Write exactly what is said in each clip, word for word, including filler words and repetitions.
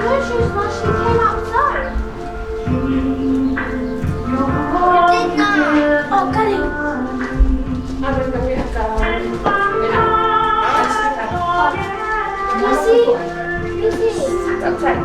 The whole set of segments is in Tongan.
Her shoes while she came outside. You did not. Oh, got it. Lucy, Lucy. Outside.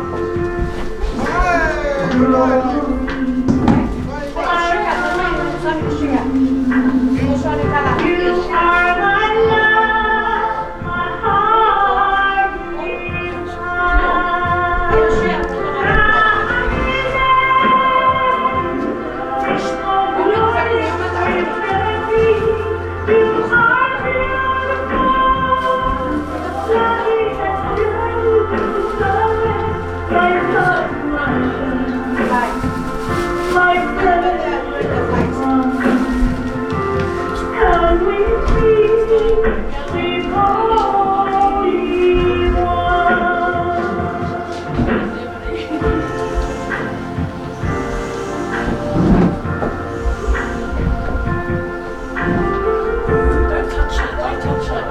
Don't touch it, don't touch it.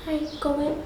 Hi, go in.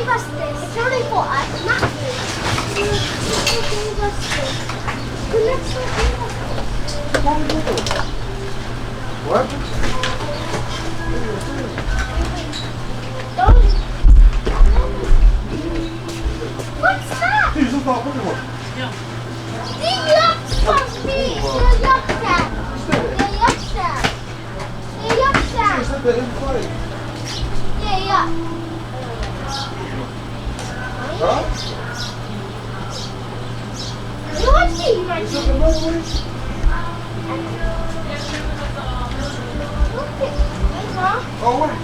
Gave us this. It's only for us, not you. Gave us this. The next one gave us this. What? Don't. What's that? He's just not looking one. The yuck from me. The yuck cat. The yuck cat. Hey, yup, Sam. Is that the M five? Yeah, yup. Huh? You want to see my Is that the motorway? Look at me, huh? Oh, wait.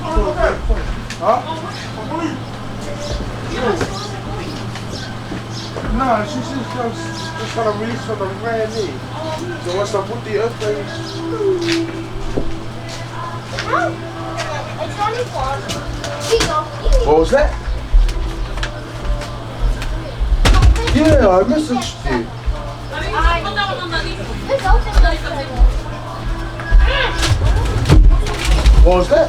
Oh, okay. Huh? No, she says just, just got a release from the Grammy. So what's up with the other thing? What was that? Yeah, I messaged you. What was that?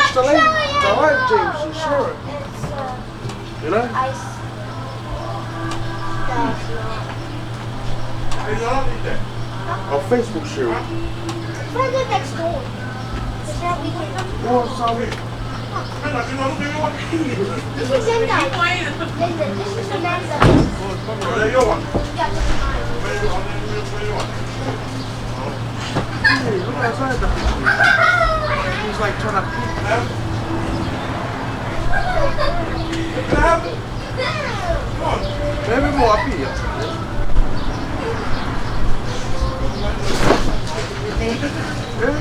It's all right, James, you sure? You know? Or Facebook share. Find the next door. Or some. This is Linda. Linda, this is Amanda. Yeah, this is mine. Hey, look outside the He's like trying to peek. Maybe more up here. Hey.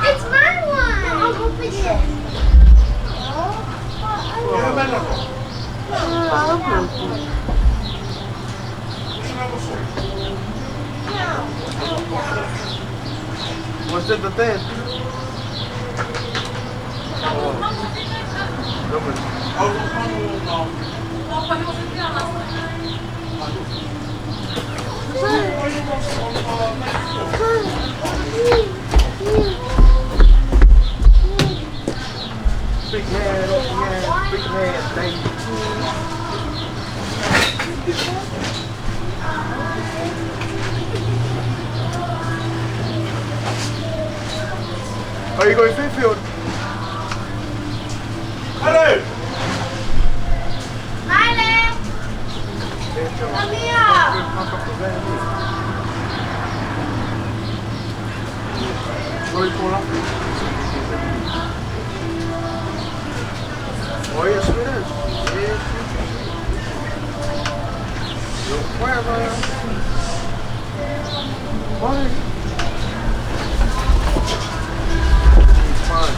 It's my one. I'll open it. Oh, I love it. What's in the tent? Oh. Big head, oh yeah, big head, baby. Are you going Fairfield? Hello. Hi there. Come here. Lori Paula. Oh, yes, it is. Yes, it is. Yo, where am I? Why? Fine.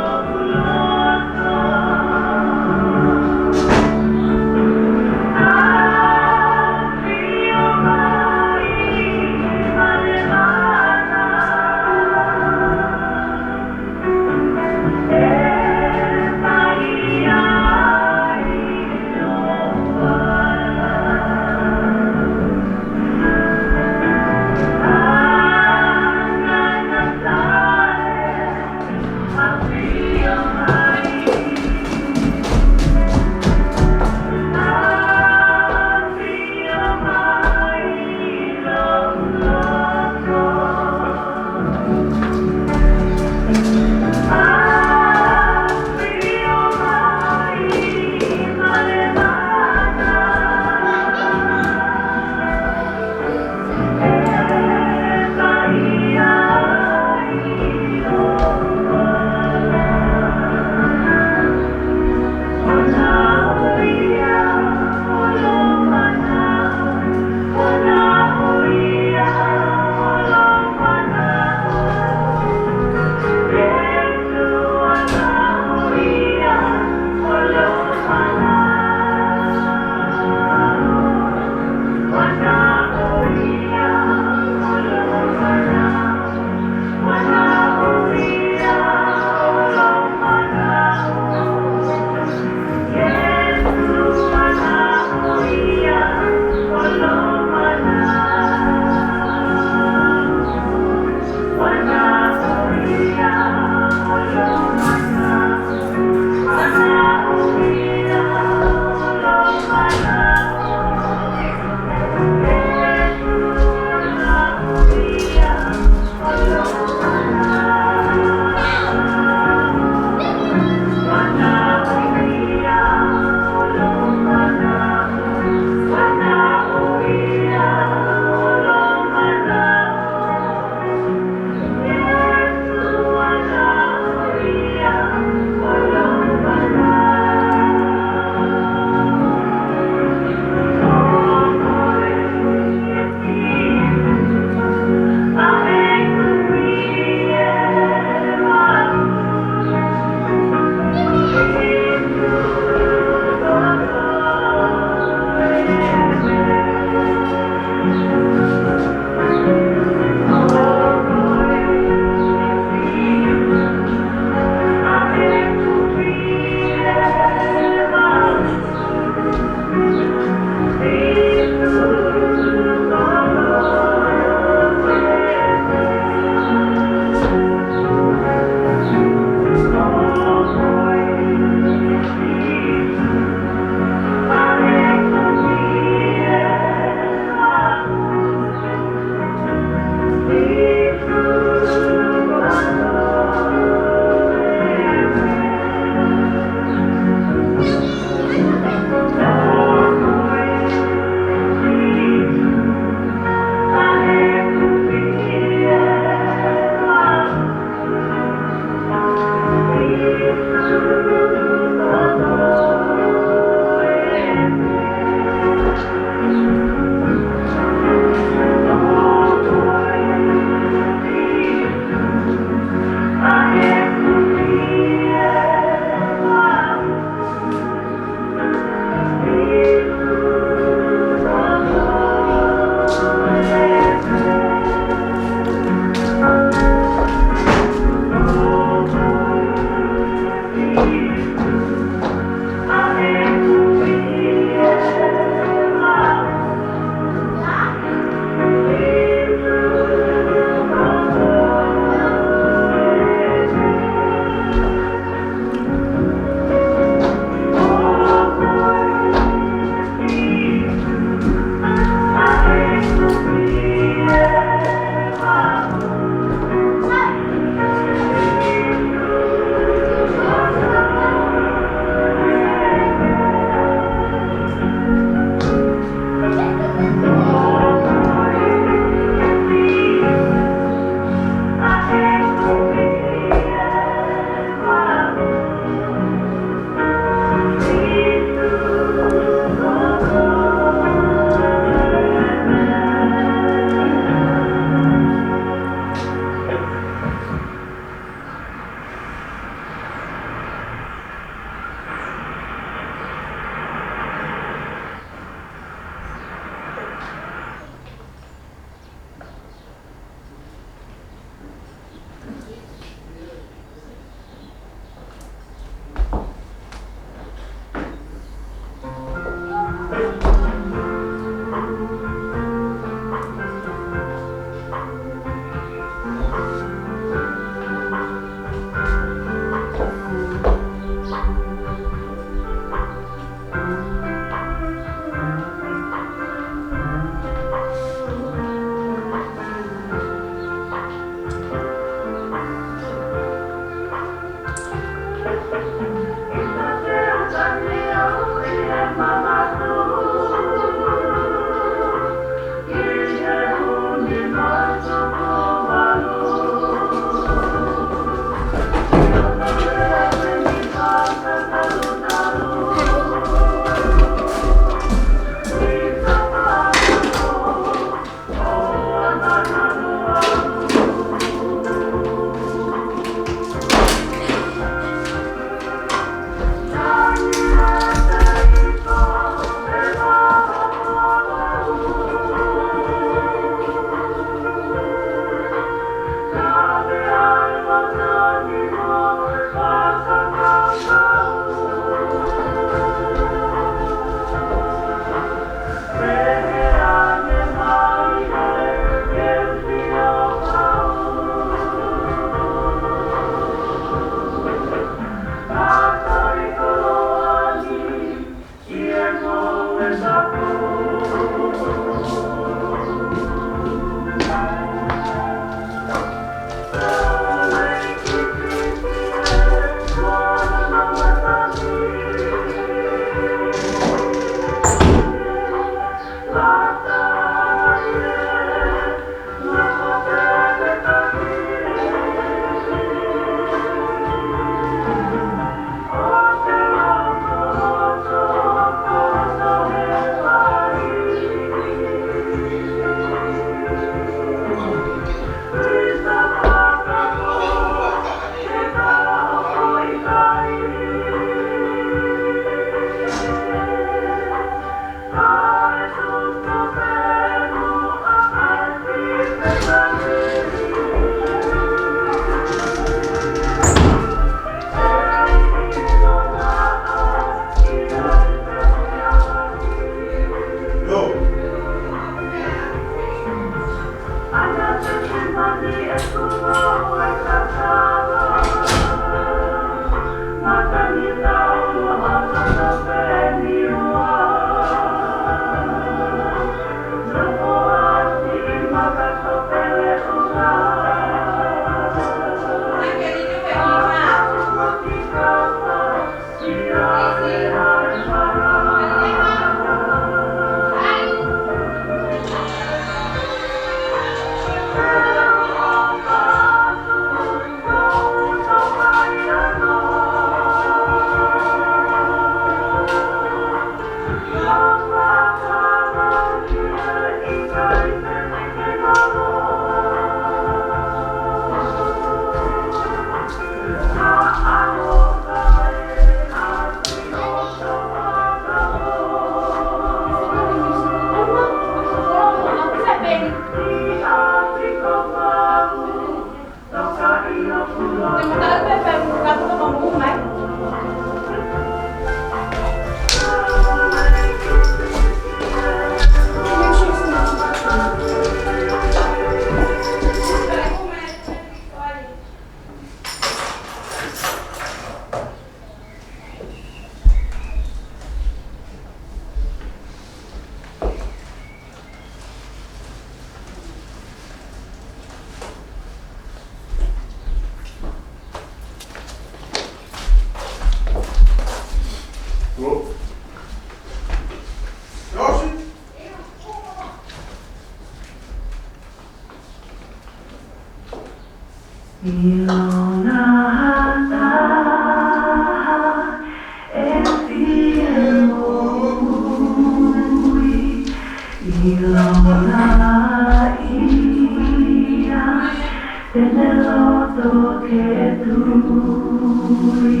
Ke tui,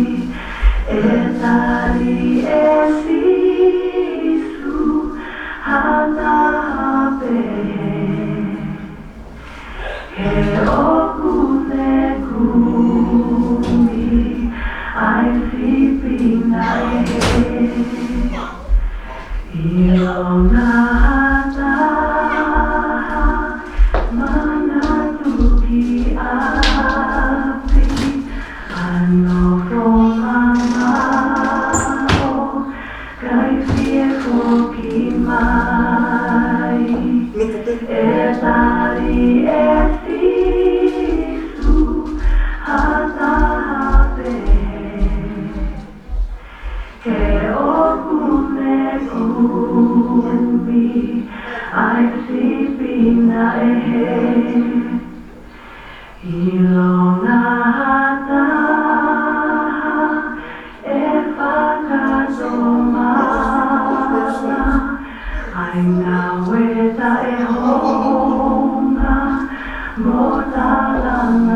ʻe tali ʻe Sīsū ha taha pehē. He ʻoku ne kumi ʻa e sipi naʻe hē. ʻIlonga ha taha manatu ki ʻapi, ʻa e nofo mamaʻo, kae fie foki mai. ʻE tali ʻe Sīsū ha taha pehē. He ʻoku ne kumi ʻa e sipi naʻe hē. ʻIlonga ha taha ʻe fakatomala ʻa e ngāue taʻehounga mo talangataʻa.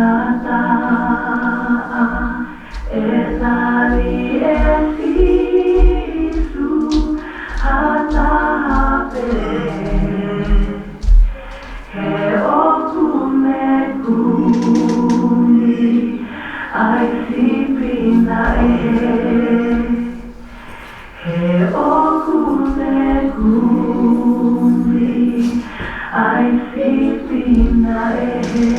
ʻE tali ʻe Sīsū ha taha pehē. He ʻoku ne kumi ʻa e sipi naʻe hē. He ʻoku ne kumi ʻa e sipi naʻe hē.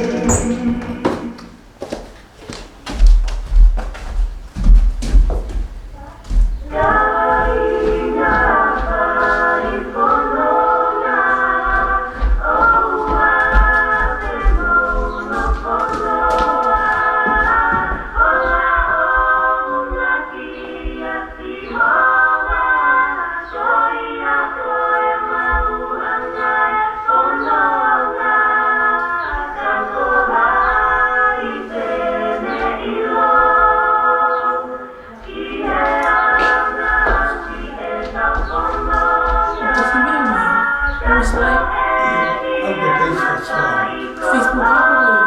It was like, yeah, I'll go page for Swan. Facebook up or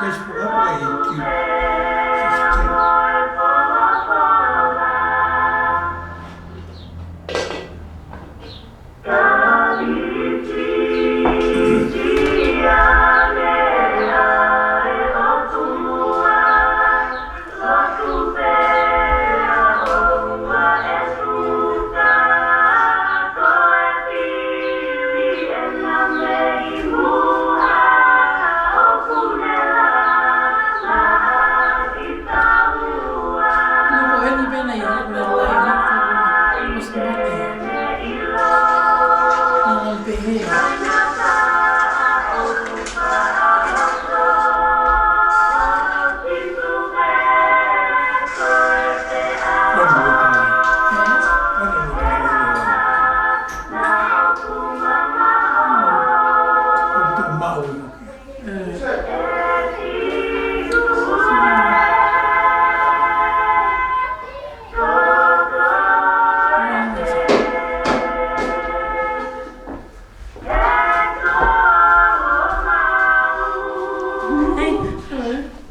Facebook up or YouTube? Just check.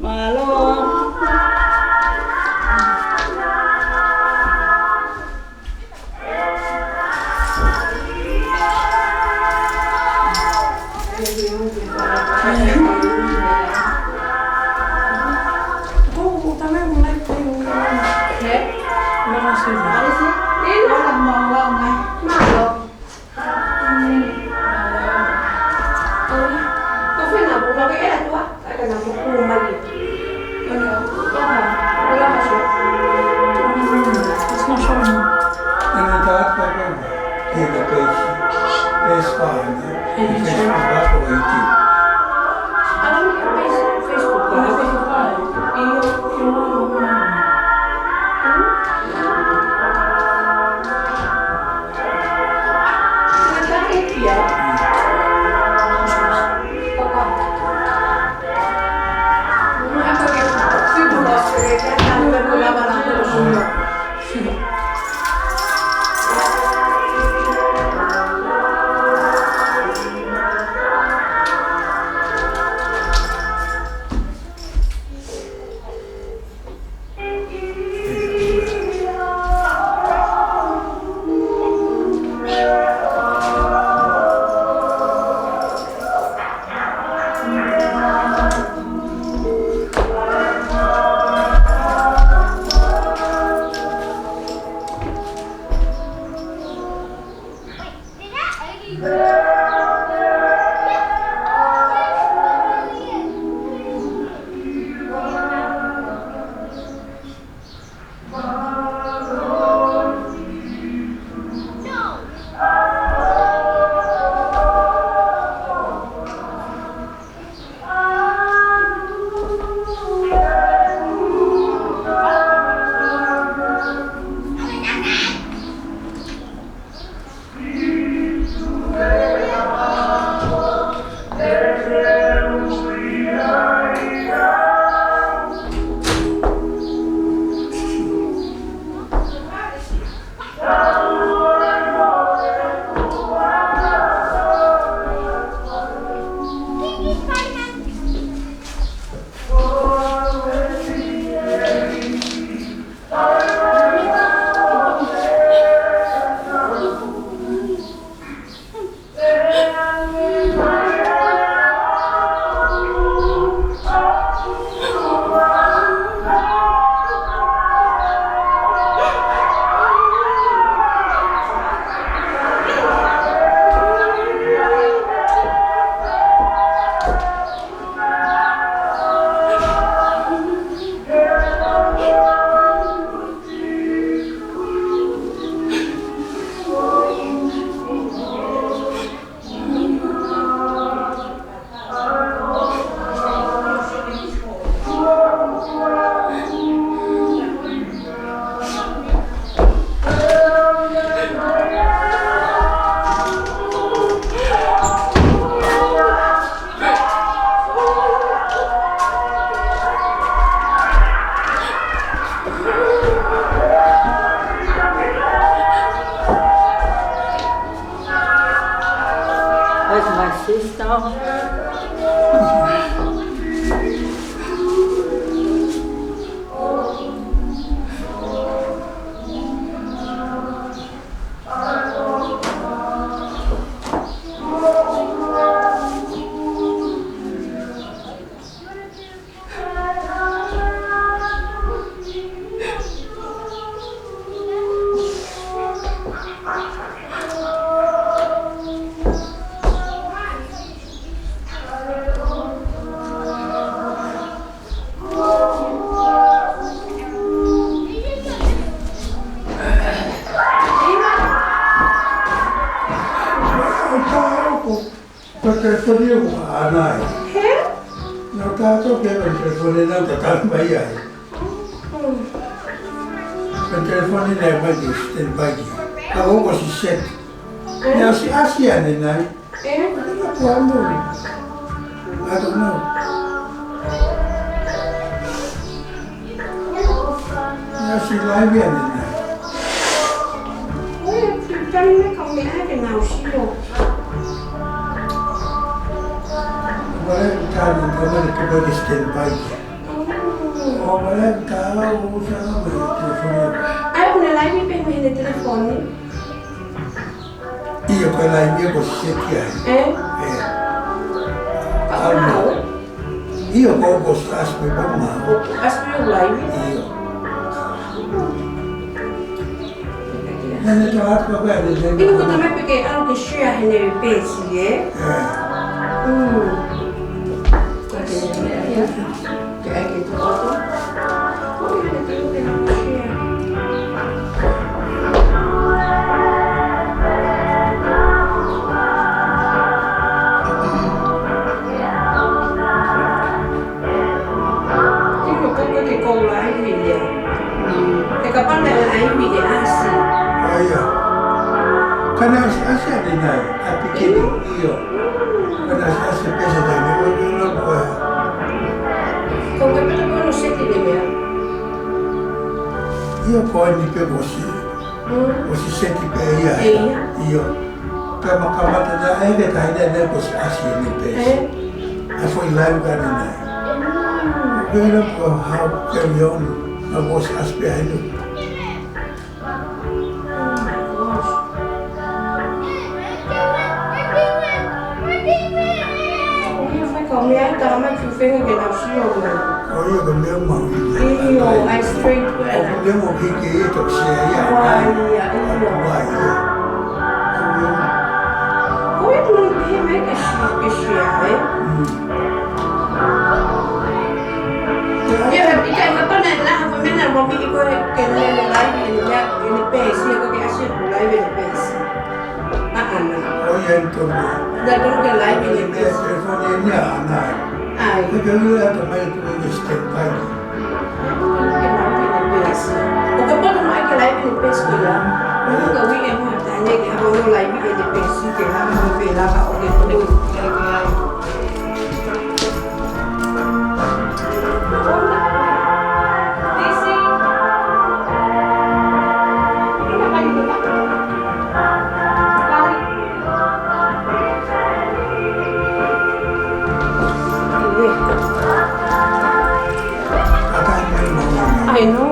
Mālō. Mālō. It's not showing. Can you type that one? Here, the page. Page five. Page five or YouTube. I don't know if it's Facebook, but I think it's five. Sister. Ko e telefoni ʻoku ʻaʻana ia. He? Naʻa tau toki ʻai e telefoni naʻa tau mai ai. Mm. Ko e telefoni naʻe ʻomai ki standby ki ai. Ka ʻoku ʻosi set. Ē? Naʻe ʻasi, ʻasi ʻanenai. Ē? Naʻa tau ʻalu. I don't know. Naʻe ʻasi laivi ʻanenai. ʻOi, ʻoku tau ne ka me ake na o sio. Wale tani ka wale ke wale standby. Mm. ʻO wale tala o sa na me telefoni. ʻAi, ʻoku ne laivi pē mei he telefoni. ʻIo, ko e laivi ia kuo ʻosi seti ai. Ē? Ē. Ka ʻoku nau? ʻIo, ko, ko ʻosi ʻasi pē pea mau. ʻOku ʻasi pē laivi? ʻIo. Naʻa ne tala atu pē ʻe he, ʻIo, ko e talamai pē ke ʻalu ke share heʻene peesi, ē? Ē. Mm. Ko e ke share ia. Ke ʻai ke tō atu. Ko ia ne te uke na share. ʻIo, ko e ke kou laivi ia. He kapau naʻe laivi ʻe ʻasi. ʻA ia. Ka naʻe ʻasi, ʻasi ʻanenai, ʻa e piki. ʻIo. ʻIo. Ka naʻe ʻasi, ʻasi pē se taimi, ʻo, ʻo, ʻo, ʻo. Ko e pehē ko hono seti ʻene meʻa. ʻIo, ko eni pē kuo ʻosi. Mm. ʻOsi seti pē ia. ʻIo. ʻIo. Pea ma kamata na e ke tahi ne ne kuo ʻosi ʻasi ʻene peesi. Ē? ʻA e foʻi laivi ka ʻanenai. Mm. Pea ko e hā, carry on. Ma kuo ʻosi ʻasi pē ai nu. Oh my gosh. Ko ia fai ka mea ai tala mai ki fenga ke nau sio mai. Ko ia ko e meʻa mau i. ʻIo, ʻai straight ko ē. Ko e meʻa mau ki ke e toki sea ia. Wai ia, ʻio. Wai ia. Ko ia. Ko ia tu ni he meʻa ke si, ke sea, ē? Mm. Ia, he ʻikai ke pehē naʻa ko e meʻa naʻa mo mi ko e ke lele laivi ʻene meʻa, ʻene peesi, ko e ke ʻasi ʻoku laivi ʻene peesi. ʻAʻana. ʻO ia ʻi tonu. Naʻe tonu ke laivi ʻene peesi. Telefoni ʻeni ʻaʻana. ʻAi. Ko e ke lele atu mai tu e standby. Tonu ke laivi ʻene peesi. ʻOku poto mai ke laivi ʻene peesi ko ia. ʻOku ka ui e hui taʻane ke hanga ʻo laivi ʻene peesi ke hanga ʻo pē lava ʻo ke kone ke ke ai. I know.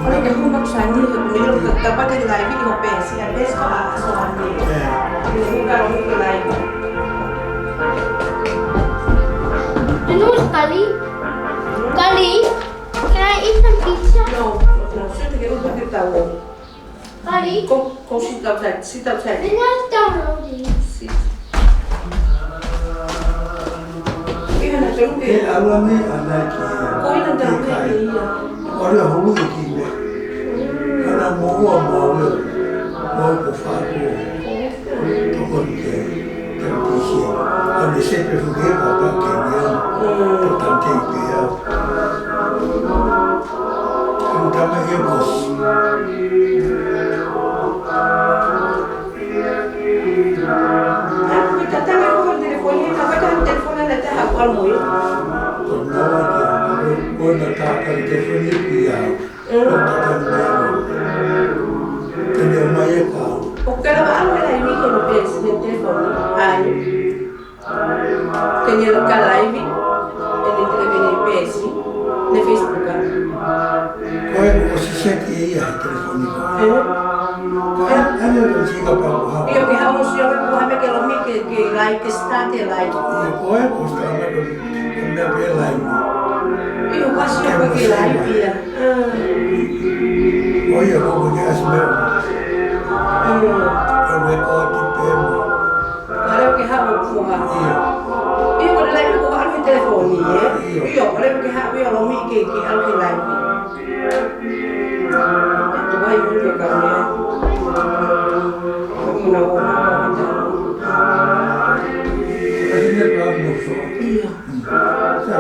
Ora ke huma kusani, ke kumilo, ke kapate laivi, ko e peesi, a peesi ko a, so a ni. Ē. Ke huma ka huma laivi. You know what's Kali? Kali, can I eat some pizza? No, no, no. Sit, ke upa ke tau. Kali. Go, go sit outside, sit outside. Then I download it. Sit. Ia, na, tolu ke. Ē, ʻalu ange, ʻana ki. Ko ia na tau ke ia. ʻOku ʻalu hulu ki me. ʻAna mo ua mo ua. Mo ko fatu. Tokoni ke tau pisi. ʻAna sepe fuke papa ke ia. Tau tau te pe ia. Tau tama ia boss. Ko e tatanga ko e telefoni, ka ko e telefoni na te haʻu ʻalu mo ia. Ko e nala ke ʻalu, ko e na tā ka telefoni ia. Mm. Ko e tatanga ia. Tene o mai e ka. ʻOku ke lava ʻalu e laivi ko Ko e peesi ʻi he telefoni, ʻai. Ke ne laka laivi, ʻene telefoni peesi, ne Facebook a. Ko e ʻosi seti ʻe ia he telefoni ko. ʻE? Ka, ʻa ia ko e sika pau ko ha. ʻIo, ke haʻu ʻo sio mai ko ha meʻa ke lomi ke, ke laivi, ke start e laivi. ʻIo, ko e ʻosi tā mai ko e meʻa pē laivi. ʻIo, ka sio ko e ke laivi ia. ʻA. ʻO ia, ko e ke ʻasi mai. ʻIo. Ko e record pē mo. Ka leo ke haʻu ʻo puha. ʻIo. ʻIo, ko e laivi ko e ʻalu he telefoni, ē? ʻIo. ʻIo, ka leo ke haʻu ʻo lomi ke, ke ʻalu ke laivi. Tuai ʻo ke ka mea. Ko e muna o ka ka ka. Kasi ne ka mo so. ʻIo. Sa.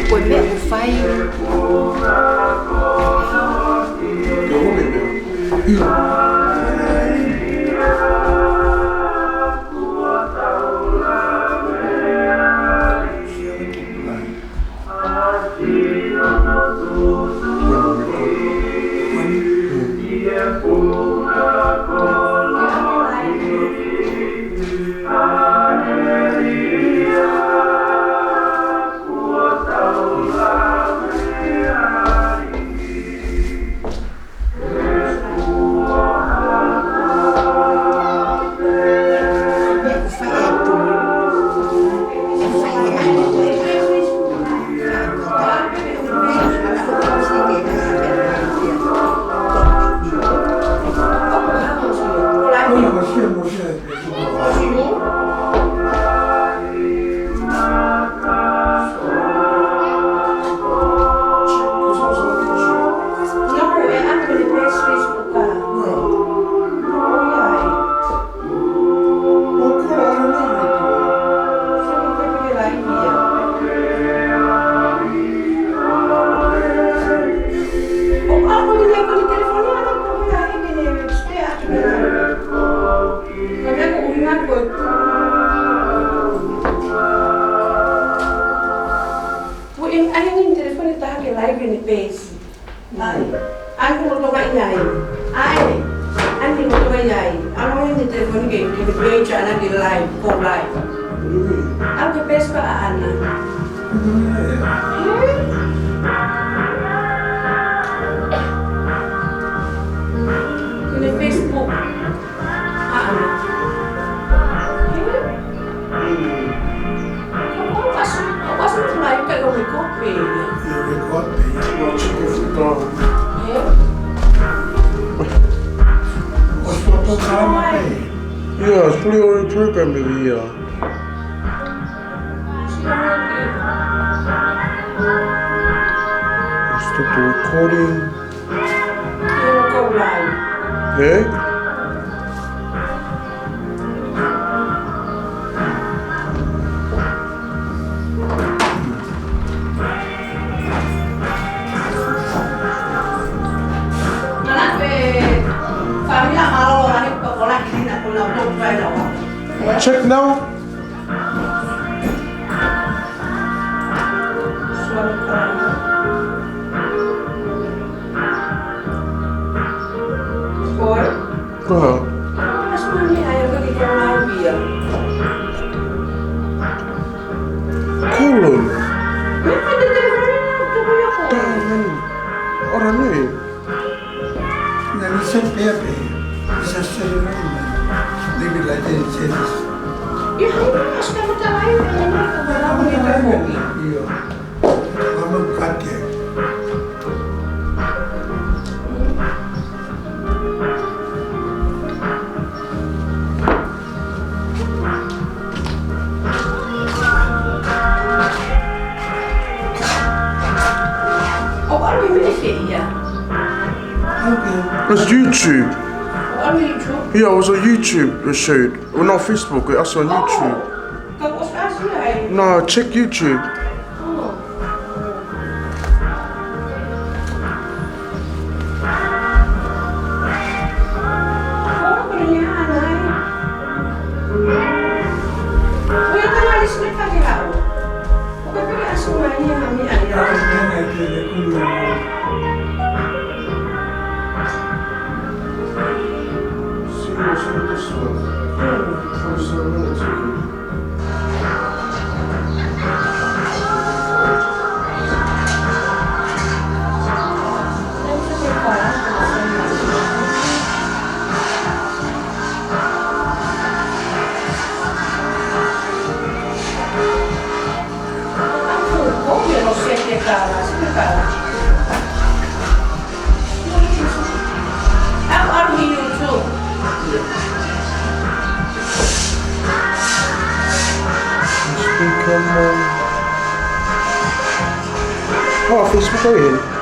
Ko e meʻa ʻoku fai. Ka mea ko ʻuhinga ko e. Ko e ʻai ʻene telefoni taha ke laivi ʻene peesi. ʻAi. ʻAi ko loto mai ai. ʻAi. ʻAi ko loto mai ai. ʻAlu ʻene telefoni ke, ke peesi ʻana ke laivi, ko laivi. ʻAlu ke peesi ka ʻaʻana. Ko ʻene Facebook. ʻAʻana. Ko ʻasu, ko ʻasu ko lai ka ko me kope. Ia, me kope. Ua chiko futa. Ē? What's the program? Yeah, it's pretty on the program every year. Stop the recording. Ē? Mana pe familia malo lagi. Check now. Boy. Go ahead. Call him. Ora nui. Now he said, "Pepe, it's a ceremony. Leave it like that, it says." Yeah, I know. It's not what I like. I don't know what I like. Yeah. I'm not cut yet. Oh, are we really here? Okay. It's YouTube. Oh, are we YouTube? Yeah, it was a YouTube shoot. Well, not Facebook, it's on YouTube. Oh, that was last night. No, check YouTube. Oh. Oh, Facebook ko ē.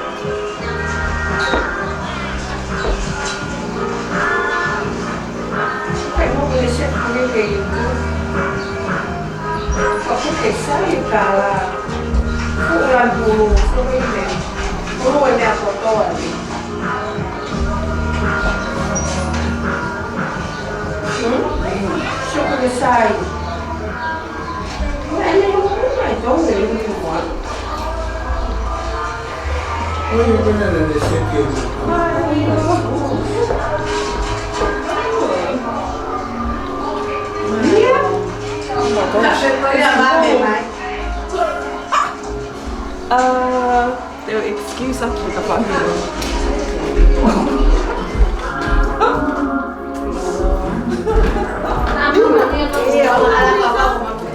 Uh, they'll excuse us with the fucking.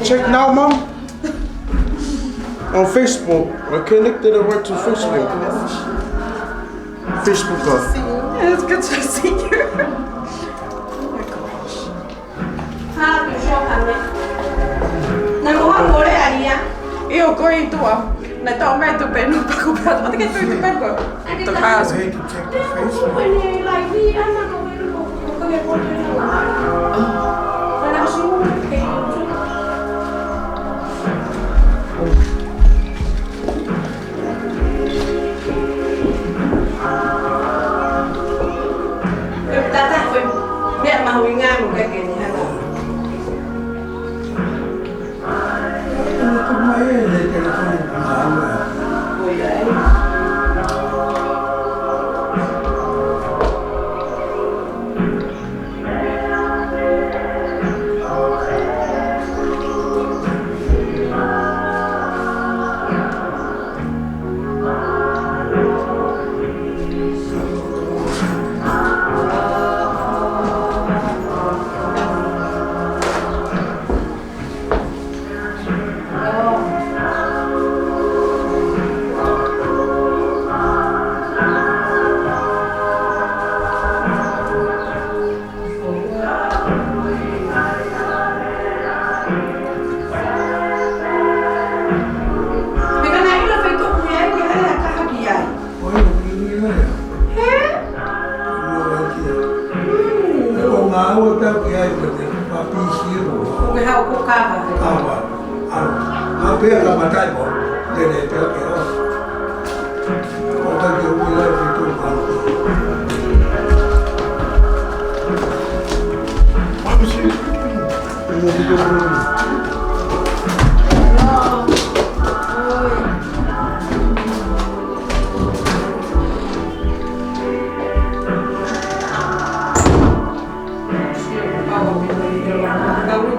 Check now, Mom. On Facebook. I connected it right to Facebook. Facebook. It's good to see you. Oh my gosh. ʻIo, ko e ʻOtua. Naʻe tau mai tu penu paku paku. Te ke tu tu penu ko. Te ka. I hate to check the Facebook.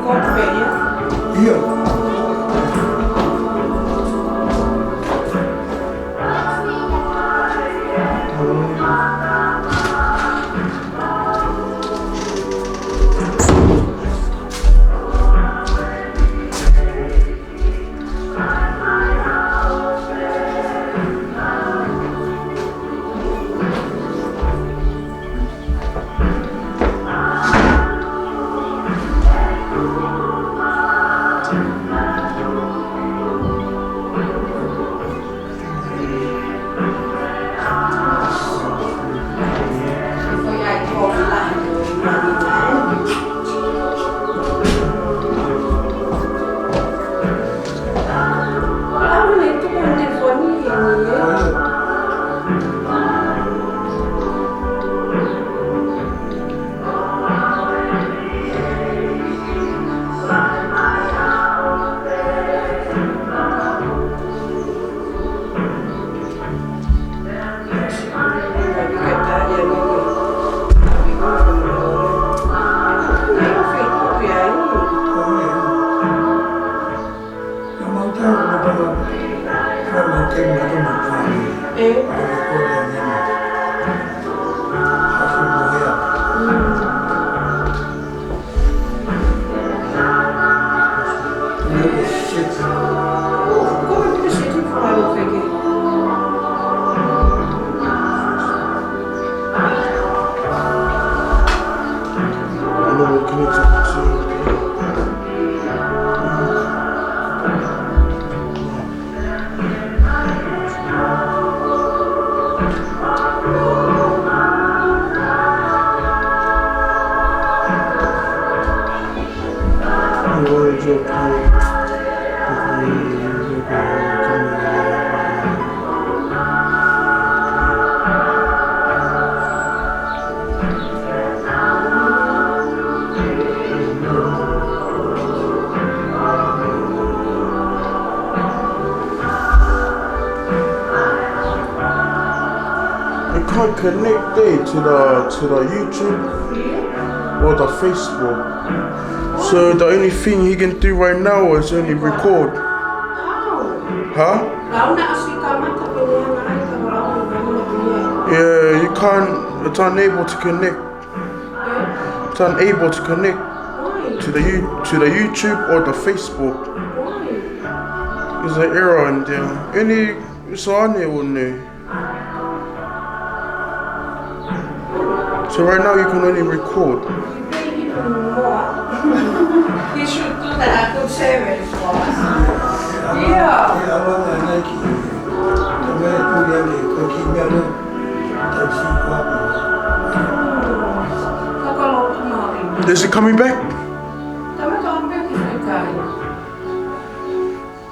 ʻIo. It can't connect there to the, to the YouTube or the Facebook. So the only thing he can do right now is only record. Huh? Yeah, you can't, it's unable to connect. It's unable to connect to the You-, to the YouTube or the Facebook. There's an error in there. Any, it's on there, wouldn't it? So right now you can only record. He should do that good service for us. Yeah. Is it coming back?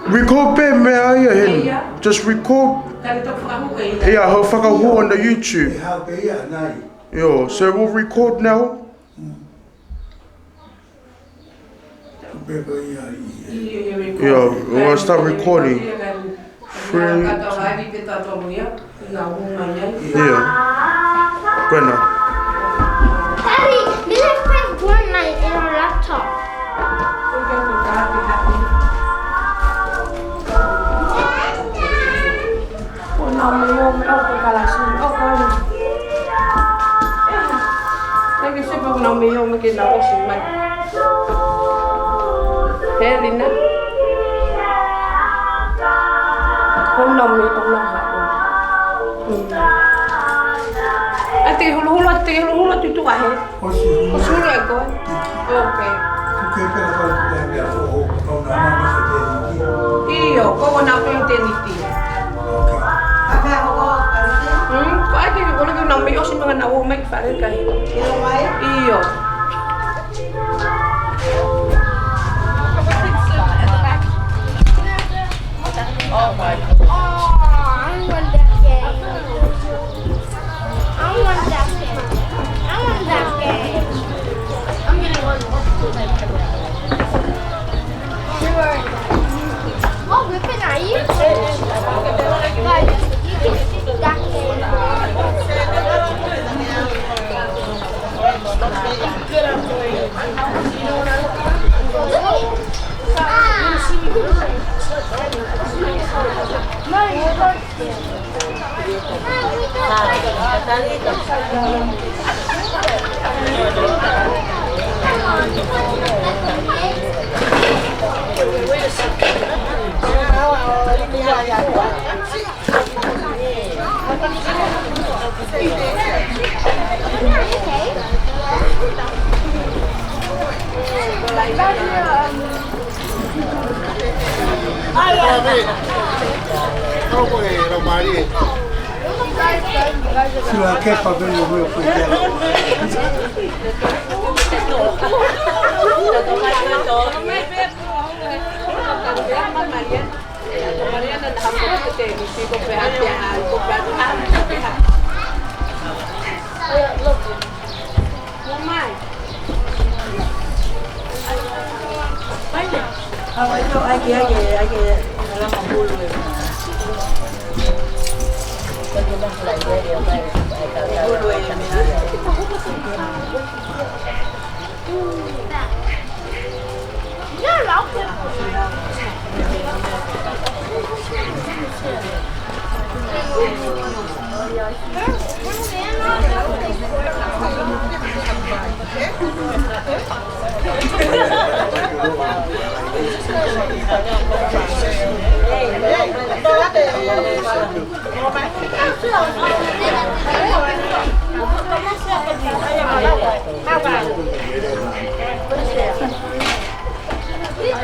Record pē meʻa ia heni. Just record. Ia, ʻo fakahū on the YouTube. Yo, so we'll record now. Yo, we'll start recording. Three. Ia. Daddy, you just played Fortnite in our laptop. Helina. Ko nau mei, ko nau haʻu. Mm. ʻAi te huluhulu, te huluhulu tutu ahe. ʻOsi hulu. ʻOsi hulu e koe. Ok. ʻIo, ko ko nau pē teniti. Ok. Mm, ko ʻai te huluhulu ke nau mei ʻosi manga nau ō mai ki fale kai. ʻIo. Oh my God. Oh, I want that game. I want that game. I want that game. I'm getting one. You are. Oh, we're gonna eat. Guys, you can see that game. Good, I'm doing it.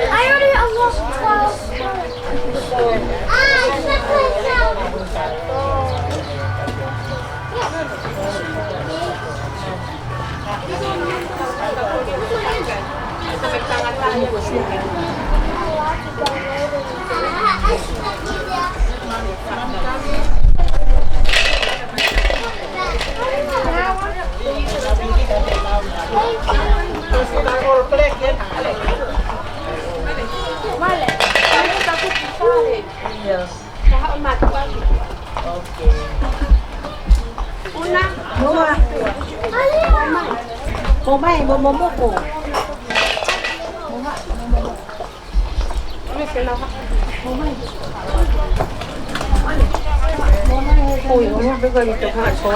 I already unlocked twelve. Ah, it's not like that. Io. Una. Ua. Ko mai, mo, mo, mo, ko. Ui, ui, ui, ui, ui, ui, ui. Ko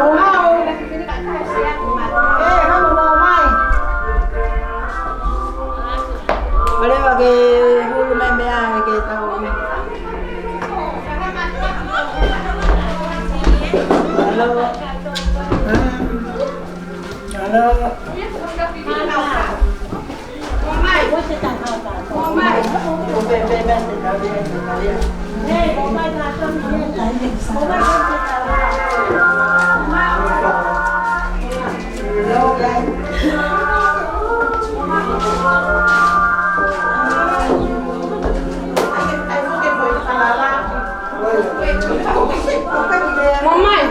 e haʻu. ʻE, haʻu mo mai. Pale wa ke hulu mai meʻa ke tau. Hello. Hello. Mamae.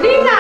Lina.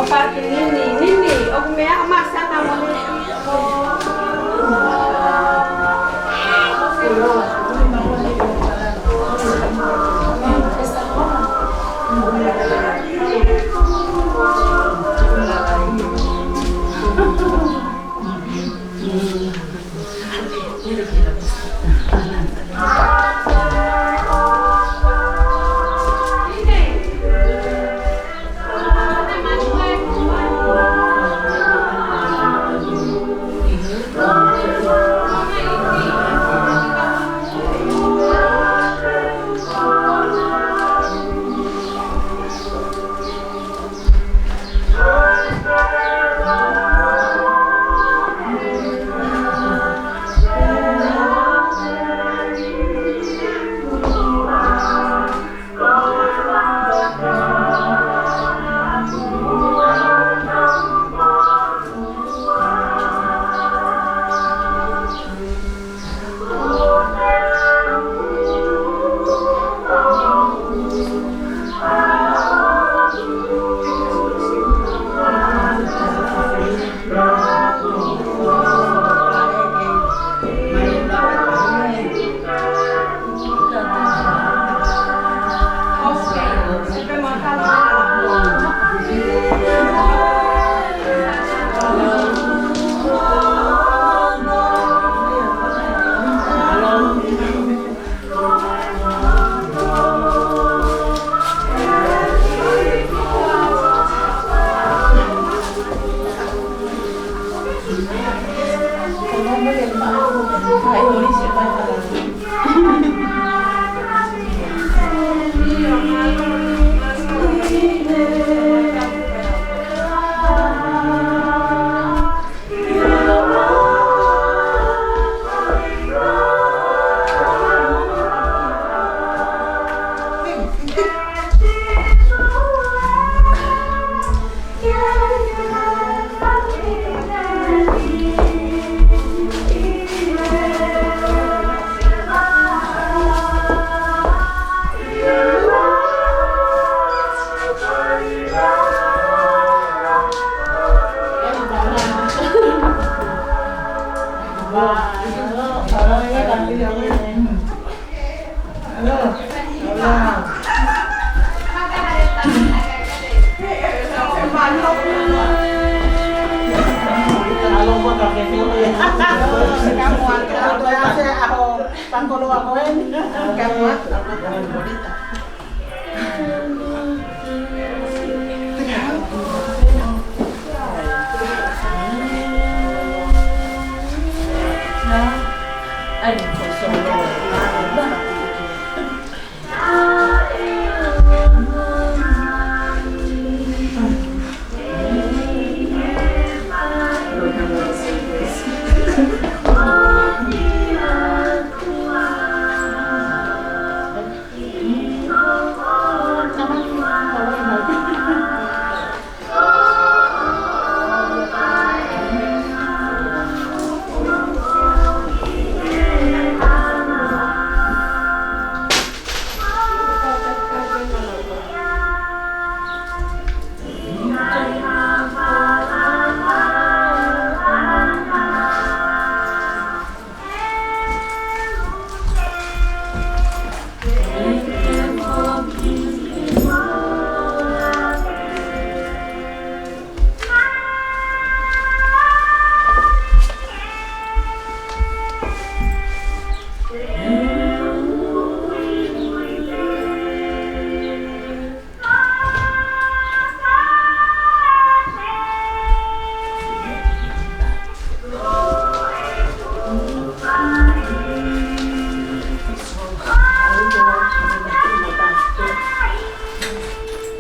ʻOku paki nini, nini, ʻoku meʻa ʻo masana mo ne.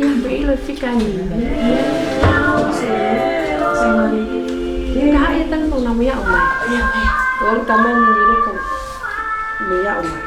Ia, pē ʻilo fika ni. Ka e tanu na mea o mai. Ia, ia. O tama ni miro ko mea o mai.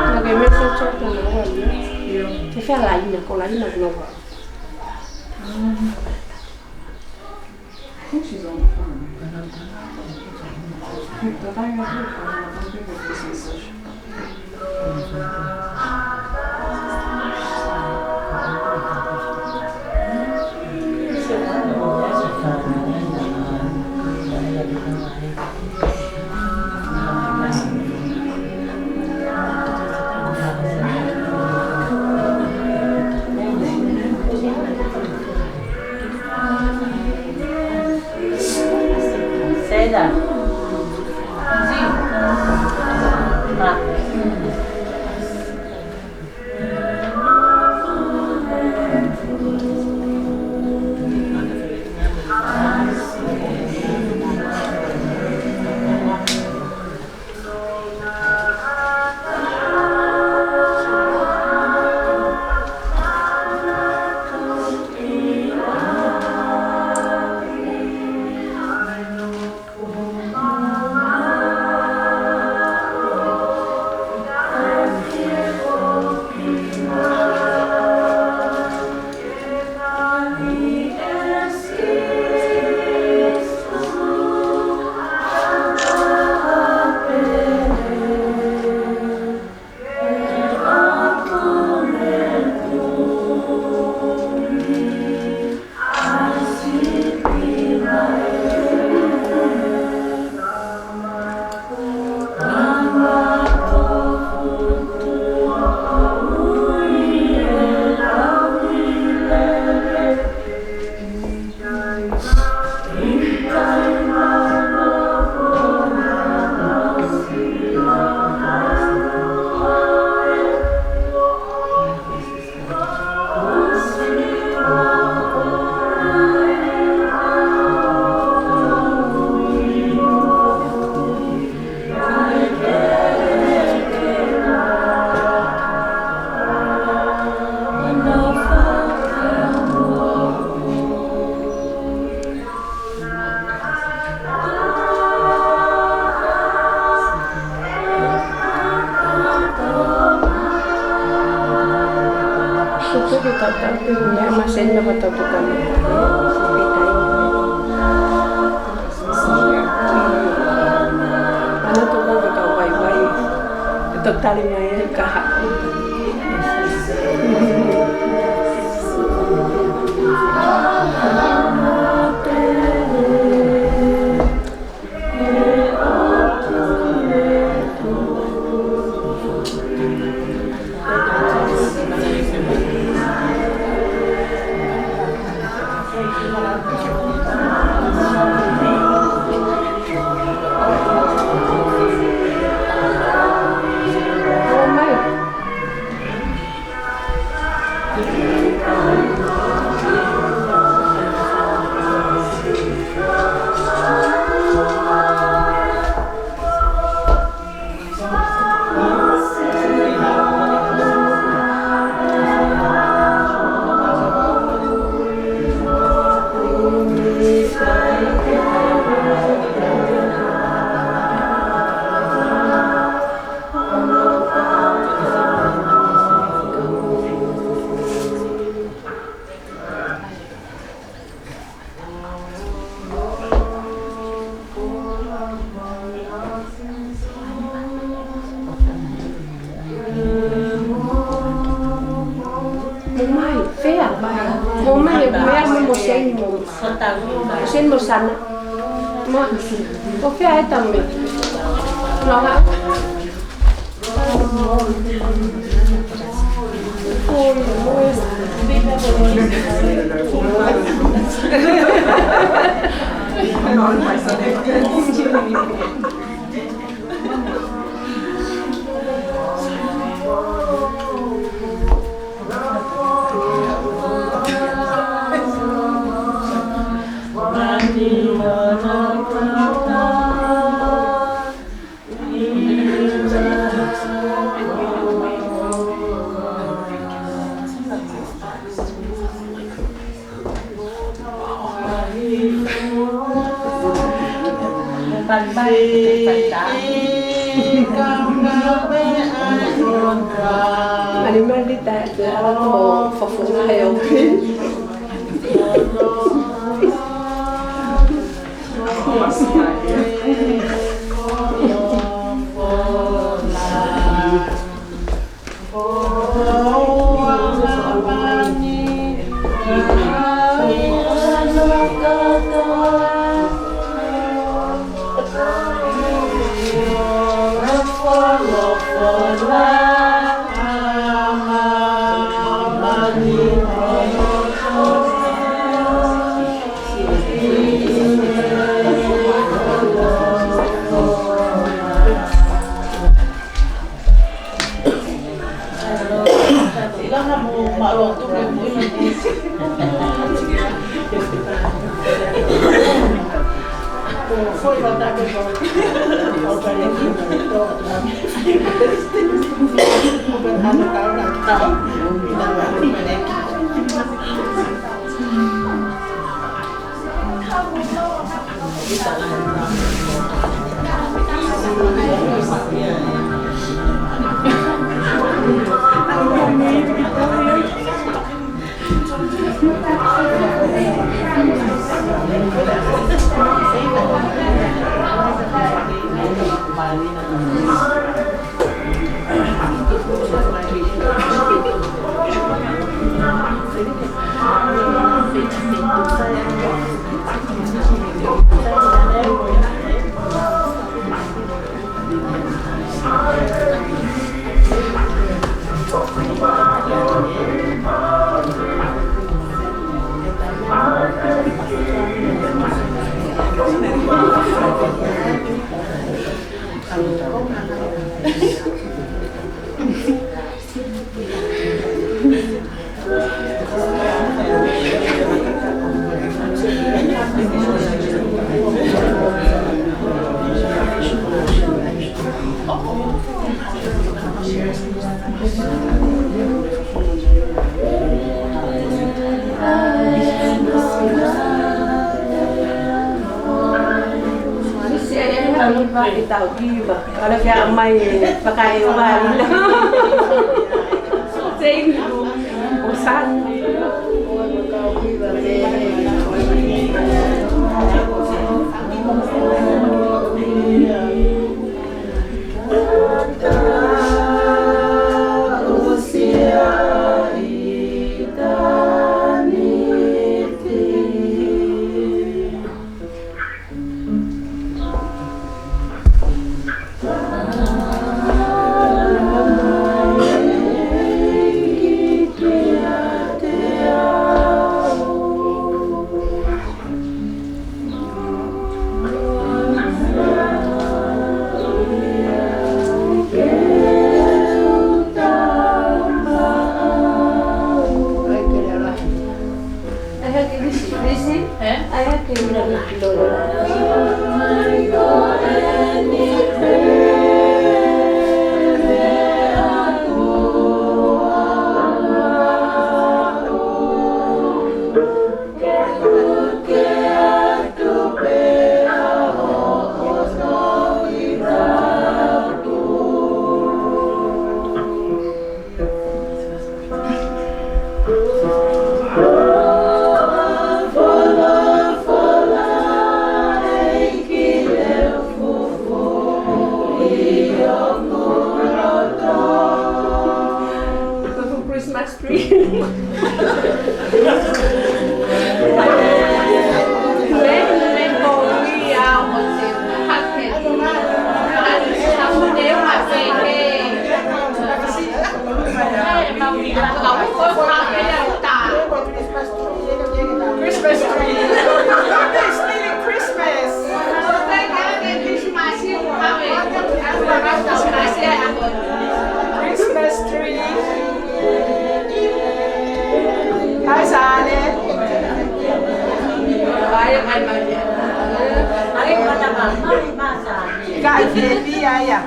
Naʻá ke message atu ʻa Naua, nē? Io. Ko fē ʻa Laina, ko Laina ko Naua. Um, I think she's on the phone. But I don't think it's on. But I don't think it's on. Seda. Ma. Sutu ki tata, ki mea maseni na patau tu kami. Ana tu ka ka wai wai. Totali mai e kaha. Mo mai, fea. Mo mai, mo mai, mo, mo seni, mo. Mo seni, mo sana. Mo, mo fea e tame. Loha. Animali ta, ta, o, fafo, hai, o, pi. Ala ke a mai e fakaʻeoa lila. Thank you. O sa. Christmas tree. Christmas tree. It's really Christmas. Christmas tree. Hi, Sane. Hi, Sane. Ka i te pia ia.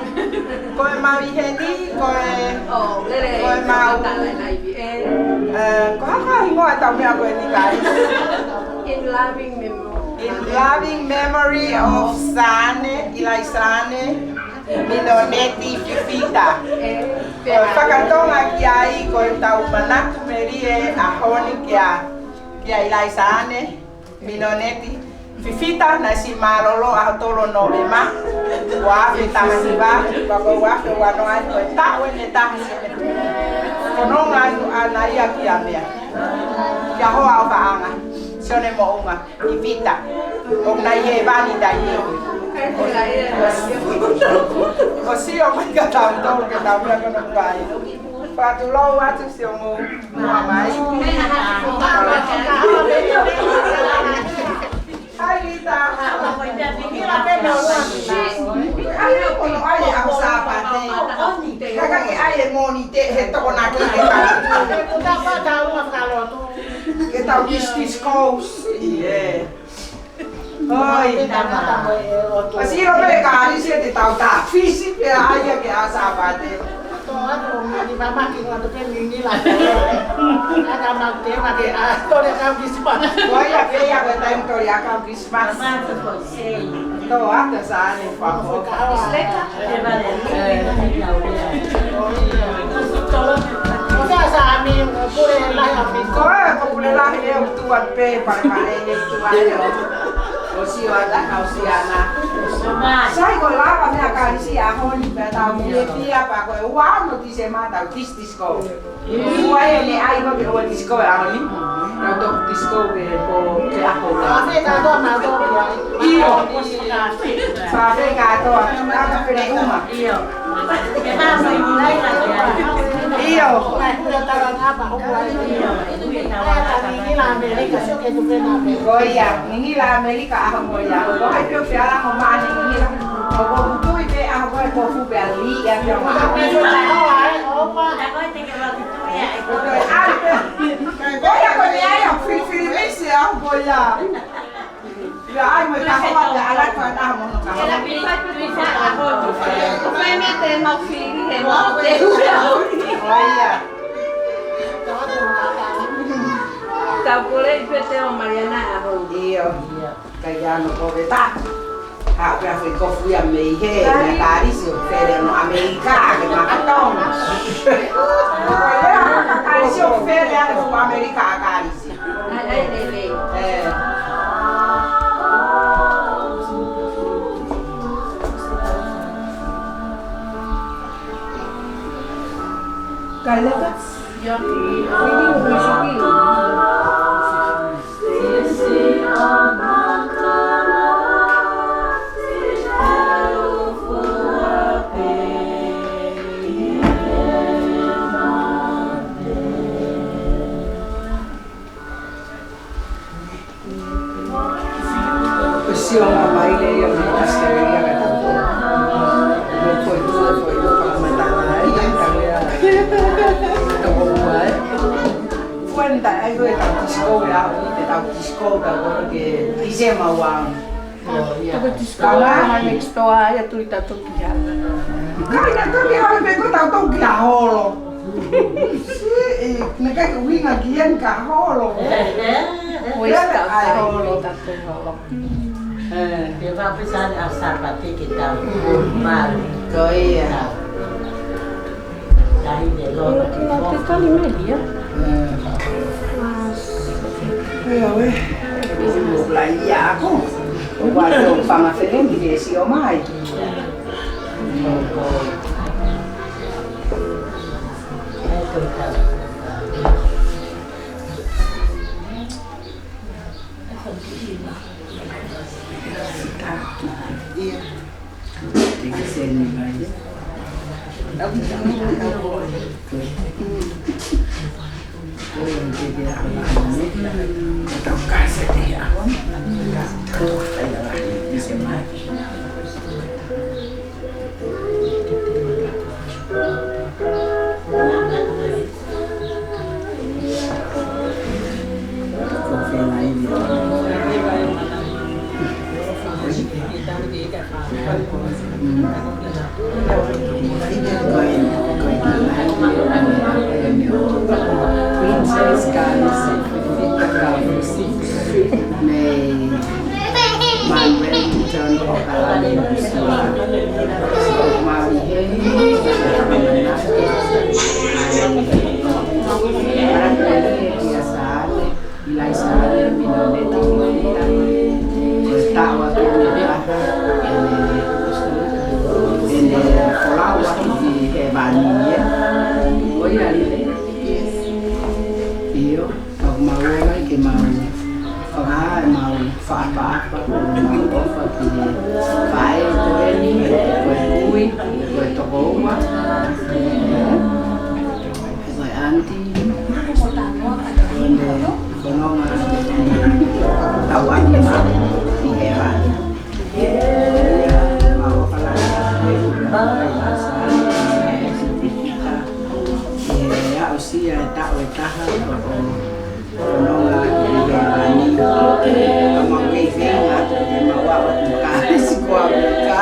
Ko e mau ʻi heni, ko e, ko e mau. Eh, ko e hā e hingoa ʻetau meʻa ko eni, guys? In loving memory. In loving memory of Sane, ʻIlai Sane, Minoneti Fifita. Ko e fakatonga ki ai, ko ʻetau manatu melie ʻaho ni kia, kia ʻIlai Sane Minoneti Fifita, naʻe siʻi mālōlō ʻaho tolu Nōvema, ua afe taha hiva, pea ko e ua afe ua noa eni ko e taʻu ʻe taha siʻi meʻa. Ko e nonga ʻaʻana ia kia meʻa, kia hoa ʻofaʻanga, Sione Moʻunga Fifita. ʻOku nau ʻi hēvani taimi ni. ʻOsi ʻomai kia tautolu ke tau meʻa ko eni kuo ʻai. Fakatulou atu Sione Moʻunga mai. Hai Lita. Ai, ko hono ʻai ʻaho Sāpate. Ka ke ʻai e Mōnite he Tokonaki ke tau. Ke tau kisi disko. Yeah. Oi, tama. ʻOsi ʻilo pē Kalisi te tau tā fisi pē ʻa ia ke ʻa Sāpate. Tō atu ʻo mini mamaki ko atu pē ngingila. ʻAka mau te ma ke ʻa tole ʻakau Christmas. Ko ia pē ia ko e taimi tole ʻakau Christmas. Tō atu Sane fafo. Ko e, ko Pulelahi ʻe ʻOtua pē, pale pale ʻe ʻOtua ʻe ʻOtua. ʻOsi ʻo ata kau siana. Sai ko e lava meʻa Kalisi ʻaho ni pea tau mie pia pea ko e ua ono Tīsema tau kisi disko. Ua ʻe ne ʻai ko ke ua disko ʻaho ni. Tau toki disko ke po ke ʻaho. Pāfē kātoa mātou ia. ʻIo. Pāfē kātoa. Aka pere uma. ʻIo. ʻIo. Ko ia, ngingila ʻAmelika ʻaho ko ia. Ko hai pē ʻoku fiala ho maʻa ni ngingila. ʻOku ou tui pē ʻaho ko e kofu pē ʻa Lī ia pē ʻo maʻa. Ko ia ko e meʻa ia, filifilimisi ʻaho ko ia. Ko e kahoa, ʻa e ala ko e taha mo hono kahoa. Ko e mea te mau fili he mau te ua. ʻIo. Tau kole i pē te o Mariana ʻa hono. ʻIo. Kai ano ko ve ta. Ha, pea fui ko fui a mei he, mea Kalisi ʻo fele no ʻAmelika, ke makatonga. Ko ia, ka Kalisi ʻo fele a ko ʻAmelika ʻa Kalisi. Ai, ai, lelei. ʻE. Kai leka? Ia. Ko e sio mai lelei ia mei ʻAositelēlia ka tau ko. Mo ko e tuʻu ko e fakamatala ai, ka tau ia. Tau ko ai. Kuenta ai ko e tau tisiko ia, te tau tisiko tau ko ke tise mau au. Toko tisiko, kama next door ai atu i tatou ki ha. Kai na toki hau pe ko tau tau ki ha holo. Siʻi, ne kai ko winga ki en ka holo. Ko ia ka ai holo. Tatou holo. Ke va pesa ni a Sāpate ke tau. Malu. Ko ia. Tali de lo. Te tali melia. Ia, ue. Ke pisi mo lai ia ako. Ua tau fanga feleni ke sio mai. Princess Carlos Fita Carlos Six. Mei Manuel John Okalani Busua. Mami Heni, Mami Heni, Mami Heni, Mami Heni, Ilaisa Minoneti Kuia, ko e taʻu ʻa Kuia, ʻene, ʻene folau atu ki hēvani ia. Ko ia lelei. ʻIo, ʻoku mau ʻomi ke mau fakahā ʻemau fakaʻapaʻapa, ʻemau ʻofa ki he faʻē ko eni, ko e kui, ko e tokoua. Ko e ʻanti, ko e fononga, tauʻaki mai ki hēvani. Ia, mau ʻofa lahi atu, ʻe aʻusia e taʻu ʻe taha, ko e fononga ki hēvani. Ka mau kei feinga atu, ke mau ʻalu atu ka esi ko au ka.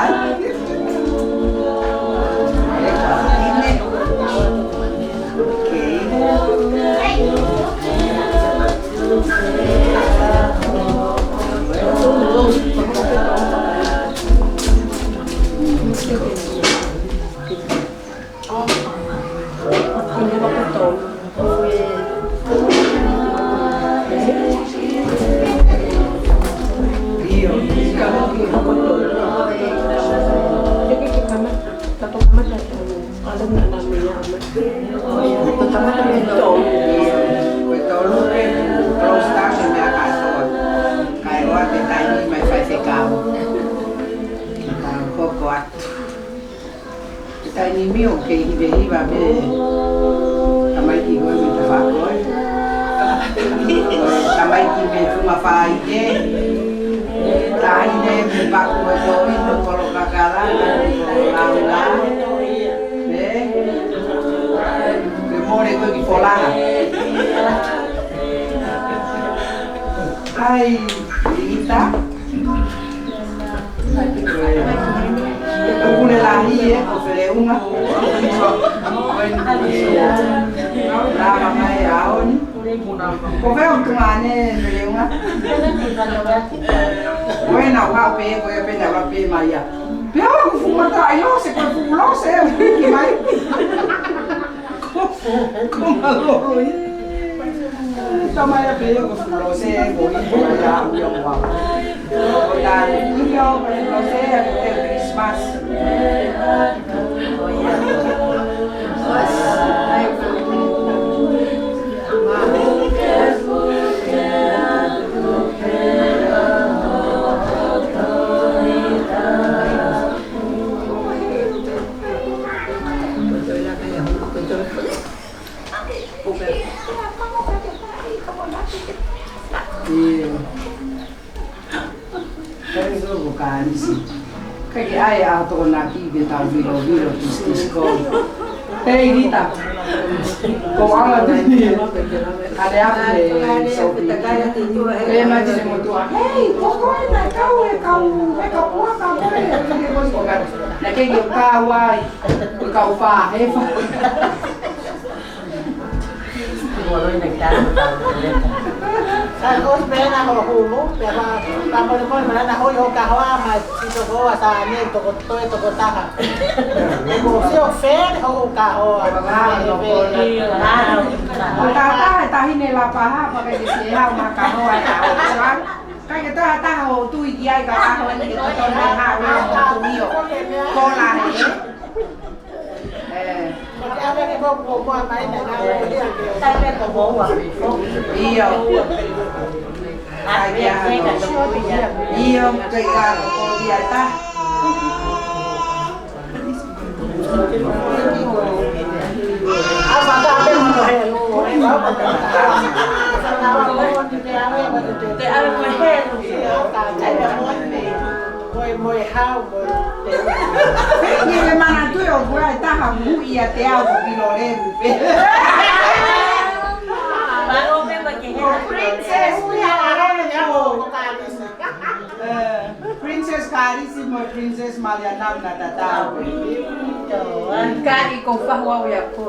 Ko e tolu pē, close down e meʻa kātoa. Kae ʻoua te taimi mai faifekau. Ke tau hoko atu. Taimi ni ʻoku kei hivehiva pē tamaiki ko ē mei tafaʻaki ko ē. Tamaiki mei Funga Faike. Taʻahine mei Paku ʻo Toi, mo Kolokakala, mo Laula. Ē? Ke mole ko ē ki Folaha. ʻAi, ita. Ia, ko Feleunga. Lava mai ʻaho ni. Ko fē ʻoku tuʻu ʻanai Feleunga? Ko ena ua pē, ko ia pē naʻa ua pē mai ia. Pea ʻoku fuʻu mataʻi lose, ko e fuʻu lose, ʻoku hiki mai. Ko, ko mālō ia. Tamai a pē ko fuʻu lose, ko i ko ia ʻo ia ua. Ko tā ia ko fuʻu lose, ko te Christmas. Io. Kai so ko Kalisi. Kai ke ʻai ʻa Tokonaki ke tau vilovilo kisikisi ko. Hei, Rita. Ko ala tu ni. Ale apu e sopi. Pe mati se motua. Hei, ko koe naʻe kau e kau, e kau puaka ko e. Na ke ke kau ai. Ko kau fa, he fa. Sai, ʻosi pē ena hoʻo hulu, pea fa, fa molemole mai ena hoʻo kahoa mai, ʻi toko ua sa ne, toko toe, toko taha. Ko sio fē hoʻo kahoa. Ko tā tā e taʻahine Lapaha, pea ke ke hao ma kahoa e kahoa. Kai ke toe ha taha ʻo tui ki ai ka ʻaho ni ke totonu e hao e motu io. Ko la he. Io. Io, ke ka ko ia ta. Ko e moe hau, ko e. Pea ke ke manatuʻi ʻoku ʻi ai e taha muʻa ʻiate au ko Pilolevu pē. Ko Princess, ui ʻa Arona ni au ko Kalisi. Eh, Princess Kalisi mo Princess Malianau na tatau. Ka i ko fahu au ia ko.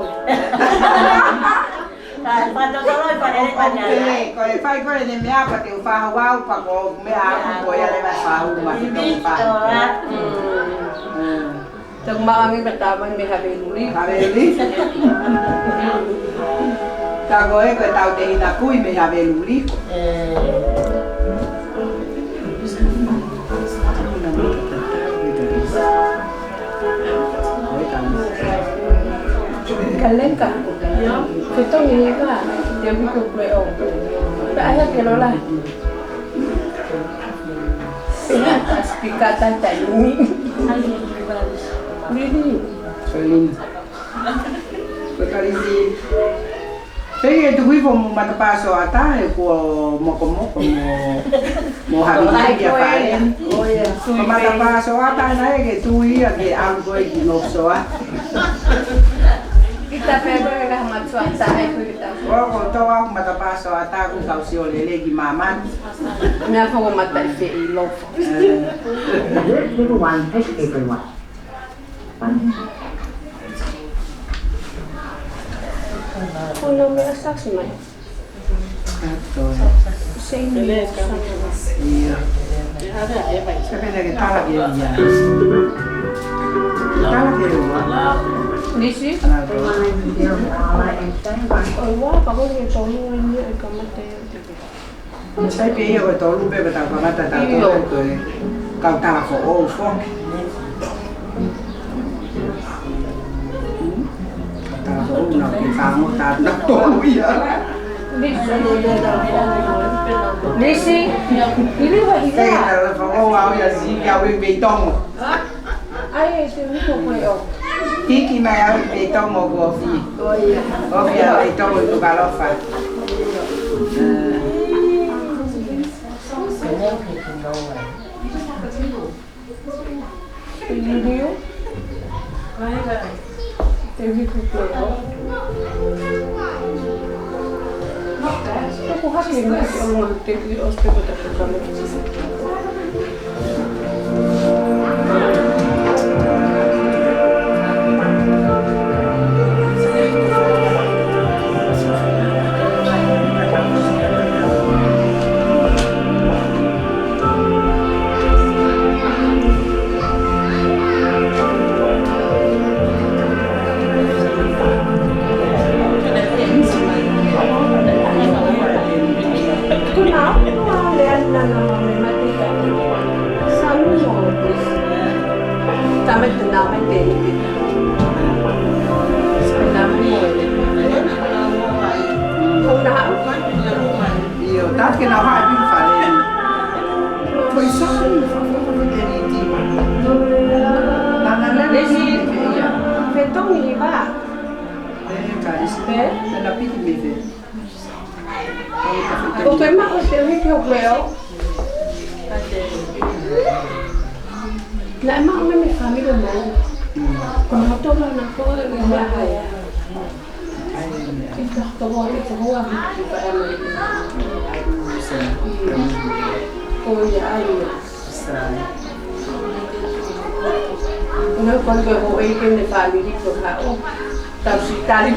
Ka, fakatotolo e fale ʻo tani ala. Ko e, ko e fai ko eni meʻa pea te u fahu au pea ko e meʻa ʻaku ko ia leva fahu ma te u fahu. Ibi, ora. Mm. Te u maʻu ange ka tau mai mei Haveluli. Haveluli. Ka ko e ko e tau te ina kui mei Haveluli. Eh. Kalenga. Fetongi ka. Te u hiki ʻo pule ʻo. Pea ʻai ha ke lola. Pea ka spika tai tai ni. Lili. Ko Kalisi. Pea ke tuku hifo mo matapā soata he kuo mokomoko mo, mo havi ki a pae. Ko matapā soata naʻe ke tui ia ke ʻalu ko e ki North Shore. Kita pē ko e ka matua tae ko kita. Ko, ko tau aku matapā soata ku kau sio lelei ki māmani. Meʻa foko mata i fe i lofo. Eh. This little one has everyone. Kuno me asas mai. Same. Ia. Sabe na ke tala ke ia. Tala ke ia. Nisi? Ana ko. O ua, ka ko ke tonu ni e kamata. Sai pē ia ko e tolu pē, pea tau kamata tau tolu ko e kau tala foʻou foki. Kau tala foʻou na ke fango tau na tolu ia. Nisi, ili wa hiki. Kei tala foʻou au ia si kia ui pei tongo. ʻAi, e te ui ko koe ʻo. Hiki mai au pei tongo ko ofi. Ofi au pei tongo i Nukuʻalofa. Liliu. Te ui ko koe ʻo. Toko hake ni ʻo te ui ʻo te ko ta ko ka mo. Mai te nā mai te ni. Nā mai mo e. Ko nā mai. ʻIo, that's ke nā mai pili fale. Ko i sō ni, fa, fa, fa, fa, te ni ti ma. Nā, nā, nā, nā, nā, nā, nā, nā. Fetongi ni va. Eh, ka isi. Eh? Nā, nā, piki me ve. Ko ke maʻu se wiki o kueo. Naʻe maʻu mei he fāmili mai. Ko mautolu na ko e mea hai. Ki ka toko e toko a ki ka e mai. Ko ia ai. Nau ko ko e ho e ke ne fāmili ko ka o. Tau si tali.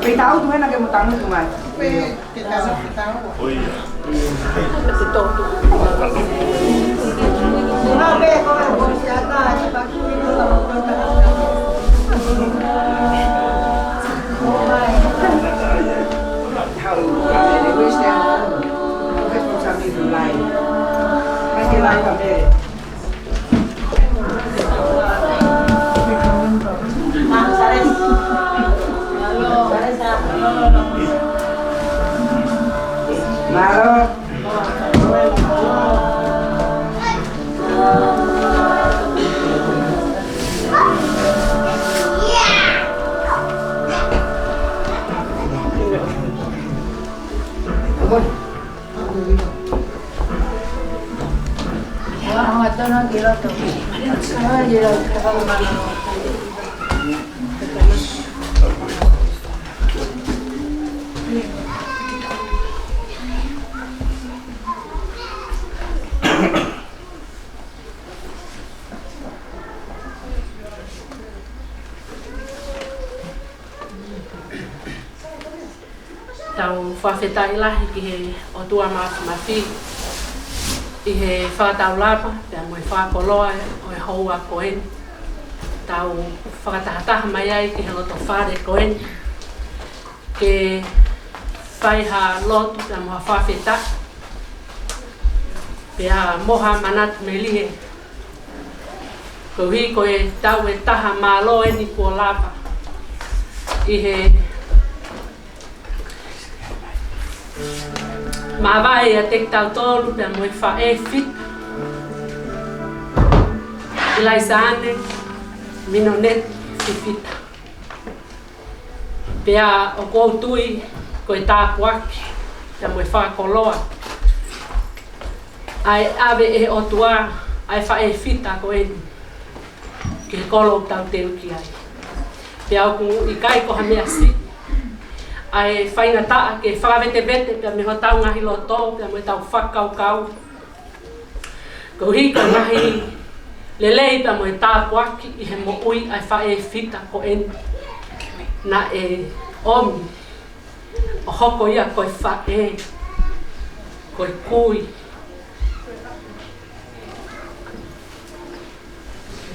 Pea tau tu hena ke mo tangutu mai. Tau fakafetaʻi lahi ki he ʻOtua Mafimafi ʻi he fakataulapa pea mo e fakakoloa ʻo e houa ko eni. Tau fakatahataha mai ai ki he loto fale ko eni ke fai ha lotu pea mo ha fakafetaʻi pea mo ha manatu melie. Koeʻuhi ko e taʻu ʻe taha mālō eni kuo lava ʻi he māvae ʻiate kitautolu pea mo e faʻē fita, ʻIlaisaane Minoneti Fifita. Pea ʻoku ou tui ko e tāpuaki pea mo e fakakoloa ʻa e ʻave ʻe he ʻOtua ʻa e faʻē fita ko eni ki he kolo ʻoku tau teu ki ai. Pea ʻoku ʻikai ko ha meʻa siʻi ʻa e faingataʻa ke fakavetevete pea mei hotau ngaahi loto pea mo ʻetau fakakaukau, koeʻuhi ko e ngaahi lelei pea mo e tāpuaki ʻi he moʻui ʻa e faʻē fita ko eni naʻe ʻomi ʻo hoko ia ko e faʻē, ko e kui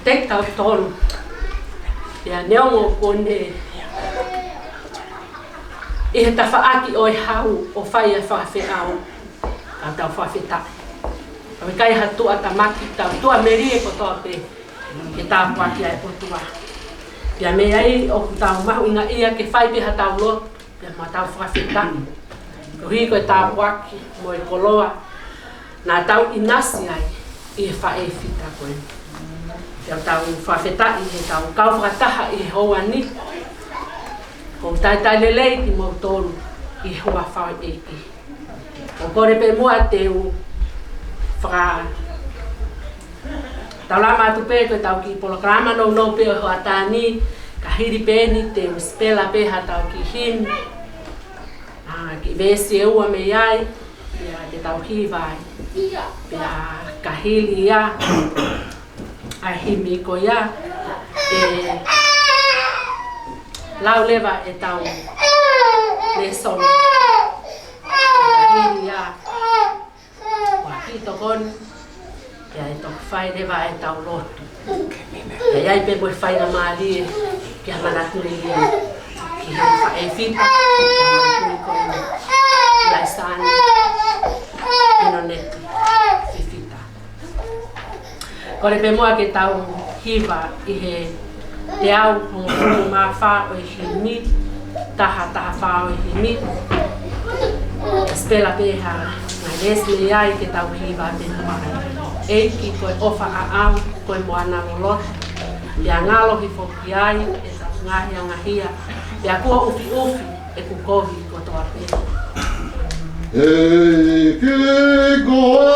ʻiate kitautolu. Pea neongo kuo ne ʻi he tafaʻaki ʻo e hau ʻo fai e fakafeʻao, ka tau fakafetaʻi. ʻOku ʻikai ha tuʻatamaki, tau tuʻamelie kotoa pē ke tāpuakiʻi ʻe he ʻOtua. Pea mei ai ʻoku tau mahuʻingaʻia ke fai pē haʻatau lotu pea mo ʻetau fakafetaʻi, koeʻuhi ko e tāpuaki mo e koloa naʻa tau ʻinasi ai ʻi he faʻē fita ko eni. Pea tau fakafetaʻi heʻetau kau fakataha ʻi he houa ni. ʻOku talitali lelei kimoutolu ʻi he huafa ʻo e ʻEiki. ʻOku ou kole pē muʻa te u fakataulama atu pē ko ʻetau kiʻi polokalama nounou pē ʻo e hoʻatā ni, ka hili pē eni te u sipela pē haʻatau kiʻi himi, ʻa, kiʻi veesi ʻe ua mei ai, pea te tau hiva ai. Pea ka hili ia ʻa e himi ko ia, ʻe lau leva ʻetau lēsoni. Ka hili ia ʻa e kiʻi tokoni, pea ʻe toki fai leva ʻetau lotu. Pea ʻi ai pē mo e faingamālie ke manatu lelei ki he faʻē fita, pea mo e kui ko eni, ʻIlaisaane Minoneti Fifita. Kole pē muʻa ke tau hiva ʻi he teau hongofulu mā fā ʻo e himi, taha taha fā ʻo e himi. Sipela pē ha ngaahi veesi mei ai ke tau hiva pē muʻa ai. ʻEiki, ko e ʻofa ʻaʻau ko e moana loloto, pea ngalo hifo ki ai ʻetau ngaahi angahia, pea kuo ʻufiʻufi ʻeku kovi kotoa pē. Hei ki koe,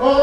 ʻo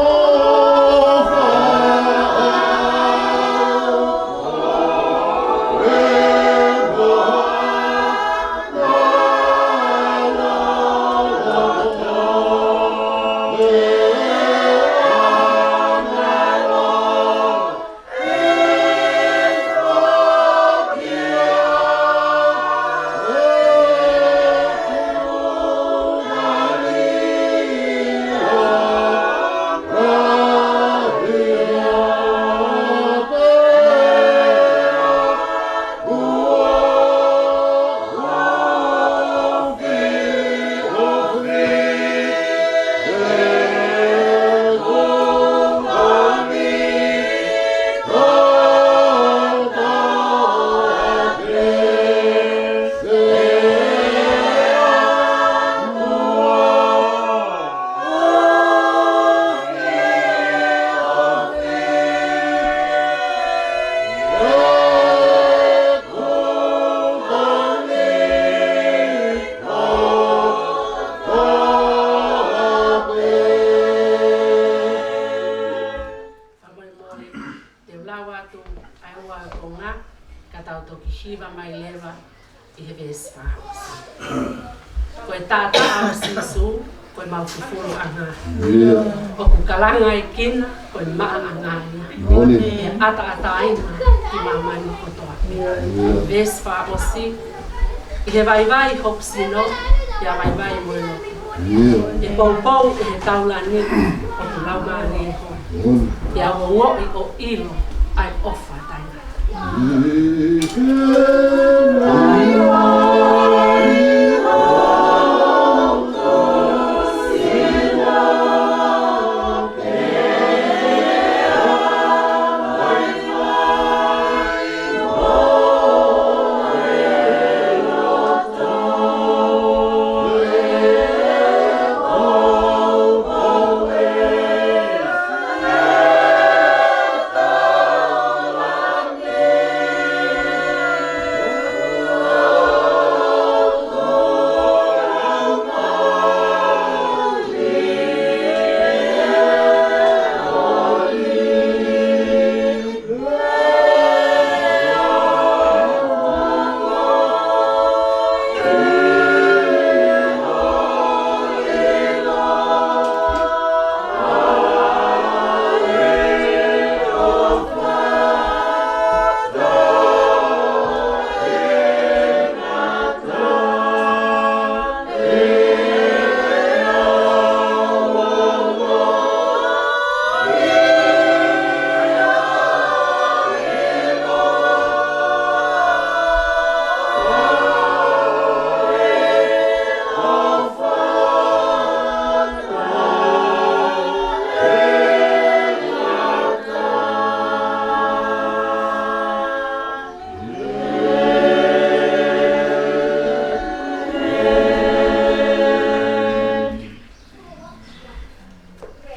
Fakamolemole, te u lau atu ʻa e ua konga, ka tau toki hiva mai leva ʻi he veesi fakaʻosi. Ko e taʻataʻa ʻo Sīsū, ko e mau fufuluʻanga. ʻIo. ʻOku kalangaʻi kina, ko e maʻaʻanga ia. Moʻoni. ʻE ʻataʻatā ʻi māmani kotoa pē. ʻIo. Veesi fakaʻosi, ʻi he vaivai hoku sino, pea vaivai mo e lotu. ʻIo. ʻE poupou ʻi he taulani ʻoku laumālie hono. Moʻoni. Pea u ongoʻi ʻo ʻilo ʻa e ʻofa taʻengata.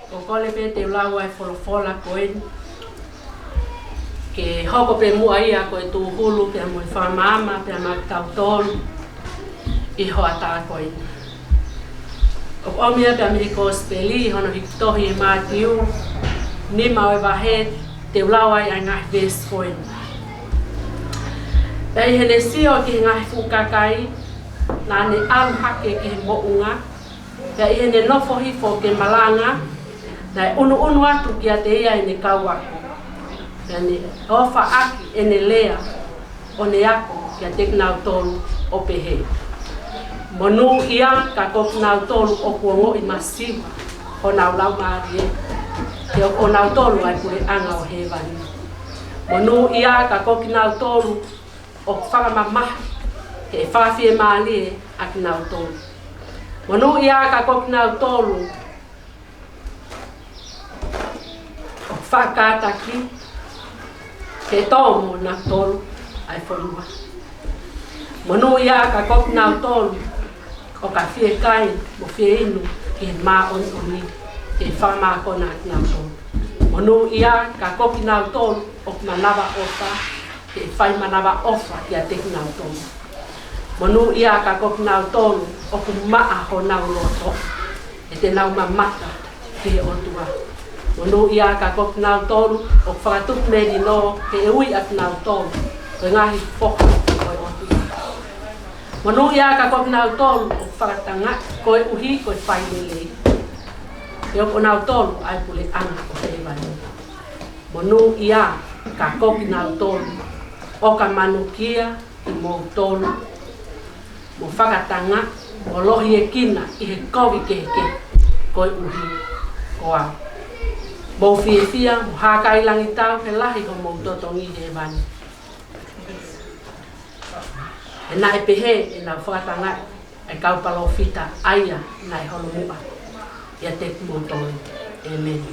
ʻOku ou kole pē te u lau ʻa e folofola ko eni, ke hoko pē muʻa ia ko e tūhulu pea mo e fakamaama pea maʻa kitautolu ʻi he hoʻatā ko eni. ʻOku ʻomi ia pea mei he Kosipeli, hono hiki tohi ʻe Mātiu, nima ʻo e vahe, te u lau ai ʻa e ngaahi veesi ko eni. Pea ʻi heʻene sio ki he ngaahi fuʻu kakai, naʻa ne ʻalu hake ki he moʻunga, pea ʻi heʻene nofo hifo ke malanga, naʻe ʻunuʻunu atu kiate ia ʻene kau ako. Pea ne ʻofaʻaki ʻene lea, ʻo ne ako kiate kinautolu ʻo pehē: Monūʻia ka ko kinautolu ʻoku ongoʻi masiva honau laumālie, he ʻoku ʻonautolu ʻa e puleʻanga ʻo hēvani. Monūʻia ka ko kinautolu ʻoku fakamamahi, he ʻe fakafiemālie ʻa kinautolu. Monūʻia ka ko kinautolu ʻoku faʻa kātaki, he ʻe tō mo kinautolu ʻa e fonua. Monūʻia ka ko kinautolu ʻoku fiekaia mo fieinu ki he māʻoniʻoni, he ʻe fakamākona ʻa kinautolu. Monūʻia ka ko kinautolu ʻoku manavaʻofa, he ʻe fai manavaʻofa kiate kinautolu. Monūʻia ā ka ko kinautolu ʻoku maʻa honau loto, he te nau mamata ki he ʻOtua. Monūʻia ā ka ko kinautolu ʻoku fakatupu melino, he ʻe ui ʻa kinautolu ko e ngaahi foha ʻo e ʻOtua. Monūʻia ā ka ko kinautolu ʻoku fakatangaʻi koeʻuhi ko e failelei, he ʻoku ʻonautolu ʻa e puleʻanga ʻo hēvani. Monūʻia ā ka ko kinautolu ʻoka manukia kimoutolu, mo fakatangaʻi, mo lohiekina ʻi he kovi kehekehe koeʻuhi ko au. Mou fiefia mo hākailangitau, he lahi homou totongi ʻi hēvani. He naʻe pehē ʻenau fakatangaʻi ʻa e kau palōfita ʻa ia naʻe holomuʻa ʻiate kimoutolu. ʻĒmeni.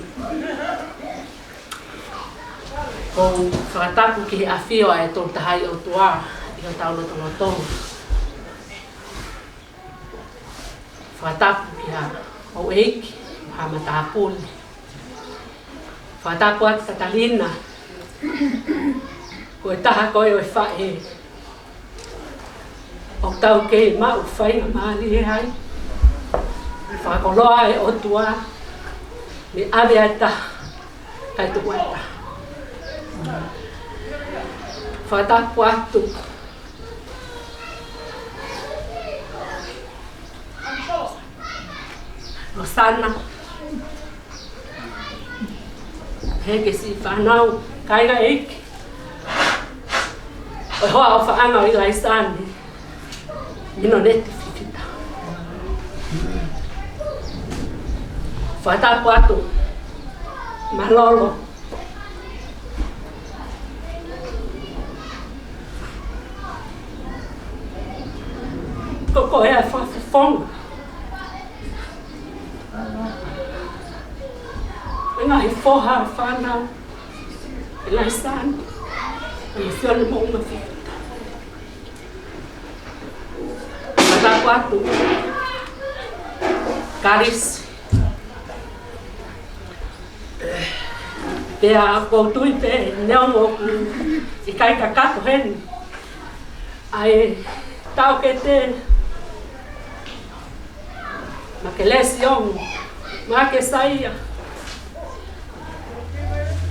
ʻOku ou fakatapu ki he ʻafio ʻa e Tolu Tahaʻi ʻOtua ʻi hotau lotolotonga. Fakatapu ki ha houʻeiki, ha matāpule. Fakatapu atu Katalina, ko e taha ko ē ʻo e faʻē ʻoku tau kei maʻu faingamālie ai. Fakakoloa e ʻOtua, ne ʻave ʻa e taha kae tuku ʻa e taha. Fakatapu atu Losana, he ke siʻi fānau, kāinga ʻeiki ʻo e hoa ʻofaʻanga ʻo ʻIlaisa ni, Minoneti Fifita. Fakatapu atu Malolo. Ko koe ʻa e fakafofonga ʻo e ngaahi foha, fānau ʻo ʻIlaisa ni, ʻa Sione Moʻunga Fifita. Fakatapu atu Kalisi. Pea ʻoku ou tui pē neongo ʻoku ʻikai kakato heni ʻa e taʻokete Makelesi Ongo, Makesaia,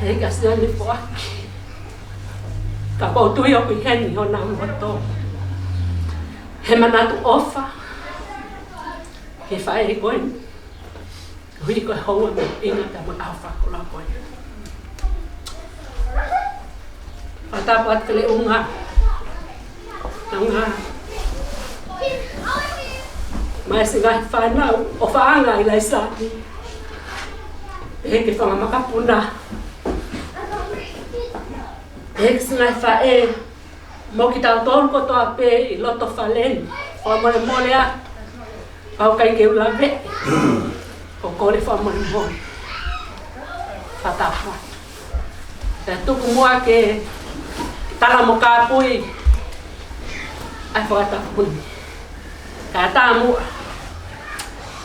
he ka Sione Foaki, ka ʻoku ou tui ʻoku ʻi heni honau loto he manatu ʻofa ki he faʻē ko eni, koeʻuhi ko e hounga mahuʻinga ʻa e ʻaho fakakoloa ko eni. Fakatapu atu Feleʻunga, Tonga, mo e siʻi ngaahi fānau ʻofaʻanga ʻo ʻIlaisa ni, pehē ki he fanga makapuna, pehē ki he siʻi ngaahi faʻē, mo kitautolu kotoa pē ʻi loto fale ni, fakamolemole atu. Pau kai ke u laveʻi, ʻoku ou kole fakamolemole. Fakatapu. Pea tuku muʻa ke tala mo kāpui ʻa e fakatapu ni. Kae ʻatā muʻa,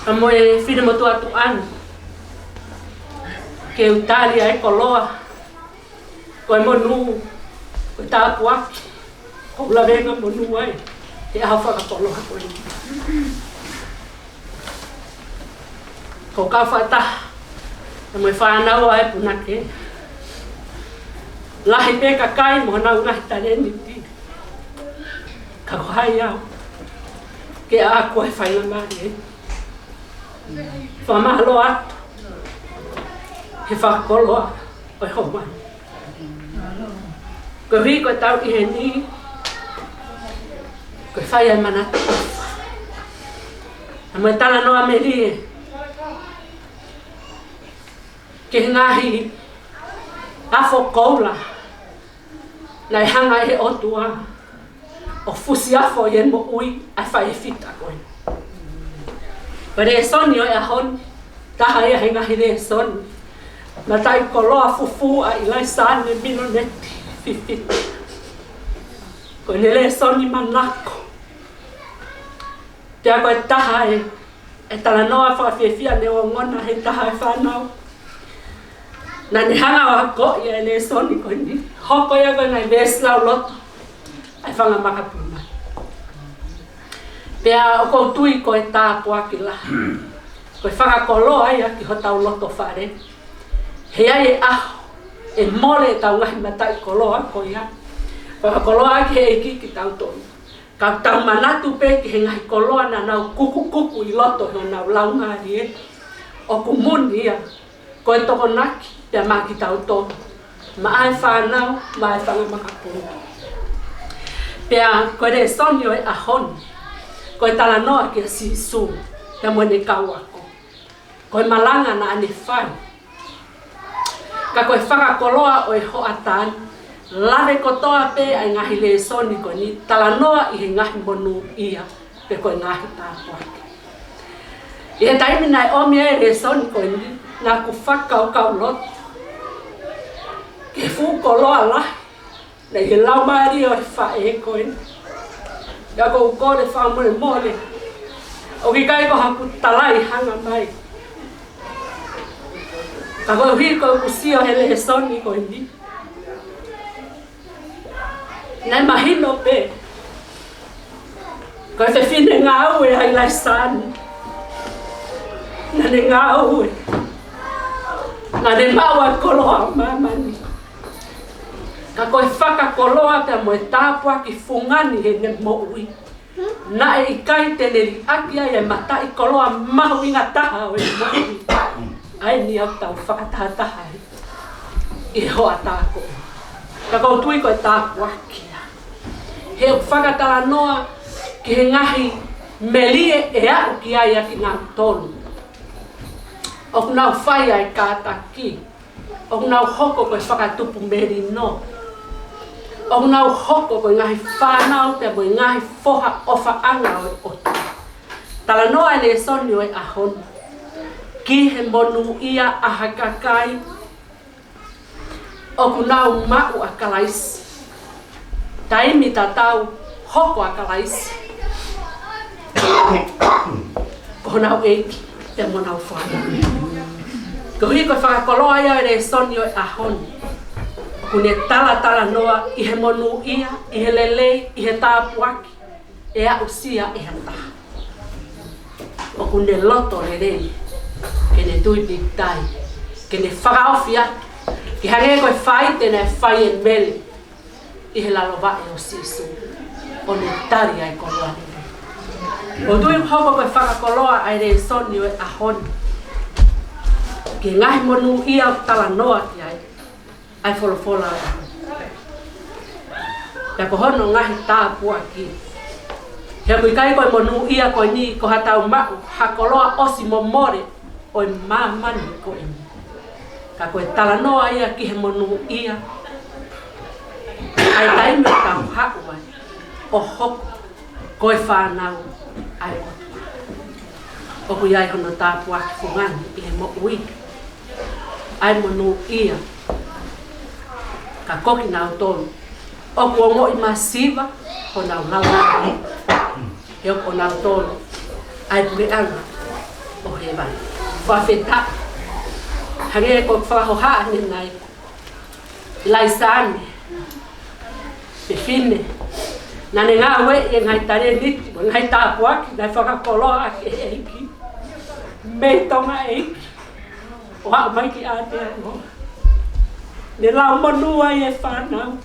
ka mo e finemotuʻa tuʻa ni, ke u tali ʻa e koloa ko e monū, ko e tāpuaki, ko e lavenga monū ai he ʻaho fakakoloa ko eni. Ko e kau fakataha mo e fānau ʻa e punake, lahi pē kakai mo honau ngaahi talēniti, ka ko hai au ke ʻaʻaku ʻa e faingamālie. Fakamālō atu he fakakoloa ʻo e houa ni. Koeʻuhi ko ʻetau ʻi heni, ko e fai ʻa e manatu ʻofa, pea mo e talanoa melie ki he ngaahi afo koula naʻe hanga ʻe he ʻOtua ʻo fusiafo ʻi he moʻui ʻa e faʻē Fifita ko ē. Ko e lēsoni ʻo e ʻaho ni, taha ia he ngaahi lēsoni mataʻikoloa fufū ʻa ʻIlaisa ni, Minoneti Fifita. Ko ʻene lēsoni manako. Pea ko e taha e, e talanoa fakafiefia ne ongona he taha e fānau naʻa ne hanga ʻo akoʻi ʻa e lēsoni ko eni. Hoko ia ko e ngaahi veesi lauloto ʻa e fanga makapuna. Pea ʻoku ou tui ko e tāpuaki lahi, ko e fakakoloa ia ki hotau loto fale. He ʻe ʻi ai e ʻaho ʻe mole ʻetau ngaahi mataʻikoloa ko ia. Fakakoloa ki he ʻEiki kitautolu. Ka tau manatu pē ki he ngaahi koloa naʻa nau kukukuku ʻi loto ʻi honau laumālie. ʻOku muni ia, ko e tokonaki pea maʻa kitautolu, maʻa e fānau, maʻa e fanga makapuna. Pea ko e lēsoni ʻo e ʻaho ni, ko e talanoa kia Sīsū pea mo ʻene kau ako. Ko e malanga naʻa ne fai. Ka ko e fakakoloa ʻo e hoʻatā ni, lave kotoa pē ʻa e ngaahi lēsoni ko eni, talanoa ʻi he ngaahi monūʻia, pe ko e ngaahi tāpuaki. ʻI he taimi naʻe ʻomi ai e lēsoni ko eni, naʻa ku fakakaukau loto ki he fuʻu koloa lahi naʻe ʻi he laumālie ʻo e faʻē ko eni. Pea ʻoku ou kole fakamolemole, ʻoku ʻikai ko haku talai hanga mai. Ka koeʻuhi ko ʻeku sio he lēsoni ko eni, naʻe mahino pē ko e fefine ngāue ʻa ʻIlaisa ni. Naʻa ne ngāue, naʻa ne maʻu ʻa e koloa ʻo māmani. Ka ko e fakakoloa pea mo e tāpuaki fungani heʻene moʻui, naʻe ʻikai te ne liʻaki ai e mataʻikoloa mahuʻinga taha ʻo e moʻui. ʻA eni ʻoku tau fakatahataha ai ʻi he hoʻatā ko eni. Ka ʻoku ou tui ko e tāpuaki ia. He ʻoku fakatalanoa ki he ngaahi melie ʻe aʻu ki ai ʻa kinautolu ʻoku nau fai ʻa e kātaki, ʻoku nau hoko ko e fakatupu melino, ʻoku nau hoko ko e ngaahi fānau pea mo e ngaahi foha ʻofaʻanga ʻo e ʻOtua. Talanoa e lēsoni ʻo e ʻaho ni ki he monūʻia ʻa ha kakai ʻoku nau maʻu ʻa Kalaisi. Taimi tatau hoko ʻa Kalaisi ko honau ʻEiki pea mo honau Fakamoʻui. Koeʻuhi ko e fakakoloa ia e lēsoni ʻo e ʻaho ni, ʻoku ne talatalanoa ʻi he monūʻia, ʻi he lelei, ʻi he tāpuaki ʻe aʻusia ʻe ha taha. ʻOku ne loto lelei ke ne tui pīkitai, ke ne fakaofi atu, ke hangē ko e faʻite naʻe fai ʻe Mele ʻi he lalo vaʻe ʻo Sīsū, ʻo ne tali ʻa e koloa lelei. ʻOku ou tui ʻoku hoko ko e fakakoloa ʻa e lēsoni ʻo e ʻaho ni ki he ngaahi monūʻia ʻoku talanoa ki ai ʻa e folofola ʻo e ʻaho ni. Pea ko hono ngaahi tāpuaki, he ʻoku ʻikai ko e monūʻia ko eni ko haʻatau maʻu ha koloa ʻosi momole ʻo e māmani ko eni. Ka ko e talanoa ia ki he monūʻia ʻa e taimi ʻoku tau haʻu ai ʻo hoko ko e fānau ʻa e ʻOtua. ʻOku ʻi ai hono tāpuaki fungani ʻi he moʻui ʻa e monūʻia. Ka ko kinautolu ʻoku ongoʻi masiva honau laumālie, he ʻoku ʻonautolu ʻa e puleʻanga ʻo hēvani. Fakafetaʻi. Hangē ko e fakahohaʻa ʻanenai, ʻIlaisa ni, fefine naʻa ne ngāueʻi e ngaahi talēniti mo e ngaahi tāpuaki naʻe fakakoloa ʻaki ʻe he ʻEiki mei Tonga ʻEiki, ʻo aʻu mai ki Aotearoa. Ne lau monū ai e fānau,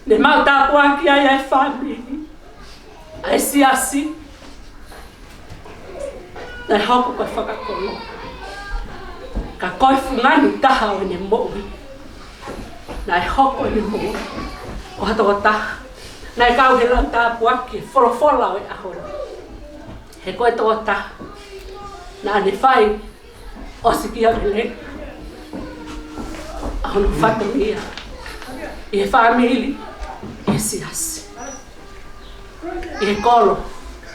ne maʻu tāpuaki ai e fāmili, ʻa e siasi. Naʻe hoko ko e fakakoloa, ka ko e fungani taha ʻo ʻene moʻui, naʻe hoko ʻene moʻui ko ha tokotaha naʻe kau he lau tāpuaki e folofola ʻo e ʻaho ni. He ko e tokotaha naʻa ne fai ʻosikiavelenga ʻa hono fatongia ʻi he fāmili, ʻi he siasi, ʻi he kolo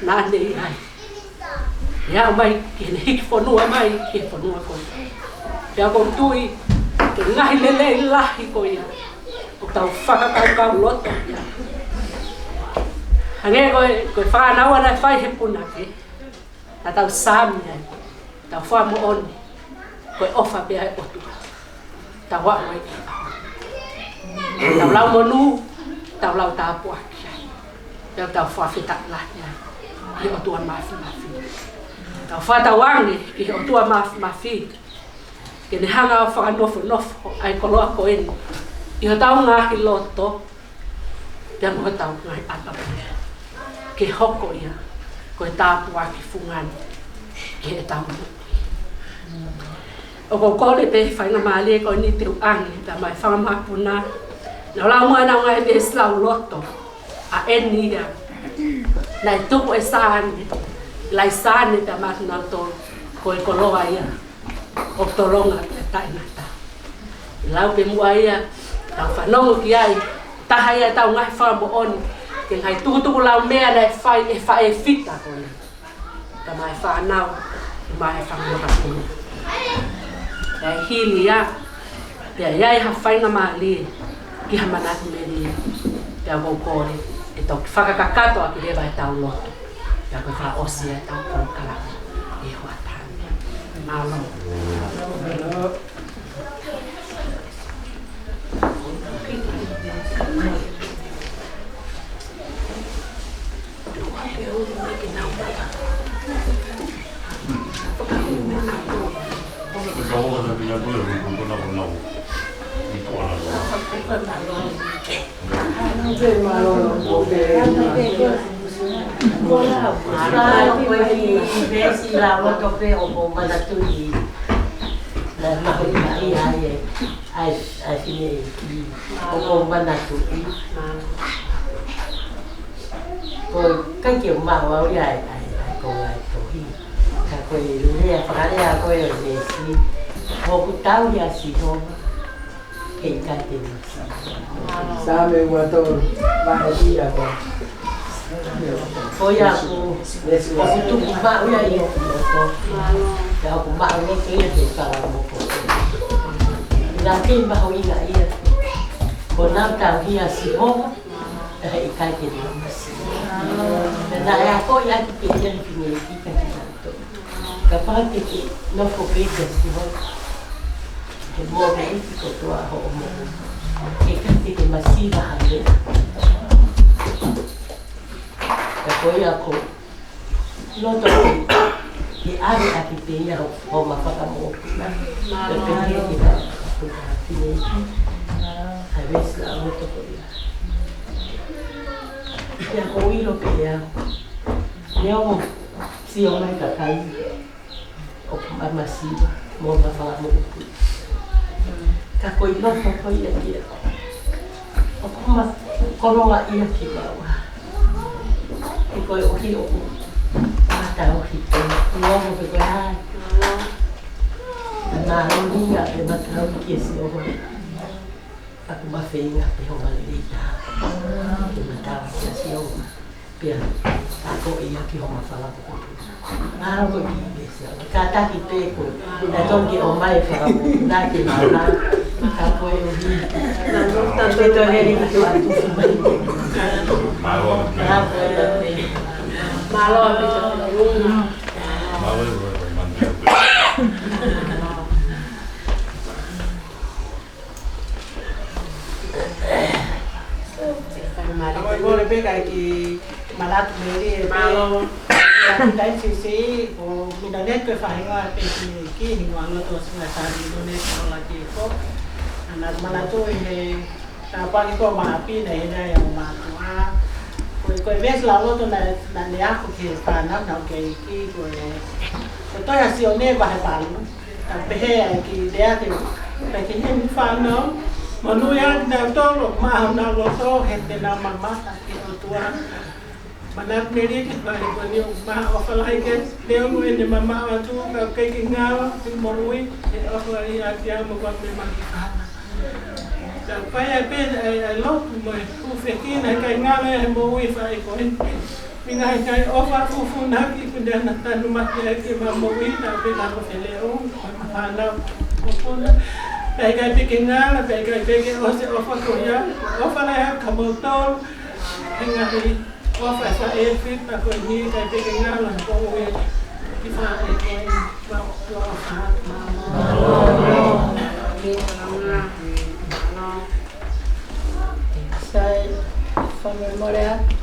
naʻa ne ʻi ai, ʻo aʻu mai ki heʻene hiki fonua mai ki he fonua ko eni. Pea ʻoku ou tui ko e ngaahi lelei lahi ko ia ʻoku tau fakakaukau loto ia. Hangē ko e, ko e fānau naʻe fai he punake, naʻa tau sāmi ai, tau fakamoʻoni ko e ʻofa pē ʻa e ʻOtua. Tau aʻu ai ki he ʻaho ni, tau lau monū, tau lau tāpuaki ai, pea tau fakafetaʻi lahi ai. ki he ʻOtua Māfimafi. Tau fakatauange ki he ʻOtua Māfimafi ke ne hanga ʻo fakanofonofo ʻa e koloa ko eni ʻi hotau ngaahi loto, pea mo hotau ngaahi ʻatamai, ke hoko ia ko e tāpuaki fungani ki heʻetau moʻui. ʻOku ou kole pē he faingamālie ko eni te u ʻoange pea mo e fanga makapuna, naʻa nau lau mai ʻenau ngaahi veesi lauloto, ʻa eni ia naʻe tuku ʻe Sane, Laisane pea mo kinautolu, ko e koloa ia ʻoku tolonga pea taʻengata. ʻE lau pē muʻa ia, tau fanongo ki ai, taha ia ʻetau ngaahi fakamoʻoni ki he ngaahi tukutukulaumea naʻe fai ʻe he faʻē fita ko eni, pea mo e fānau, pea mo e fanga makapuna. Pea hili ia, pea ʻi ai ha faingamālie ki ha manatu melie, pea ʻoku ou kole ʻe toki fakakakato ʻaki leva ʻetau loto, pea ko e fakaʻosi ia ʻetau polokalama ʻi he hoʻatā ni. Mālō. Mālō, ko e kiʻi veesi lauloto pē ʻoku ou manatuʻi. Naʻe mahuʻinga ia ai ʻa e, ʻa e, ʻa e fineʻeiki. ʻOku ou manatuʻi. Ko e ʻikai ke u maʻu au ia ʻa e, ʻa e, ʻa e konga ʻo e tohi. Ka ko e lea, fakalea ko ē ʻo e veesi. Ko hoku tauhi ʻa Sihova, heʻikai te u masiva. Saame ua tolu, vahe ia ko. Ko ia ʻoku, ʻoku tuku maʻu ia ʻi hoku loto. Pea ʻoku maʻuloto ia ki he fanga moʻui. Naʻa ke mahuʻinga ia. Ko ʻenau tauhi ʻa Sihova, heʻikai te nau masiva. Naʻe akoʻi atu pē ia ʻe he fineʻeiki kiate kinautolu. Kapau te ke nofo pē kia Sihova he moʻui kotoa hoʻo moʻui, heʻikai te ke masiva ha meʻa. Ka ko ia ʻoku loto ke, ke ʻave ʻaki pē ia ho, homa fanga moʻui. Pea pehē ki he fanga moʻui. ʻA e veesi lauloto ko ia. Pea ʻoku ou ʻilo pē au, neongo sio mai e kakai ʻoku ma, masiva mo homa fanga moʻui, ka ko e loto ko ia ia ʻoku ma koloa ia kimaua. He koeʻuhi ʻoku ma tauhi pē, neongo pe ko e hā. Mālō ia ʻe ma tauhi kia Sihova. Ka ʻoku ma feinga pē homa lelei taha ke ma tauhi kia Sihova. Pea akoʻi ia ki homa fanga moʻui. Mālō ko e kiʻi veesi. Kātaki pē ko e, naʻe tonu ke ʻomai e fanga moʻui, naʻa ke mālō. Ka koeʻuhi. Naʻa ke tonu heni ki tuʻa tuʻu mai. Mālō. Ka koeʻuhi. Mālō. Mālō. Mālō, mālō pē kae kiʻi manatu melie pē. Mālō. Kiʻi taimi siʻisiʻi, ko Minaneti ko e faʻahinga pē kiʻi, kiʻi hingoa loto ʻo Singapore, Minaneti ko la ki ko. Naʻa ku manatuʻi he tāpuaki ko ē ʻa ʻapi naʻe ʻi heni ʻa e ongo mātuʻa. Ko e, ko e veesi lauloto naʻe, naʻe ako ki he fānau naʻa ku kei ʻi, ko e, ko e tohi ʻa Sione vahe valu. Ka pehē ʻa e kiʻi lea ke, pea ke himi fānau, monūʻia kinautolu ʻoku maʻa honau loto, he te nau mamata ki he ʻOtua. Manatu melie ki he vahe ko eni ʻoku maʻu ʻofa lahi ki ai, neongo ʻene mamaʻo atu, ka ʻoku ʻikai ke ngalo ʻene moʻui, he ʻofa ia ʻiate au mo kua me maki fana. Ka ʻoku ʻi ai pē ʻa e, ʻa e lotu mo e hūfekina, ʻikai ngalo ia he moʻui faʻē ko eni. Mei he ngaahi ʻofa fufunuʻaki kuo ne hanga ʻo tanumaki ai ke ma moʻui, naʻa pē naʻa ko feleʻo, ko e fānau, ko puna. Pea ʻikai pē ke ngalo, pea ʻikai pē ke ʻosi e ʻofa ko ia. ʻOfa lahi atu kia moutolu, he ngaahi ʻofa ʻa e faʻē fita ko eni, ʻikai pē ke ngalo, ko e moʻui ki he faʻē ko eni. Mālō, mālō. Sai, fakamolemole atu.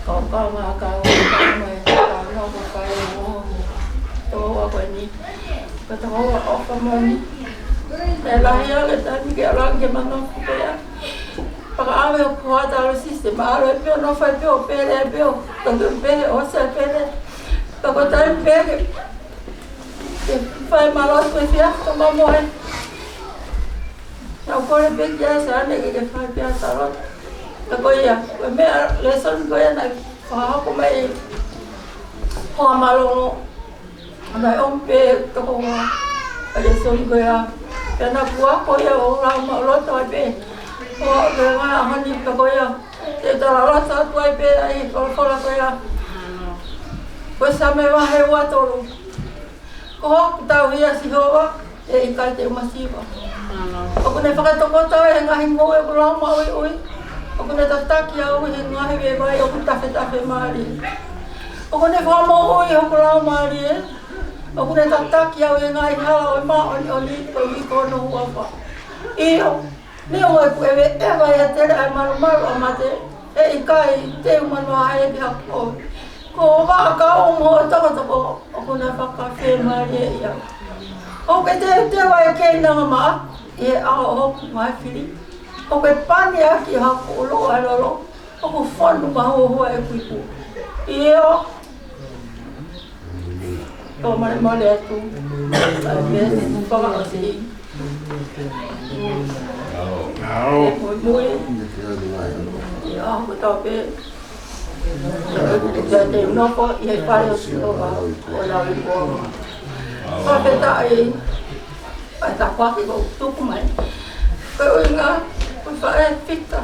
Kau kau ngā kau kau mai kau nō ko kai o tō ua ko ni. Ko tō ua ʻofa moʻoni. E lahi ange taimi ke ʻalu ange ke mano pea. Paka ave o ko ata alo siste ma alo e peo nō fai peo pele e peo. Tō peo pele o se pele. Ka ko taimi pele. Ke fai malo ko e fia tō ma moe. Naʻa ku kole pē ki ai Sane ke ke fai pē ʻa e talo. Ka ko ia, ko e meʻa lēsoni ko ia naʻe fakahoko mai ʻe Hoa Malolo. Naʻe ʻomi pē toko ua ʻa e lēsoni ko ia. Pea naʻa ku ako ia ʻo lau maʻuloto ai pē. ʻO pē ngā ʻaho ni ka ko ia. Te tala loto atu ai pē ʻa e folofola ko ia. Ko e Same vahe ua tolu. Ko hoku tauhi ʻa Sihova, ʻe ʻikai te u masiva. ʻOku ne fakatokoto au ʻi he ngaahi ngoue ʻoku lau maʻuiʻui. ʻOku ne tataki au ʻi he ngaahi vaivai ʻoku tafetafe mālie. ʻOku ne fakamoʻui hoku laumālie. ʻOku ne tataki au ʻi he ngaahi hala ʻo e māʻoniʻoni koeʻuhi ko hono huafa. ʻIo, neongo ʻeku ʻeveʻeva ʻi he tele ʻa e malumalu ʻa mate, ʻe ʻikai te u mano ai ki haku ʻofa. Ko ho vaʻakau mo hoʻo tokotoko ʻoku na fakafiemālieʻi au. ʻOku ke teuteu ʻa e keinanga maʻaku ʻi he ʻao ʻo hoku ngaahi fili. ʻOku ke pani ʻaki haku ʻulu ʻa e lolo. ʻOku fonu mahuohua ʻeku ipu. ʻIo. Tō malemale atu. ʻA e meʻa ni fakaʻosi. ʻE muimui. ʻIo, ko tau pē. Tau pē te nofo ʻi he fale ʻo Sihova ʻo lauikuonga. Fakafetaʻi. ʻA e tapuaki ʻoku tuku mai. Ko e ʻuhinga, ko e faʻē Pita.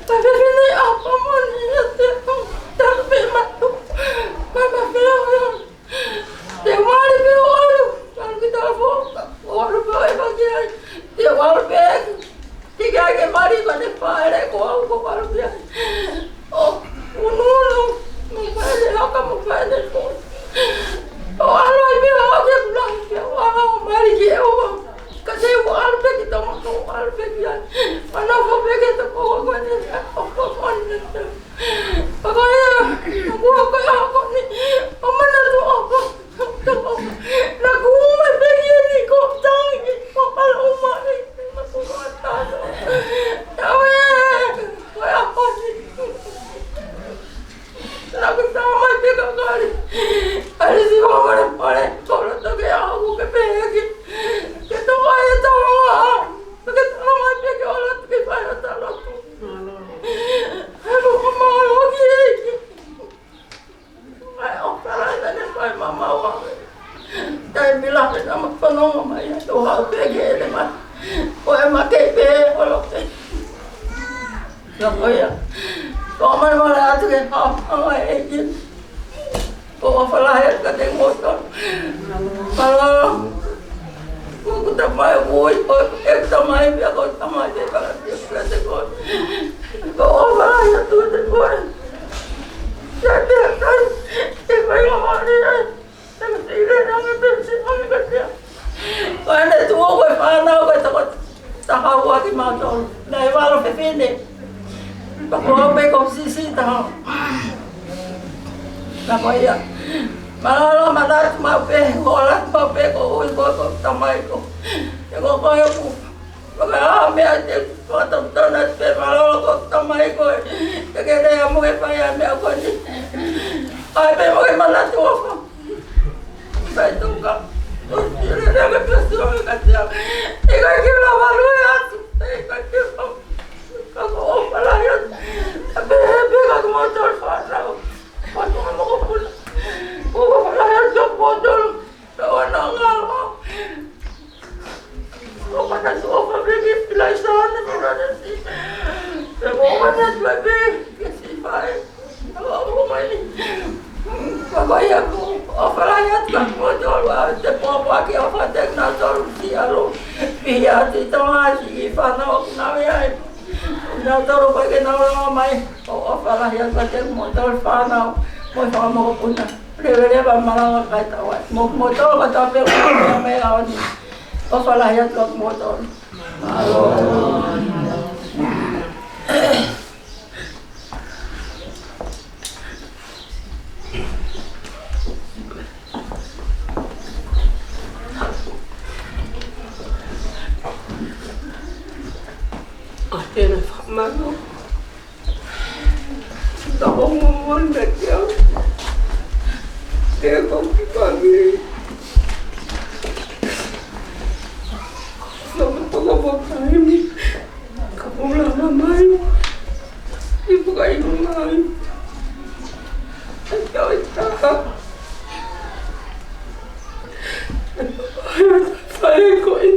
Ka fefine ʻa pamoni ia te au, talu pē matu. Mama feo ia. Te u mali pē ʻo ʻalu, ʻalu ki Talafou, ʻo ʻalu pē ʻo ʻeva ki ai. Te u ʻalu pē ki ai ke mali ka ne faele ko au ko ʻalu ki ai. ʻO unuunu, mo faele haka mo faele ko. ʻO ʻalu ai pē ʻo ke kula, ke ʻalu ʻo mali ki ʻEua. Ka te u ʻalu pē ki Tonga, ka u ʻalu pē ki ai. Manako pē ke toko ua ko eni, ʻo fofoni. Ka ko ia, ka ko ia, ka ko ni, ʻo manatu ʻofa. Naʻa ku ʻomai pē ki eni ko tangi, ko ʻalu ʻo mali, naʻa ku ʻomai tato. Tawe, ko ia ko ni. Naʻa ku tau mai pē kakali. ʻAlisi ua mare mare, kolo toke au ke peheki. Ke tau mai e tau loa. Ke tau mai pē ke ola ke fai ʻa talotu. He ko ko mālō ki eiki. Ai, ʻo kala ina ne fai mamaua. Taimi lahi naʻa ma fanongo mai, ʻo hau pē ke ele mai. Ko e ma kei pē, ʻo lo pē. Ka ko ia. Ko mai mara atu ke hau, hau ai e kini. Ko ʻofa lahi atu kiate kimoutolu. Mālō. Ko ʻeku tamai ui, ko ʻeku tamai pea ko e tamai te kala pia pia te ko. Ko ʻofa lahi atu te ko. Ia te kai, te kai o mare ai. Te kai te ire nange te si mami ka te. Ko ʻene tuʻu ko e fānau ko e toko taha ua kimautolu. Naʻe valo fefine. Pea ko au pē ko sisi taha. Ka ko ia. Mālō, mālō atu maʻu pē, hola atu maʻu pē ko ui ko, ko tamai ko. Te ko ko e ku. Ko ka meʻa te fakatautau na te mālō ko tamai ko. Ke ke lea mo ke fai ʻa e meʻa ko eni. ʻAi pē mo ke manatu ʻofa. Sai tuka. ʻO sile lea ke pēsua me ka tia. ʻIkai ke la valu e atu. ʻIkai ke la. Ka ko ʻofa lahi atu. ʻA pē, pē ka ko mau tau fānau. Ko tau mokopuna. Ko ʻofa lahi atu ko tau. Ka ʻoua naʻa ngalo. Ko mana tuʻa fa pē ki Pilaisana, Pilaisana. Pea ko mana tuʻa pē ki Sifae. Ka ʻoua mai. Ka ko ia ko, ʻofa lahi atu kia kimoutolu ʻa e te pōpoaki ʻofa te na tolu si alo. Pea ʻi ai ʻa e tamaiki fānau ʻoku nau ʻi ai. Nautolu ko ē ke nau lava mai. ʻOfa lahi atu kia kimoutolu fānau. Mo e fanga mokopuna. Leveleva malanga kai tau ai. Mo, mo tau ka tau pē ua mea mei ʻaho ni. ʻOfa lahi atu kia kimoutolu. Mālō. Ona ke au. Te ko ki pami. Nō me toko mo taimi. Ka pula na mai. I puka i mai. Ai au i taha. Ai au i taha. Fai ko i.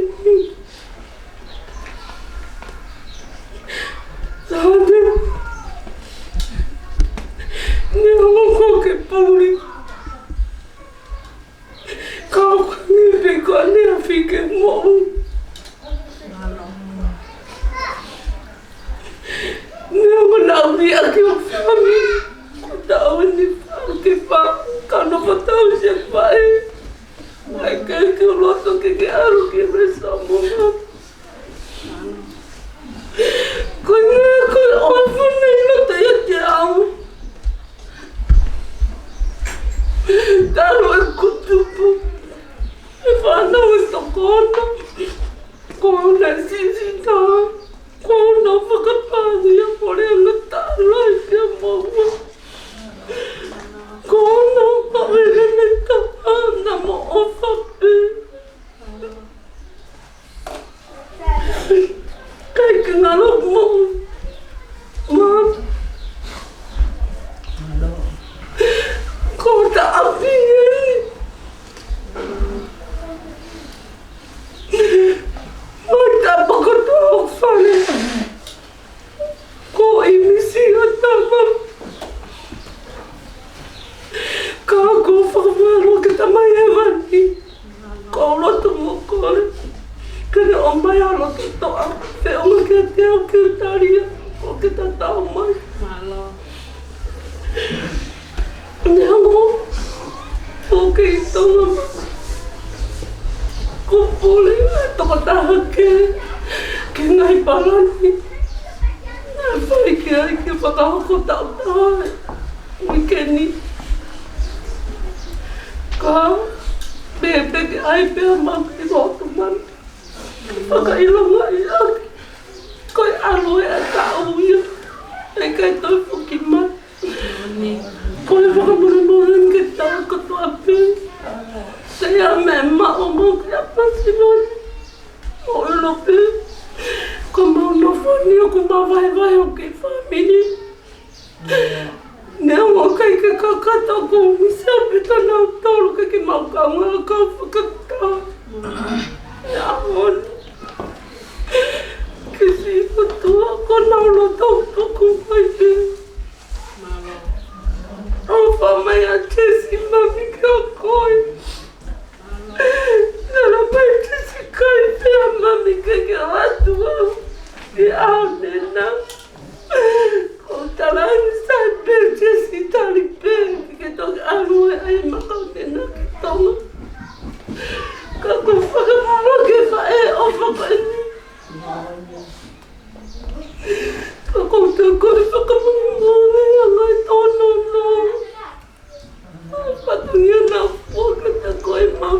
Sāne. Neongo ko ke puli. Ka ko ni pe ko ne a fike mo. Neongo na ui a ke o fami. Ko tau ni fa ke fa. Ka no ko tau se fa e. Ai ke ke loto ke ke aru ke me sa mo. Ko e ngā ko e ʻofa nei loto ia te au. Talo e kutupu. E fānau e tokona. Ko na sisita. Ko na fakapāngia ko le ana tala i te maua. Ko na paʻele me tapa na mo ʻofa pē. Kai ke ngalo mo. Ma. Ko ta api e. Mo ta pakoto fale. Ko e misi a tama. Ka ko fakamalo ke tamai e vani. Ko loto mo kole. Ke ne ʻomai a loto toʻa. Ke ʻomai ke te au ke talia. Ko ke tatau mai. Malo. Neongo. Ko ke i Tonga. Ko pole. Tokotaha ke. Ke ngai palani. Naʻe fai ke ai ke fakahoko taʻu taha. Uike ni. Ka, pē, pē ke ai pē a mau ki lotu mami. Fakaʻilonga ia. Ko e ʻalo e a taʻu ia. ʻE kai toi foki mai. Ko e fakamolemole ke tau katoa pē. Te ia me ma o mo ke a pasi loi. Mo ʻilo pē. Ko mau nofo ni o ko mau vaevae o ke family. Neongo kai ke kakata ko misi a pita na tolu ke ke mau kaunga ka fakata. Ia on. Ke si kutua ko nau lo tau tuku mai pē. ʻOfa mai a Jesi mami kia koe. Nana mai Jesi kai pea mami ke ke atu au. Ke au nena. Ko talangi sai pē Jesi tali pē ke toki ʻalu e ai makau nena ke Tonga. Ka ko fakamalo ke faʻe ʻofa ko eni. Ka ko te ko fakamalo mo ne angai tono no. Fatongia na fuaka ta koe mau.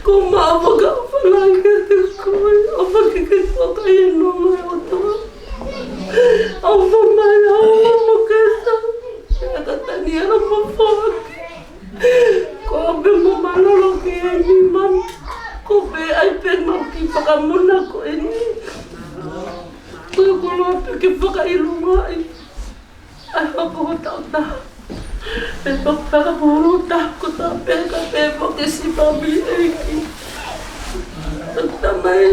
Ko mau fakaʻofa lahi kiate koe, ʻofa ke ke fuaka ia no mai ʻOtua. ʻOfa mai au mo ke sa. Ia ka tani ana mo foaki. Ko pē mo malolo ke ni mami. Ko pē ai pē mau ki fakamona ko eni. Ko e koloa pē ke fakaʻilonga ai. ʻAi hoko ho taʻu taha. Pea toki fakamolemole taha ko ta pē ka pē mo ke sipa mi ʻEiki. Tamai,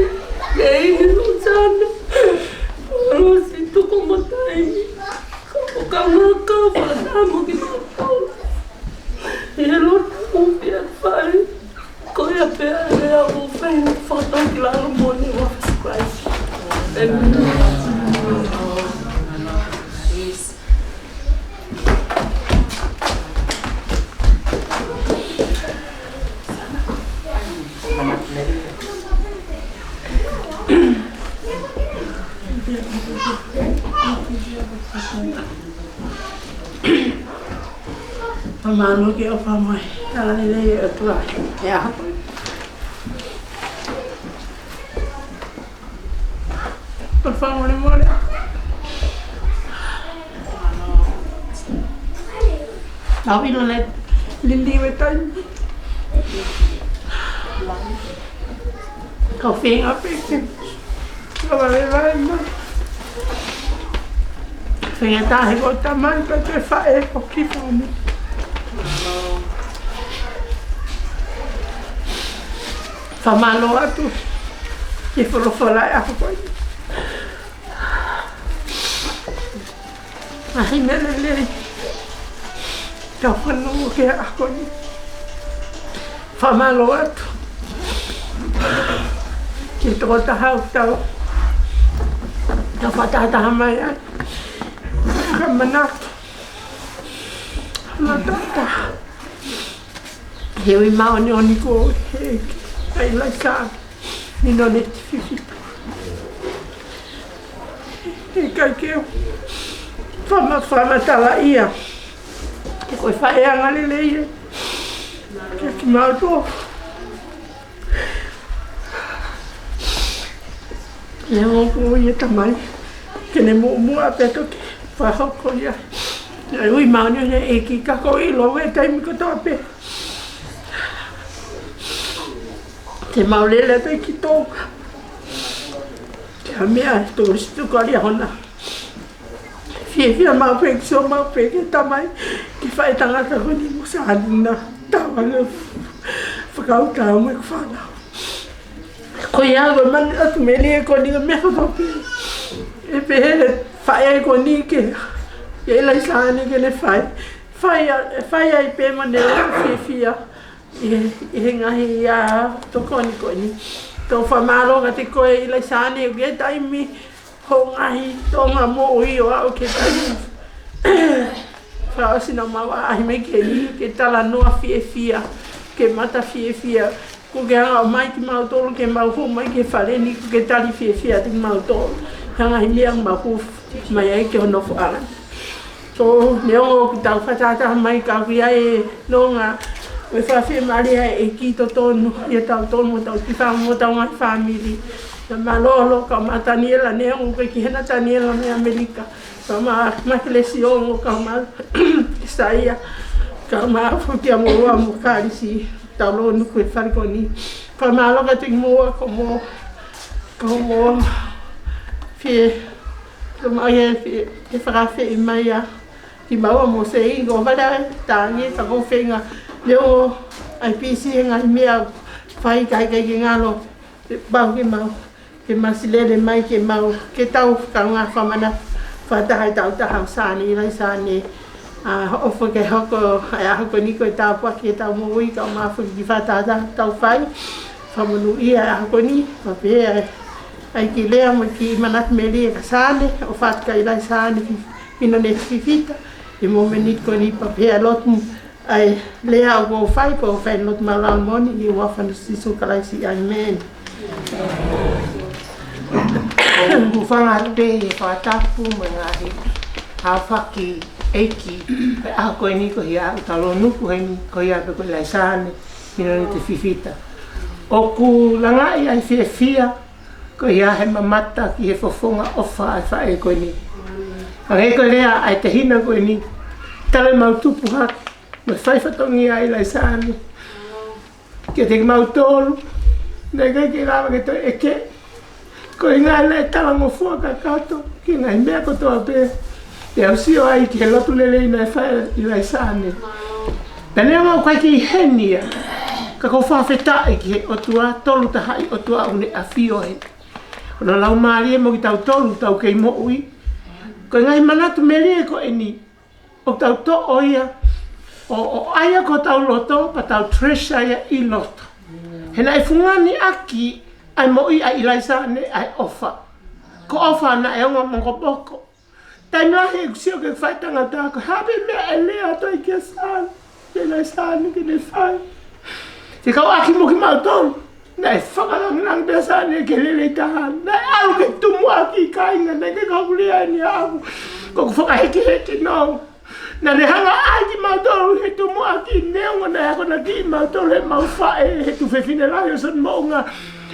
ke ini lo sana. Lo si tuko mo taimi. Ko ka mo ka fata mo ki mo. Ia lo tu pia fai. Ko ia pē ʻa e ʻofa ʻoku fai ni fakatau ki lalo mo ni ʻofa Christ. Amen. Ka mālō ke ʻofa mai. Tala lelei e ʻOtua. ʻE aho. ʻOfa molemole. Tau ʻilo le liliu e taimi. Kau feinga pē ke kau vaivai mai. Feinga taha he ko e tamai pē ko e faʻē ko ki fānau. Fakamālō atu ki he folofola ʻa e ʻaho ko eni. ʻAi meʻa lelei ke u fanongo ki he ʻaho ni. Fakamālō atu ki he tokotaha ʻoku tau, tau fakatahataha mai ai. Ka manatu. Manatu. He ui māʻoniʻoni ko e ʻEiki ʻa ʻIlaisa Minoneti Fifita. ʻIkai ke u fama-, fakamatalaʻi ia. He ko e faʻē angalelei ia kiate kimautolu. Neongo kuo ʻi ai e tamai ke ne muʻomuʻa pea toki fakahoko ia. Naʻe ui māʻoniʻoni ʻe he ʻEiki ka ko e ʻilo he taimi kotoa pē te mau lele atu ki Tonga. Ko e meʻa ʻe tolu situ ko ia hona. Fiefia maʻu pē, sio maʻu pē ki he tamai, ki he faʻētangata ko eni mo Sānina. Tau anga fakautau mo e fānau. Ko ia ko e manatu melie ko eni ka meʻa kotoa pē. ʻE pehē faʻē ko eni kia ʻIlaisa ni ke ne fai. Fai a-, fai ai pē mo ne fiefia ʻi he, ʻi he ngaahi ʻaho tokoni ko eni. Tau fakamālō kiate koe ʻIlaisa ni, ʻoku ʻi ai e taimi hoʻo ngaahi toʻonga moʻui ʻo aʻu ki he taimi fakaʻosi naʻa mau ʻaʻahi mai ki heni, ke talanoa fiefia, ke mata fiefia, kuo ke hanga ʻo ʻomai kimautolu, ke mau hū mai ki he fale ni, kuo ke tali fiefia atu kimautolu. Hanga ʻi he meʻa mau hū mai ai ki hono nofoʻanga. So, neongo ʻoku tau fakatahataha mai ka ʻoku ʻi ai e nonga mo e fakafiemālie ʻa e ʻEiki ʻi totonu ʻiate kitautolu mo hotau kiʻi fāmili mo hotau ngaahi fāmili. Naʻa mālōlō kau mai Taniela, neongo ʻoku ʻikai ke ʻi hena Taniela mei ʻAmelika. Kau mai Makelesi Ongo, kau mai Saia, kau mai Futia mo Ua mo Kalisi, tau lōnuku he fale ko eni. Fakamālō kiate kimoua ko mo, ko mo fie Tau mai e, e fakaafeʻi mai ʻa kimaua mo Seingo, vale ai tangi, ka ko e feinga, neongo ʻa e pisi he ngaahi meʻa fai ka ʻikai ke ngalo, pau ke mau, ke masi lele mai ke mau, ke tau kaungā fakamanatu fakataha ʻi he tautaha ʻo Sane, ʻIlaisa ni, ʻa, ʻofa ke hoko ʻa e ʻaho ko eni ko e tāpuaki ki heʻetau moʻui, kae ʻumaʻā foki e kiʻi fakatahataha ʻoku tau fai, fakamonūʻia ʻa e ʻaho ko eni, pea pehē ʻa e ʻa e kiʻi lea mo e kiʻi manatu melie kia Sane, ʻofa atu kia ʻIlaisa ni, Minoneti Fifita, ʻi he mōmeniti ko eni pea pehē ʻa e lotu, ʻa e lea ʻoku ou fai, ʻoku ou fai e lotu māʻoniʻoni ʻi he huafa ʻo Sīsū Kalaisi, ʻēmeni. ʻOku ou hūfanga atu pē he fakatapu mo e ngaahi aofaki ʻeiki, he ʻaho ko eni ko ia ʻoku tau lōnuku heni, ko ia pē ko ʻIlaisa ni, Minoneti Fifita. ʻOku langaʻi ʻa e fiefia, ko ia he mamata ki he fofonga ʻofa ʻa e faʻē ko eni. Hangē ko e lea ʻa e tehina ko eni, talu ʻemau tupu hake, mo e fai fatongia ʻa ʻIlaisa ni kiate kimautolu, naʻe ʻikai ke lava ke toe ʻeke. Ko e ʻuhinga naʻe talangofua kakato ki he ngaahi meʻa kotoa pē. ʻE au sio ai ki he lotu lelei naʻe fai ʻe ʻIlaisa ni. Pea neongo ʻoku ʻikai ke ʻi heni ia, ka ʻoku ou fakafetaʻi ki he ʻOtua, Tolu Tahaʻi ʻOtua ʻoku ne ʻafio heni. Ko hono Laumālie mo kitautolu ʻoku tau kei moʻui. Ko e ngaahi manatu melie ko eni, ʻoku tau toʻo ia, ʻo, ʻo ʻai ia ki hotau loto, pea tau treasure ia ʻi loto. He naʻe fungani ʻaki ʻa e moʻui ʻa ʻIlaisa ni ʻa e ʻofa. Ko e ʻofa naʻe ongo mokopoko. Taimi lahi ʻeku sio ki he faʻētangata, ko e hā pē meʻa ʻe lea atu ai kia Sane, ʻIlaisa ni ke ne fai. Fekauʻaki mo kimautolu, naʻe fakalangilangi pē ʻa Sane ki he lelei taha, naʻe ʻalu ki he tumuʻaki ʻi kāinga, naʻe ʻikai ke u lea eni ʻaʻaku, ko ʻeku fakahekeheke nō. Naʻa ne hanga ʻo ʻai kimautolu he tumuʻaki, neongo naʻe akonaki kimautolu ʻe heʻemau faʻē, he tuofefine lahi ʻo Soni Moʻunga.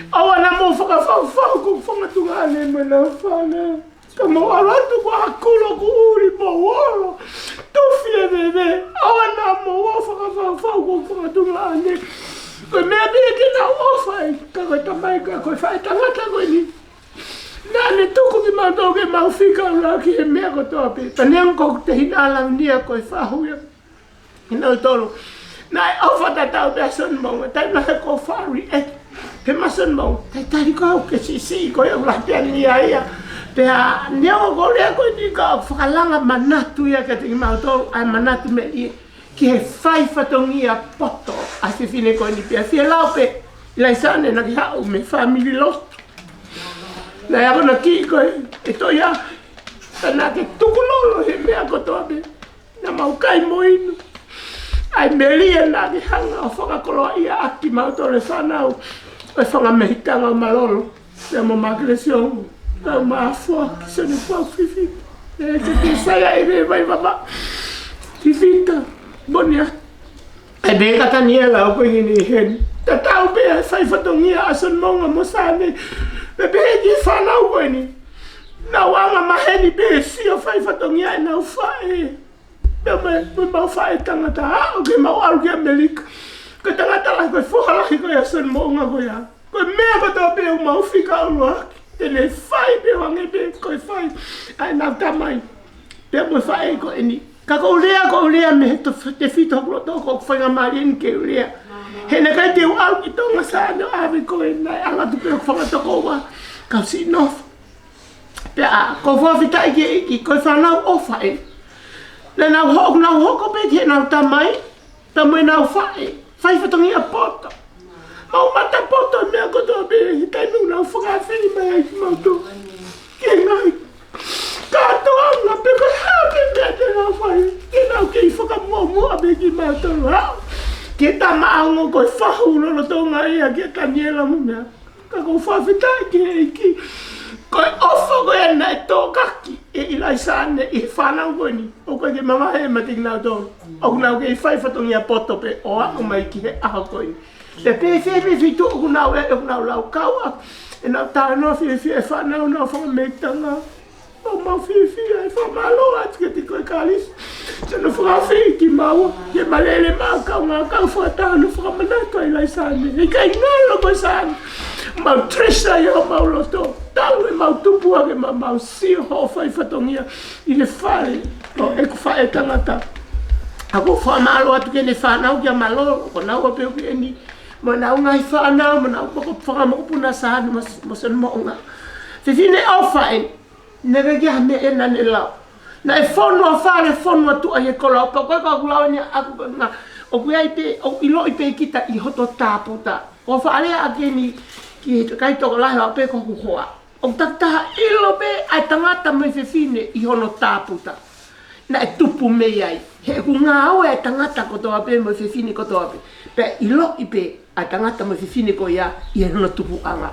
ʻOua naʻa mou fakafaufau ko e fanga tuongaʻane mo ʻenau fānau. Ka mou ʻalu atu ko e kulo kuo ʻuli, mou olo, tufi e veve. ʻOua naʻa Fau ko fanga tunga ane. Ko e meʻa pē ke nau ʻofa ai, ka ko e tamai ka ko e faʻētangata ko eni. Naʻa ne tuku kimautolu ke mau fika ʻuluaki he meʻa kotoa pē. Pea neongo ko ʻeku tehina ʻa Launia ko e fahu ia kinautolu. Naʻe ʻofa tatau pē ʻa Soni Moʻunga, taimi lahi ko e fari ē. He ma Soni Moʻunga, talitali ko au ke siʻisiʻi ko e ʻuluaki pē ʻa ia. Pea neongo ko e lea ko eni ka fakalanga manatu ia kiate kimautolu, ʻa e manatu melie ki he fai fatongia poto ʻa e fefine ko eni pea fie lau pē, ʻIlaisa ʻanenaki haʻu mei he fāmili lotu. Naʻe akonaki ko e, ʻe Toia, ka naʻa ke tukulolo he meʻa kotoa pē. Naʻa mau kai mo inu. ʻA e melie naʻa ke hanga ʻo fakakoloaʻia ʻaki kimautolu e fānau ʻo e fanga mehikitanga ʻo Malolo. Pea mo Makelesiong, pea mo Afoa, ki Soni Fua Fifita. ʻE ke ke saia e ve vai vava. Fifita, Monia. ʻE pē ka Taniela ʻoku ʻi heni heni. Tatau pē ʻa e fai fatongia ʻa Soni Moʻunga mo Sane. Pea pehē ki he fānau ko eni. Naʻa nau anga maheni pē sio fai fatongia ʻenau faʻē. Pea mo e, mo e mau faʻētangata, ʻa, ʻoku mau ʻalu ki ʻAmelika. Ko e tangata lahi, ko e foha lahi ko ia ʻa Soni Moʻunga ko ia. Ko e meʻa kotoa pē ʻoku mau fika ʻuluaki, te ne fai pē ʻo hangē pē ko e fai ʻa ʻenau tamai. Pea mo e faʻē ko eni. Ka ʻoku ou lea, ʻoku ou lea mei he to-, tefito hoku loto, ko e faingamālie eni ke u lea. He naʻe ʻikai te u ʻalu ki Tonga Sane ʻo ʻave koe, naʻe ʻalu atu pē hoku fanga tokoua, kau siʻi nofo. Pea ʻoku ou fakafetaʻi ki he ʻEiki, ko e fānau ʻofa ē. Naʻa nau ho-, nau hoko pē ki heʻenau tamai, pea mo ʻenau faʻē, fai fatongia poto. Mau mata poto meʻa kotoa pē, he taimi ʻoku nau fakaafeʻi mai ai kimautolu ki he ngaahi kātoanga pe ko e hā pē meʻa te nau fai, ke nau kei fakamuʻomuʻa pē kimautolu, ʻa. Ki he tama ʻaonga ko e fahu lolotonga ia kia Taniela mo meʻa. Ka ʻoku ou fakafetaʻi ki he ʻEiki. Ko e ʻofa ko ia naʻe tokaki ʻe ʻIlaisa ʻanenaki ʻi he fānau ko eni. ʻOku ʻikai ke mavahe meiate kinautolu. ʻOku nau kei fai fatongia poto pē ʻo aʻu mai ki he ʻaho ko eni. Pea pehē pē feituʻu ʻoku nau ʻi ai, ʻoku nau laukau ai ʻenau talanoa fiefia e fānau ʻenau fanga mehikitanga. ʻOku mau fiefia, ʻe fakamālō atu kiate koe Kalisi. Siʻono fakaafeʻi kimaua, ke malele maʻa kaungā kau fakataha ʻo fakamanatu ʻa ʻIlaisa ʻanenaki. ʻIkai ngalo ko e Sane. Mau treasure ʻi homau loto. Talu ʻemau tupu hake ma mau sio hoʻo fai fatongia ʻi he fale ʻo ʻeku faʻētangata. ʻOku ou fakamālō atu ki heʻene fānau kia Malolo, ko naua pē ʻoku ʻi heni. Mo ʻenau ngaahi fānau, mo ʻenau moko-, fakamokopuna Sane mo, mo Soni Moʻunga. Fefine ʻofa ē. Naʻe ʻikai ke ʻi ai ha meʻa ia naʻa ne lau. Naʻe fonu ʻa fale, fonu ʻa tuʻa ʻi he koloa, pea ko e kau lau eni ʻaku ko e ngā. ʻOku ʻi ai pē, ʻoku ʻiloʻi pē kita ʻi hoto tāputa. ʻOku ou faʻa lea ʻaki eni ki he kakai tokolahi ʻo aʻu pē ki hoku hoa. ʻOku takitaha ʻilo pē ʻa e tangata mo e fefine ʻi hono tāputa. Naʻe tupu mei ai. He ʻoku ngāue ʻa e tangata kotoa pē mo e fefine kotoa pē. Pea ʻiloʻi pē ʻa e tangata mo e fefine ko ia ʻi hono tupuʻanga.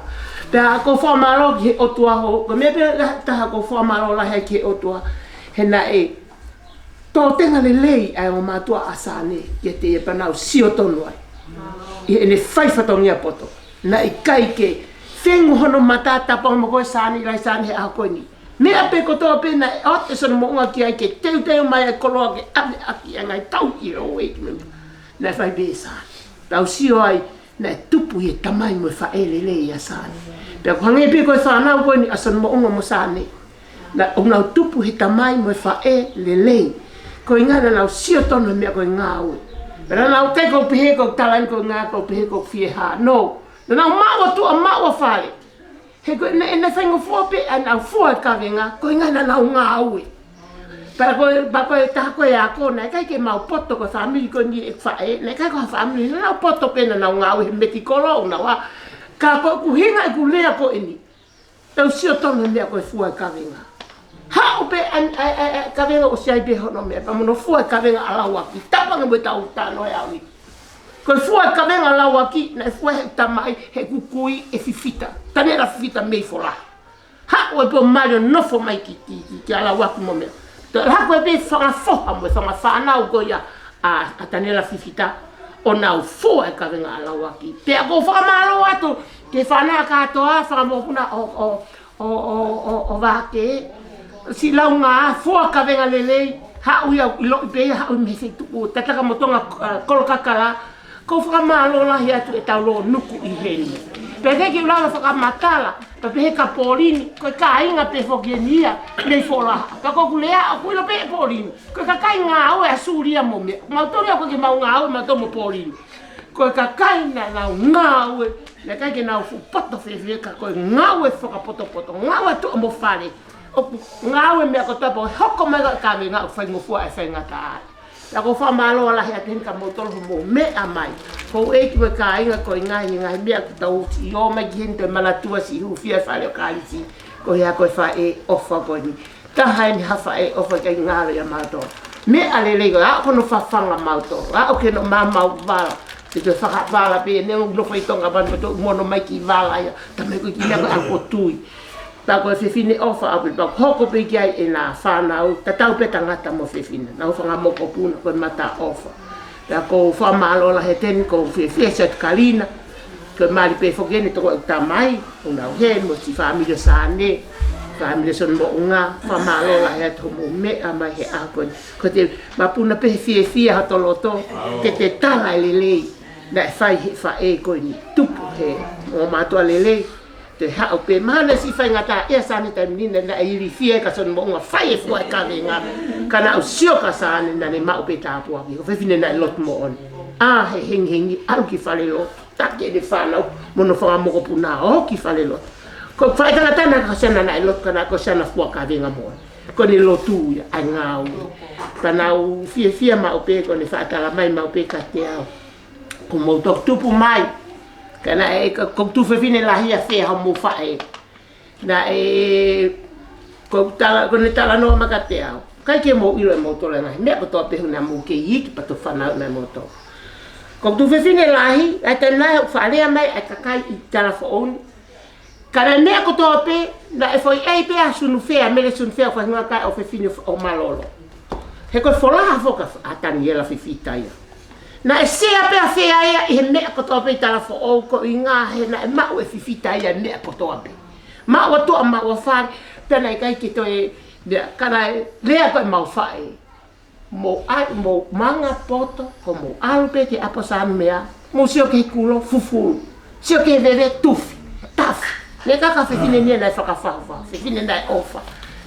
Pea ʻoku ou fakamālō ki he ʻOtua hoʻo, ko e meʻa pē taha ʻoku ou fakamālō lahi ai ki he ʻOtua. He naʻe tōtenga lelei ʻa e ongo mātuʻa ʻa Sane kiate ia pea nau sio tonu ai ʻi heʻene fai fatongia poto. Naʻe ʻikai ke fengu hono mata, tapu ange mo koe Sane, ʻIlaisa Sane, he ʻaho ko eni. Meʻa pē kotoa pē naʻe ʻoatu ʻe Soni Moʻunga ki ai ke teuteu mai ʻa e koloa ke ʻave ʻaki ʻa e ngaahi tauhi ʻo e ʻEiki mo e meʻa. Naʻe fai pē ʻe Sane. Tau sio ai, naʻe tupu ʻi he tamai mo e faʻē lelei ʻa Sane. Pea ʻoku hangē pē ko e fānau ko eni ʻa Soni Moʻunga mo Sane. Naʻa nau tupu he tamai mo e faʻē lelei. Ko e ʻuhinga naʻa nau sio tonu he meʻa ko e ngāue. Pea naʻa nau ʻikai ko e pehē ko e tala eni ko e ʻuhinga ko e pehē ko e fie hā. No. Naʻa nau maʻu ʻa tuʻa, maʻu ʻa fale. He ko e, naʻe, naʻe faingofua pē ʻenau fua e kavenga, ko e ʻuhinga naʻa nau ngāue. Pea ko e, pea ko e taha ko e ako, naʻe ʻikai ke mau poto ko e fāmili ko eni ʻeku faʻē, naʻe ʻikai ko ha fāmili, naʻa nau poto pē naʻa nau ngāue he meti kolo ʻo nau ā. Ka ko ʻeku ʻuhinga ʻeku lea ko eni. Tau sio tonu he meʻa ko e fua e kavenga. Haʻu pē ʻa e, ʻa e, ʻa e, ʻa e kavenga ʻosi ʻi ai pē hono meʻa, pea mo hono fua e kavenga ʻa Lauaki. Tapu ange mo e tau talanoa ʻe au ni. Ko e fua e kavenga ʻa Lauaki, naʻe fua he tamai, he ʻeku kui ʻe Fifita. Taniela Fifita mei Folaha. Haʻu ʻo pō mali ʻo nofo mai ki, ki, ki, kia Lauaki mo meʻa. Toe haʻu ko e pē fanga foha mo e fanga fānau ko ia ʻa, ʻa Taniela Fifita ʻo nau fua e kavenga ʻa Lauaki. Pea ʻoku ou fakamālō atu ki he fānau kātoa, fanga mokopuna ʻo, ʻo, ʻo, ʻo, ʻo, ʻo Vake. Siʻi Launga, fua kavenga lelei. Haʻu ia ʻiloʻi pē ia, haʻu mei he feituʻu tataka mo Tonga, ʻa, Kolokakala. Kou fakamālō lahi atu ʻetau lōnuku ʻi heni. Pea ʻikai ke u lava fakamatala, pea pehē kia Polini, ko e kāinga pē foki eni ia, mei Folaha. Pea ko ʻeku lea, ʻoku ʻilo pē ʻe Polini, ko e kakai ngāue ʻa Sulia mo meʻa. Mautolu ia ʻoku ʻikai ke mau ngāue, mautolu mo Polini. Ko e kakai naʻa nau ngāue, naʻe ʻikai ke nau fuʻu poto fiefia ka ko e ngāue fakapotopoto, ngāue tuʻa mo fale. ʻOku ngāue meʻa kotoa pē, hoko mai ka kāinga ʻoku faingofua e faingataʻaʻia. Pea kou fakamālō lahi atu heni kia moutolu hoʻomou meʻa mai. Houʻeiki mo e kāinga, ko e ngaahi, ngaahi meʻa ʻoku tau ʻi ō mai ki heni, toe manatua siʻi hūfia e fale ʻo Kalisi, ko ia ko e faʻē ʻofa ko eni. Taha eni ha faʻē ʻofa ʻikai ngalo ia mautolu. Meʻa lelei ko ē, aʻu ki hono fafanga mautolu, aʻu ki hono maumau vala. Te te fakavala pē, neongo ʻoku nofo ʻi Tonga, pea ʻoku mono mai ki vala ia. Talamai ko e kiʻi meʻa ko ē ʻoku tui. Pea ko e fefine ʻofa ʻaupito, pea hoko pē ki ai ʻena fānau, tatau pē tangata mo fefine. Nau fanga mokopuna, ko e mata ʻofa. Pea kou fakamālō lahi atu heni, kou fiefia siʻi ʻatu Kalina. Ko e mali pē foki eni toko ʻeku tamai, ʻo nau hē, mo siʻi fāmili ʻo Sane, fāmili ʻo Sone Moʻunga, fakamālō lahi atu hoʻomou meʻa mai he ʻaho ko eni. Ko te mapuna pē he fiefia hoto loto, te te tala e lelei, naʻe fai he faʻē ko eni, tupu he ongo mātuʻa lelei, te haʻu pē. Mahalo naʻe siʻi faingataʻaʻia ʻa Sane taimi ni, naʻe ilifia ʻe Sone Moʻunga fai e fua e kavenga, ka naʻa ku sio kia Sane naʻa ne maʻu pē tāpuaki, ko e fefine naʻe lotu moʻoni. ʻA, he hengihengi, ʻalu ki falelotu, taki ʻene fānau mo hono fanga mokopuna ʻo ki falelotu. Ko e faʻē tangata naʻe ʻikai ko siʻana naʻe lotu ka naʻe ko siʻana fua kavenga moʻoni. Ko ʻene lotu ia, ʻa e ngāue. Pea naʻa ku fiefia maʻu pē, ko ʻene faʻa talamai maʻu pē kiate au, ko hoʻomou toki tupu mai. Ka naʻe, ka, ko e tuofefine lahi ʻa fē hoʻomou faʻē. Naʻe, ko e tala, ko ʻene talanoa mai kiate au. ʻIkai ke mou ʻilo ʻe moutolu e ngaahi meʻa kotoa pē he naʻa mou kei iiki pea toe fanauʻi mai moutolu. Ko e tuofefine lahi, ʻa e taimi naʻe faʻa lea mai ʻa e kakai ʻi Talafoʻou ni. Ka naʻe meʻa kotoa pē, naʻe foʻi ʻei pē ʻa Sunufea, Mele Sunufea, ko e hingoa e kakai ʻofefine ʻo Malolo. He ko e Folaha foki ʻa Taniela Fifita ia. Naʻe sea pē ʻa Fea ia ʻi he meʻa kotoa pē ʻi Talafoʻou, ko e ʻuhinga he naʻe maʻu ʻe Fifita ia e meʻa kotoa pē. Maʻu ʻa tuʻa, maʻu ʻa fale, pea naʻe ʻikai ke toe meʻa, ka naʻe lea ko ē ʻemau faʻē. Mou ʻai, mou manga poto, ko mou ʻalu pē ki ʻapi ʻo Sane mo meʻa, mou sio ki he kulo, fufulu. Sio ki he veve, tufi, tafi. Naʻe ʻikai ko ha fefine ni ia naʻe fakafafa, fefine naʻe ʻofa.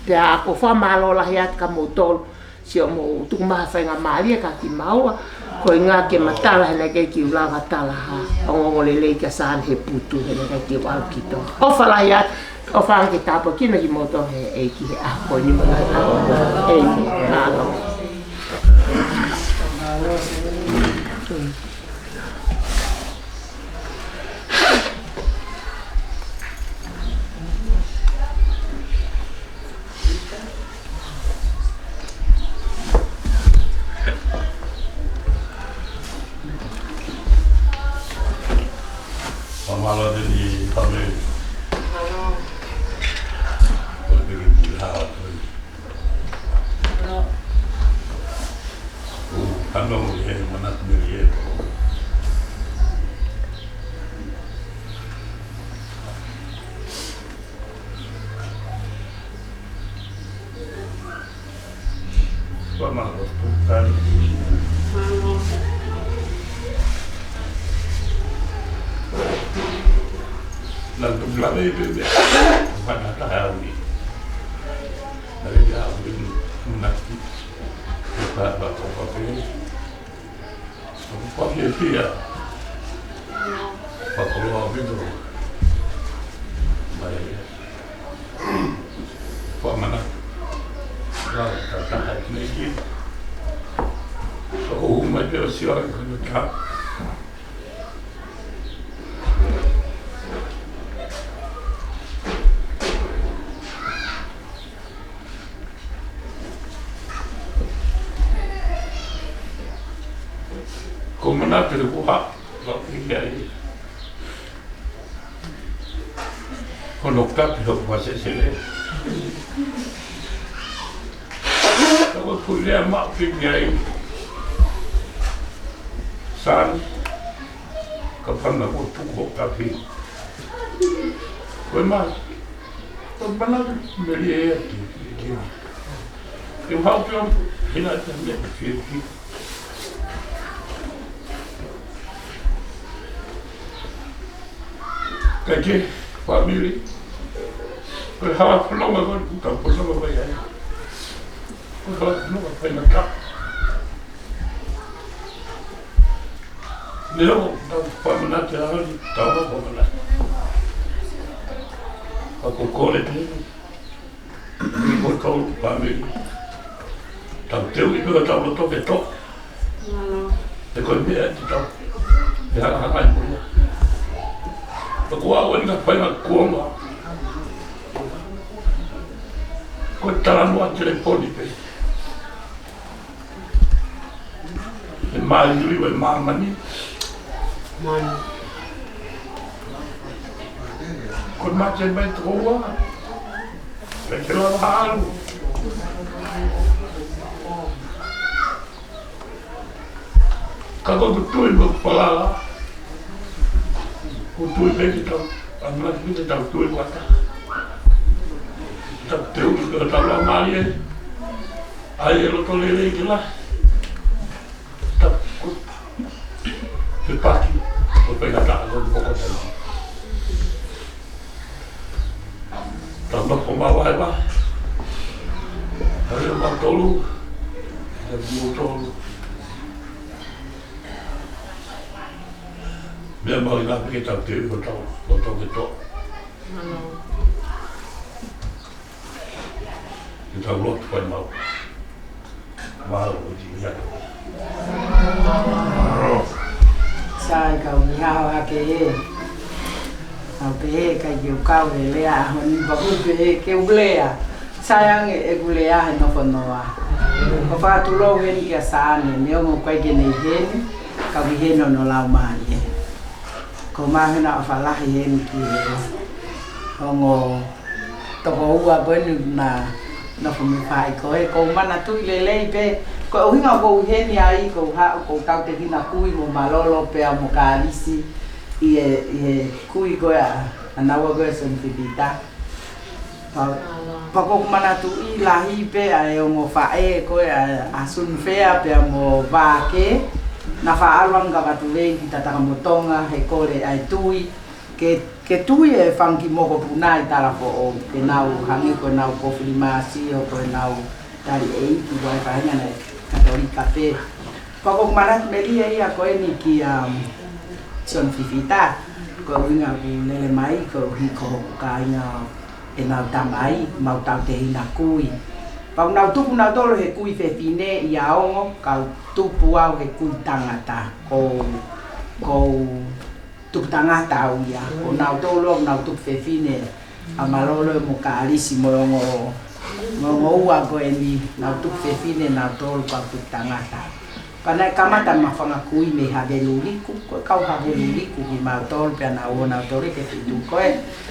Pea kou fakamālō lahi atu kia moutolu, siʻomou tuku mai ha faingamālie kia kimaua, ko e ʻuhinga ke ma tala he naʻe ʻikai ke u lava tala ha ongoongo lelei kia Sane he putu, he naʻe ʻikai ke u ʻalu ki Tonga. ʻOfa lahi atu, ʻofa ange ke tāpuekina kimoutolu ʻe he ʻEiki he ʻaho ko eni mo e ngaahi ʻaho. ʻEiki, mālō. Fakamālō atu heni fāmili. Mālō. Ko e piki piki hao. Ko e fanongo ki he manatu mei he Fakamālō. Mālō. Naʻa ku lave pē meʻa. Mana taha au ni. Lave pē au ni. Manatu. Pea, pea, pea, pea, pea. Pea fiefia. Pea koloa ʻaupito. Mai. Pea manatu. Pea, pea, pea, pea, pea, pea. Pea ko u hū mai pē ʻo sio ai ko e meʻa. Ko e manatu ko ha, ko ia ia. Ko hono kapi hoku fāsesele. Ka ko e pule a maʻu pē mei ai. Sane. Ka pana ko tuku hoku kapi. Ko e mai. Ko e mana meli e ati. Te u haʻu pē ʻo hina ʻa e meʻa ke fiefia. Kae kehe, fāmili, ko e hala fononga ko eni ʻoku tau fononga mai ai. Ko e hala fononga faingataʻa. Neongo ʻetau fakamanatu ʻa e ʻaho ni, tau fakamanatu. Ka ʻoku ou kole pē, ʻi hoʻo tau fāmili, tau teuʻi pē hotau loto ke toʻa. He ko e meʻa ʻe tau, ʻe hanga hanga ai mo ia. Ka ko au ʻeni ka fai ngā kuonga. Ko e talanoa telefoni pē. ʻE māliliu ʻe māmani. Mani. Ko e mate mai toko ua. ʻIkai ke lava ʻalu. Ka ko e tui mo e falala. Ko e tui pē ke tau, ʻa e mate ke tau tui wata. Tau teu, tau lau mālie. ʻAi e loto lelei ke lahi. Tau, fepaki, ko e faingataʻa ko e poko tai. Tau nofo maʻu ai wa. Hale mautolu. Hale mautolu. Meʻa mahuʻinga pē ke tau teu hotau loto ke toʻa. Mālō. Ke tau lotu fai maʻu. Mālō, ʻoku ʻi ai. Sai, kau mihao hake ē. Kau pehē ʻikai ke u kau he lea ʻaho ni, pea u pehē ke u lea. Sai ange ʻeku lea he nofo noa. Ko e fakatulou heni kia Sane, neongo ʻoku ʻikai ke ne ʻi heni, ka ʻoku ʻi heni hono laumālie. Ko e mahino ʻofa lahi heni ki he ongo tokoua ko eni naʻa nofo mei fai ko ē, ʻoku ou manatuʻi lelei pē, ko e ʻuhinga ʻoku ou ʻi heni ai, ʻoku ou haʻu, ʻoku ou tauteʻi ʻa e kui mo Malolo pea mo Kalisi, ʻi he, ʻi he kui ko ē ʻa, ʻa naua ko ē Sione Fifita. Pea, pea ʻoku ou manatuʻi lahi pē ʻa e ongo faʻē ko ē ʻa, ʻa Sunufea pea mo Vake, naʻa faʻa ʻalu ange ki Vatuvei ki Tatakamotonga he kole ʻa e tui, ke, ke tui e fanga kiʻi mokopuna ʻi Talafoʻou, ke nau hangē ko ʻenau kofilimasio, ko ʻenau tali ʻeiki, ko e faʻahinga naʻe Katolika pē. Pea ʻoku ou manatu melie ia ko eni kia, um, Sione Fifita, ko e ʻuhinga ʻoku lele mai, koeʻuhi ko hoku kāinga ʻenau tamai, mau tauteʻi ʻa e kui. Pea ʻoku nau tupu nautolu he kui fefine ia ongo, kau tupu au he kui tangata, ko, ko tupu tangata au ia. Ko nautolu ʻoku nau tupu fefine, ʻa Malolo mo Kalisi mo e ongo, mo e ongo ua ko eni, nau tupu fefine nautolu kau tupu tangata. Pea naʻe kamata ʻema fanga kui mei Haveluliku, ko e kau Haveluliku kimautolu pea nau ō nautolu ki he feituʻu ko ē,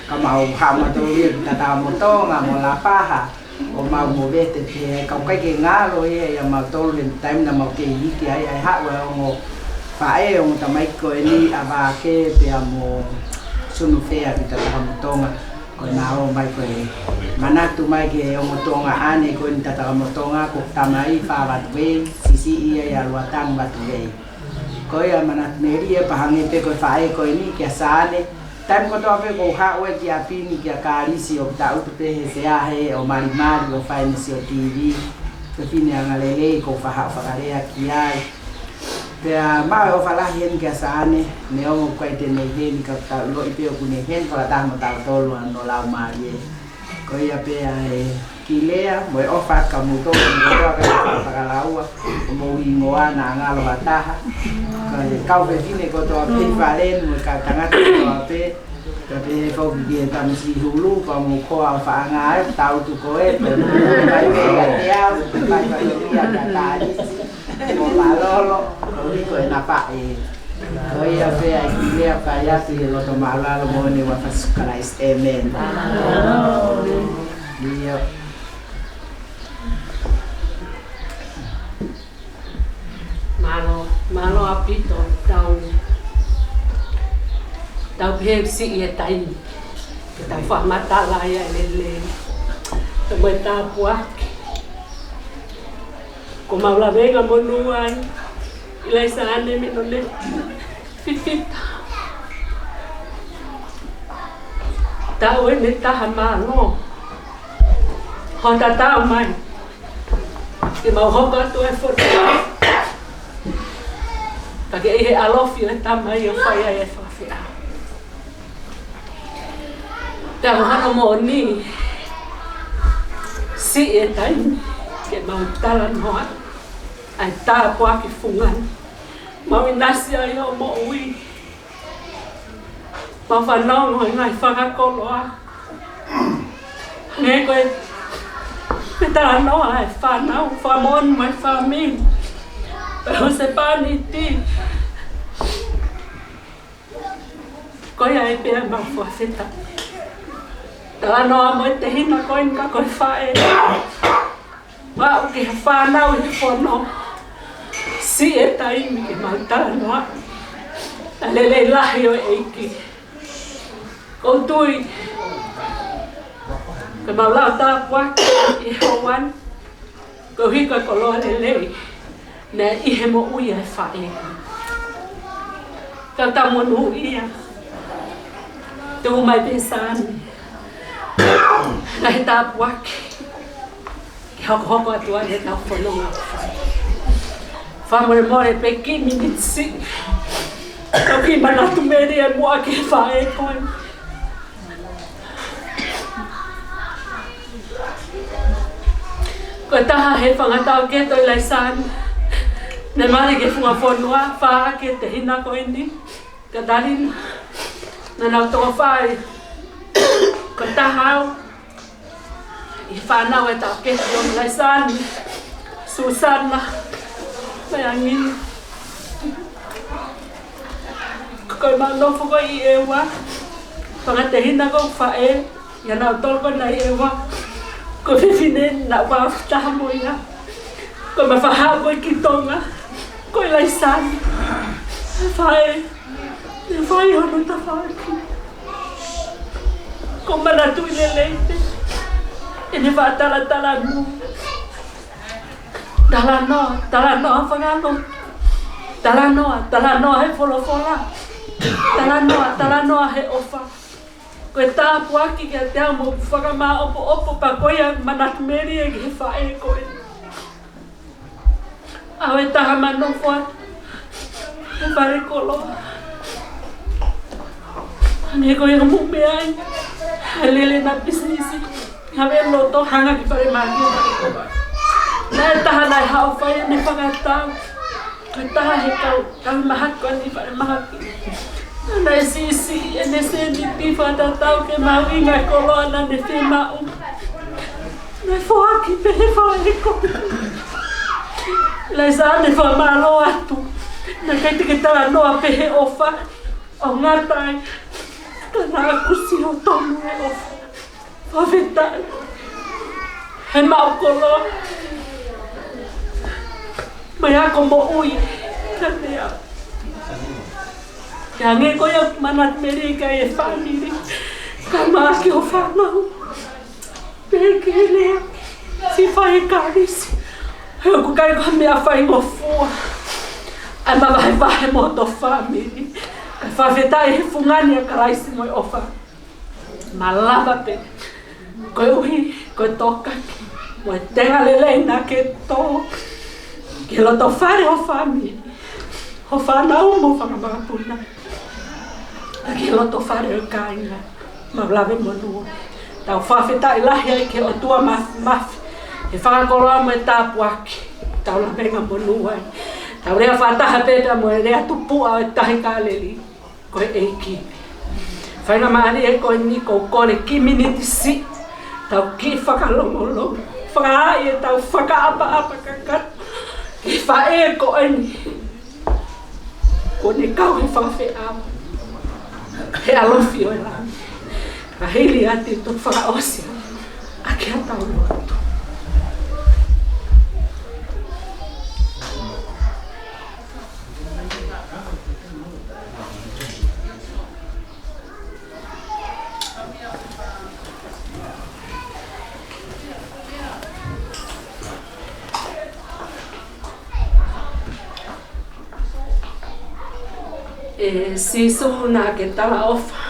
ka mau haʻu mautolu ia ki Tatakamotonga mo Lapaha, ʻo mau movete pē, ka ʻoku ʻikai ke ngalo ia ʻia mautolu he taimi naʻa mau kei iiki ai, ʻa e haʻu ʻa e ongo faʻē, ongo tamaiki ko eni ʻa Vake pea mo Sunufea ki Tatakamotonga. Ko ʻenau ō mai ko e manatu mai ki he ongo tuongaʻane ko eni Tatakamotonga, ko e tamai fā Vatuvei, siʻisiʻi ia ʻi ʻAluʻatangi Vatuvei. Ko ia manatu melie pea hangē pē ko e faʻē ko eni kia Sane. Taimi kotoa pē ʻoku ou haʻu ai ki ʻapi ni kia Kalisi ʻoku tangutu pē he sea hē ʻo malimali ʻo fai ʻene sio TV. Ko e fefine angalelei ʻoku ou faʻa haʻu ʻo fakalea ki ai. Pea maʻu e ʻofa lahi heni kia Sane, neongo ʻoku ʻikai te ne ʻi heni ka ʻoku tau ʻiloʻi pē ʻoku ne ʻi heni fakataha mo tautolu ʻi hono laumālie. Ko ia pē ʻa e kiʻi lea, mo e ʻofa atu kia moutolu, mo e kotoa ka fakalaua, ʻo mou hingoa naʻa ngalo ha taha. Ka e kau fefine kotoa pē ʻi fale ni, mo e kau tangata kotoa pē, ka pehē foki ki he tamasiʻi hulu, ka mou koa ʻo faʻanga ai, tangutu ko ē, pea mou mai pē ʻiate au, mai pē ʻiate au, ʻiate Kalisi, mo Malolo, koeʻuhi ko ʻena faʻē. Ko ia pē ʻa e kiʻi lea fai atu ʻi he loto māʻulalo mo ʻene huafa Sīsū Kalaisi. ʻĒmeni. ʻIo. Mālō, mālō ʻaupito, tau, tau pehē siʻi e taimi ke tau fakamatala ai ʻa e lelei. Pea mo e tāpuaki. Ko mau lavenga monū ai, ʻIlaisaane Mino Nefifita. Taʻu ʻeni taha mālō hoʻo tatau mai ke mau hoko atu e fonua. Ka ke ʻi he ʻalofi ʻo e Tamai ʻo fai ai e fakafeʻao. Ka ko hono moʻoni, siʻi e taimi ke mau talanoa ʻa e tāpuaki fungani. Mau ʻinasi ai hoʻo moʻui. Mau fanongo he ngaahi fakakoloa. Hangē ko e, ko e talanoa e fānau, fakamoʻoni mo e fāmili. Pea husepāniti. Ko ia ai pē ʻemau fakafetaʻi. Talanoa mo e tehina ko eni ka ko e faʻē. Mau ki he fānau ʻi he fono. Siʻi e taimi ke mau talanoa ʻa e lelei lahi ʻo e ʻEiki. ʻOku ou tui ke mau lau tāpuaki ʻi he houa ni. Koeʻuhi ko e koloa lelei naʻe ʻi he moʻui ʻa e faʻē. Kau tau monūʻia. Tuku mai pē Saane. Ngaahi tāpuaki ke hokohoko atu ai ʻetau fononga. Fakamolemole pē kiʻi miniti siʻi. Kau kiʻi manatu melie muʻa ki he faʻē ko ē. Ko e taha he fanga taʻokete ʻo ʻIlaisaane naʻe mali ki he funga fonua, fā ake e tehina ko eni, Katalina, naʻa nau toko fā. Ko e taha au ʻi he fānau e taʻokete ʻo ʻIlaisaane, Susana, Meangi. Ko ʻemau nofo ko ē ʻi ʻEua, fanga tehina ko ē faʻē, ʻi heʻenau toko nai ʻEua, ko e fefine naʻa ku fakataha mo ia. Ko ʻema faʻahi ko ē ki Tonga, ko ʻIlaisaane. Faʻē, ʻe fai hono tafaʻaki. ʻOku ou manatuʻi lelei pē ʻene fakatalatala nui. Talanoa, talanoa fakalotu. Talanoa, talanoa he folofola. Talanoa, talanoa he ʻofa. Ko e tāpuaki kiate au mo fakamāʻopoʻopo pea ko ia manatu melie ki he faʻē ko ē. ʻAve taha ma nofo atu he fale koloa. Hangē ko ia mo meʻa ai, ʻa e lele ʻena pisinisi. Hangē loto hanga ki fale māketi. Naʻe taha naʻe haʻu ʻo fai ʻene fakatau. Ko e taha he kau, kau mahaki ko eni fale māketi. Naʻe siʻisiʻi ʻene sēniti fakatatau ke mahuʻinga e koloa naʻa ne fiemaʻu. Naʻe foaki pē he faʻē ko ē. ʻIlaisaane, fakamālō atu. Naʻe ʻikai te ke talanoa pē he ʻofa ʻo ngata ai, ka naʻa ku sio tonu he ʻofa. Fakafetaʻi he maʻu koloa mo e ako moʻui kiate au. Ke hangē ko ia manatu melie ki ai e fāmili, kae ʻumaʻā ki hoʻo fānau. Pehē ki he lea, siʻi fai e Kalisi. He ʻoku ʻikai ko ha meʻa faingofua ʻa e mavahevahe mo hoto fāmili. Kae fakafetaʻi he fungani ʻa Kalaisi mo e ʻofa. Malava pē, koeʻuhi ko e tokaki mo e tenga lelei naʻa ke tō ki loto fale hoʻo fāmili, hoʻo fānau mo e fanga makapuna, ki loto fale ʻo e kāinga. Mau lave monū. Tau fakafetaʻi lahi ai ki he ʻOtua Māfimafi he fakakoloa mo e tāpuaki. Tau lavenga monū ai. Tau lea fakataha pē pea mo e lea tupuʻa ʻo e Tahi Kāleli, ko e ʻEiki. Faingamālie ko eni, ʻoku ou kole kiʻi miniti siʻi, tau kiʻi fakalongolongo, fakaaʻi ʻetau fakaʻapaʻapa kakato ki he faʻē ko eni. Kuo ne kau he fakafeʻao he ʻalofi ʻo e langi. Ka hili atu, tau fakaʻosi ʻaki haʻatau lotu. ʻE Sīsū, naʻa ke talaʻofa,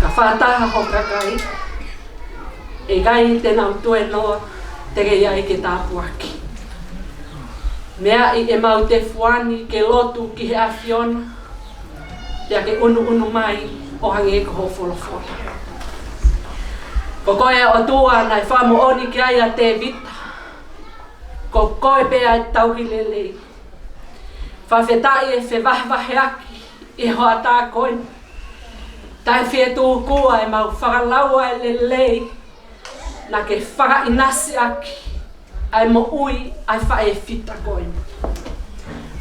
ka fakataha ho kakai, ʻe ʻikai te nau tuenoa te ke ʻi ai ke tāpuaki. Meaʻi ʻemau tefuani ke lotu ki he ʻAfiona, pea ke ʻunuʻunu mai ʻo hangē ko hoʻo folofola. Ko koe ʻOtua naʻe fakamoʻoni ki ai ʻa Tēvita, ko koe pē ʻa e tauhi lelei. Fakafetaʻi e fevahevaheʻaki ʻi he hoʻatā ko eni. Taʻe fie tūkua ʻemau fakalaua e lelei naʻa ke fakaʻinasiʻaki ʻa e moʻui ʻa e faʻē fita ko eni.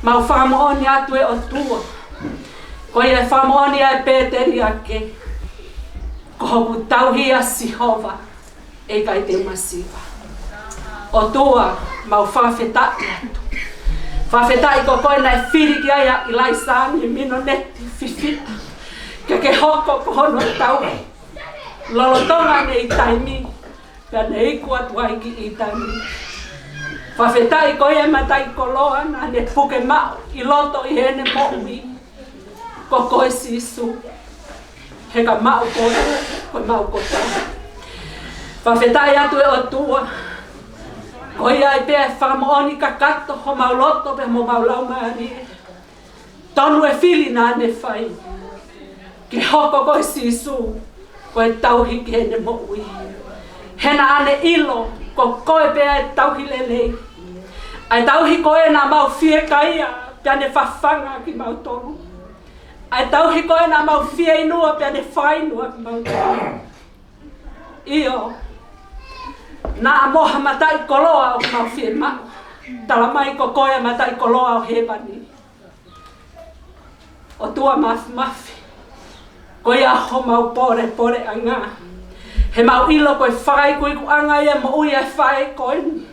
Mau fakamoʻoni atu ʻe ʻOtua, ko ia ʻe fakamoʻoni ai ʻa Pēteli ake, ko hoku tauhi ʻa Sihova, ʻe ʻikai te u masiva. ʻOtua, mau fakafetaʻi atu. Fakafetaʻi ko koe naʻe fili ki ai ʻa ʻIlaisa mei he minoneti fifita, ke ke hoko ko hono tauhi lolotonga ʻene taimi, pea ne iku atu ai ki ʻĪtani. Fakafetaʻi ko ia e mataʻikoloa naʻa ne puke maʻu ʻi loto ʻi heʻene moʻui, ko koe Sīsū. He ka maʻu koe, ko e maʻu kotoa. Fakafetaʻi atu ʻe ʻOtua, ko ia ai pē ʻa e fakamoʻoni kakato homau loto pea mo homau laumālie. Tonu e fili naʻa ne fai ke hoko ko Sīsū ko e tauhi ki heʻene moʻui. He naʻa ne ʻilo ko koe pē ʻa e tauhi lelei. ʻA e tauhi ko ē naʻa mau fiekaia pea ne fafanga kimautolu. ʻA e tauhi ko ē naʻa mau fieinua pea ne fakainua kimautolu. ʻIo, naʻa mo ha mataʻikoloa ʻoku mau fiemaʻu. Tala mai ko koe ʻa e mataʻikoloa ʻo hēvani. ʻOtua Māfimafi, ko ia homau polepoleʻanga. He mau ʻilo ko e fakaikuikuʻanga ia e moʻui ʻa e faʻē ko eni.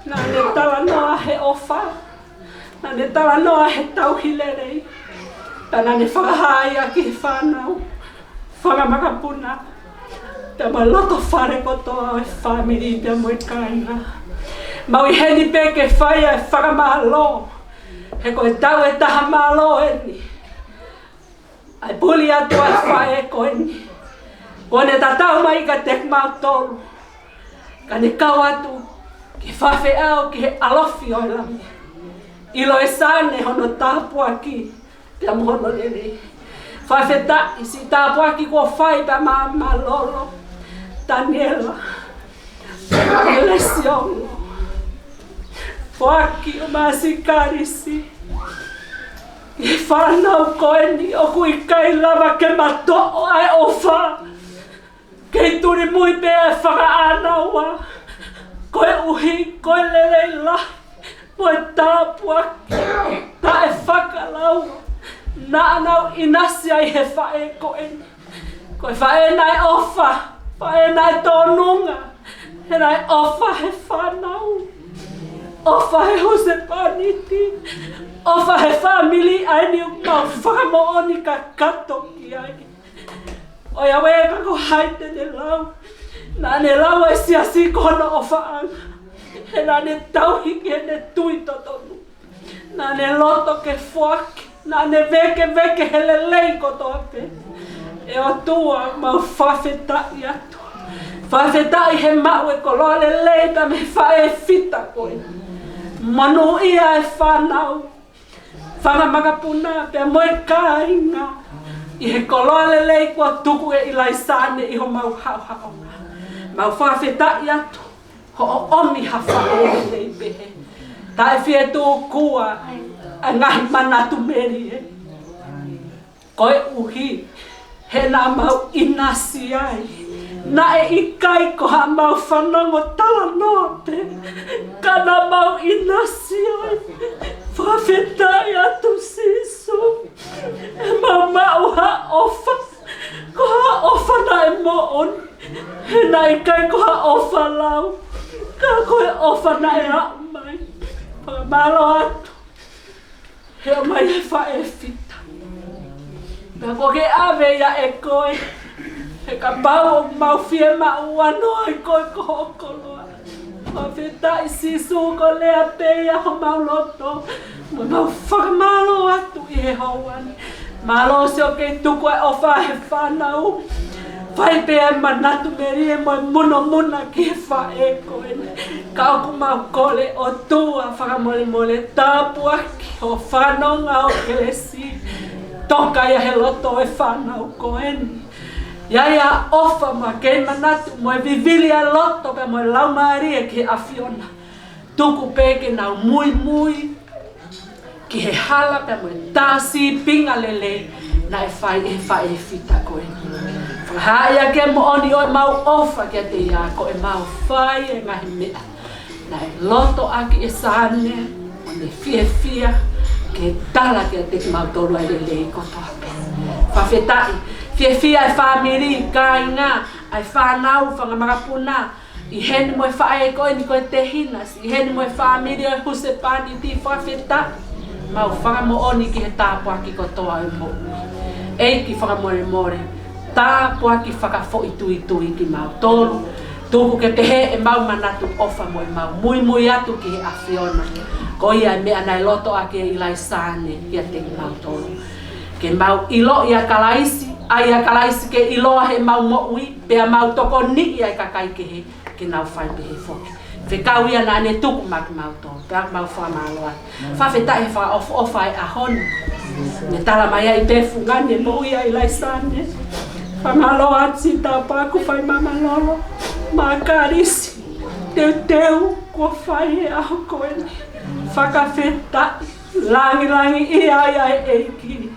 Naʻa ne talanoa he ʻofa. Naʻa ne talanoa he tauhi lelei. Pea naʻa ne fakahā ia ki he fānau, fanga makapuna, pea mo e loto fale kotoa ʻo e fāmili pea mo e kāinga. Mau ʻi heni pē ke fai ʻa e fakamālō. He ko e tau e taha mālō eni ʻa e puli atu ʻa e faʻē ko eni. Kuo ne tatau mai kiate kimautolu, ka ne kau atu ke fakafeʻao ki he ʻalofi ʻo e Lami. ʻIlo ʻe Sane hono tāpuaki pea mo hono lelei. Fakafetaʻi siʻi tāpuaki kuo fai pea mo Mālolo, Taniela, Kelesiolo, foaki ʻo Masi Kalisi. Ki he fānau ko eni ʻoku ʻikai lava ke matoʻo ʻa e ʻofa, kei tulimui pē ʻa e fakaʻānaua, koeʻuhi ko e lelei lahi mo e tāpuaki taʻe fakalaua naʻa nau ʻinasi ai he faʻē ko eni. Ko e faʻē naʻe ʻofa, faʻē naʻe tōnunga, he naʻe ʻofa he fānau, ʻofa he husepāniti, ʻofa he fāmili ʻa eni ʻoku mau fakamoʻoni kakato ki ai. ʻOiauē ka ko hai te ne lau, naʻa ne lau e siasi ko hono ʻofaʻanga. He naʻa ne tauhi ki heʻene tui totonu. Naʻa ne loto ke foaki, naʻa ne vēkeveke he lelei kotoa pē. ʻE ʻOtua, mau fakafetaʻi atu. Fakafetaʻi he maʻu e koloa lelei pea mei he faʻē fita ko ē. Monūʻia e fānau, fanga makapuna pea mo e kāinga, ʻi he koloa lelei kuo tuku ʻe ʻIlaisane ʻi homau haʻohaʻonga. Mau fakafetaʻi atu hoʻo ʻomi ha faʻē lelei pehē. Taʻe fie tūkua ʻa e ngaahi manatu melie, koeʻuhi he naʻa mau ʻinasi ai. Naʻe ʻikai ko haʻamau fanongo talanoa pē, ka naʻa mau ʻinasi ai. Fakafetaʻi atu Sīsū, he mau maʻu ha ʻofa, ko ha ʻofa naʻe moʻoni. He naʻe ʻikai ko ha ʻofa lau, ka ko e ʻofa naʻe aʻu mai. Fakamālō atu he ʻomai e faʻē fita. Pea kuo ke ʻave ia ʻe koe, he kapau ʻoku mau fiemaʻu ʻa e ʻofa ʻa koe ko hoʻo koloa, Fakafetaʻi Sīsū, ko e lea pē ia homau loto. Mo mau fakamālō atu ʻi he houa ni. Mālō siʻo kei tuku ʻa e ʻofa he fānau. Fai pē ʻa e manatu melie mo e munomuna ki he faʻē ko eni. Ka ʻoku mau kole ʻOtua fakamolemole, tāpuaki hoʻo fanongo ʻo kelesi. Toka ia he loto ʻo e fānau ko eni. ʻI ai ʻa e ʻofa mo e kei manatu mo e vivili ʻa e loto pea mo e laumālie ki he ʻAfiona. Tuku pē ke nau muimui ki he hala pea mo e tā sīpinga lelei naʻe fai ʻe he faʻē fita ko eni. Fakahā ia ke moʻoni ʻo ʻemau ʻofa kiate ia ko ʻemau fai e ngaahi meʻa naʻe loto ʻaki ʻe Sane, ʻo ne fiefia ke tala kiate kimautolu ʻa e lelei kotoa pē. Fakafetaʻi, fiefia e fāmili, kāinga, ʻa e fānau, fanga makapuna, ʻi heni mo e faʻē ko eni ko e tehina, ʻi heni mo e fāmili ʻo e husepāniti, fakafetaʻi. Mau fakamoʻoni ki he tāpuaki kotoa ʻo e moʻui. ʻEiki fakamolemole, tāpuaki fakafoʻituitui kimautolu. Tuku ke pehē ʻemau manatu ʻofa mo ʻemau muimui atu ki he ʻAfiona. Ko ia e meʻa naʻe loto ʻaki ʻe ʻIlaisa ʻa ʻene kiate kimautolu. Ke mau ʻiloʻi ʻa Kalaisi, ʻa ia Kalaisi ke ʻiloa heʻemau moʻui, pea mau tokoniʻi ʻa e kakai kehe ke nau fai pehē foki. Fekau ia naʻa ne tuku maʻa kimautolu, pea mau fakamālō atu. Fakafetaʻi he fakaʻofoʻofa e ʻaho ni. Ne tala mai ai pē fungani e moʻui ʻa ʻIlaisa ʻa ʻene. Fakamālō atu siʻi tāpuaki fai māmālolo, makalisi, teuteu, kuo fai he ʻaho ko eni. Fakafetaʻi. Langilangiʻia ai ʻa e ʻEiki.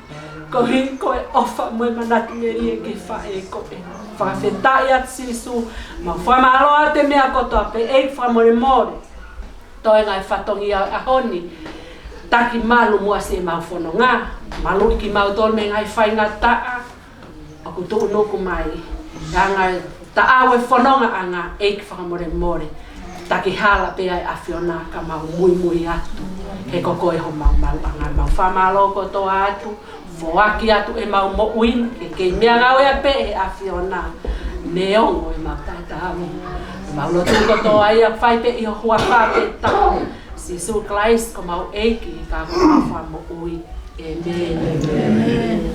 Koeʻuhi ko e ʻofa mo e manatu melie ki he faʻē ko eni. Fakafetaʻi atu Sīsū. Mau fakamālō atu he meʻa kotoa pē, ʻEiki fakamolemole. Toenga e fatongia ʻo e ʻaho ni. Taki malu muʻa siʻemau fononga. Maluʻi kimautolu mei he ngaahi faingataʻa ʻoku tuʻunuku mai. Anga e taʻau e fonongaʻanga, ʻEiki fakamolemole. Taki hala pē ʻa e ʻAfiona ka mau muimui atu. He ko koe homau maʻuʻanga. Mau fakamālō kotoa atu. Foaki atu ʻemau moʻui ni, ke kei meʻangāueʻaki pē ʻe he ʻAfiona. Neongo ʻemau taʻetaau. Mau lotu kotoa ia fai pē ʻi ho huafa pē taha. Sīsū Kalaisi ko homau ʻEiki ka ko homau Fakamoʻui. ʻĒmeni.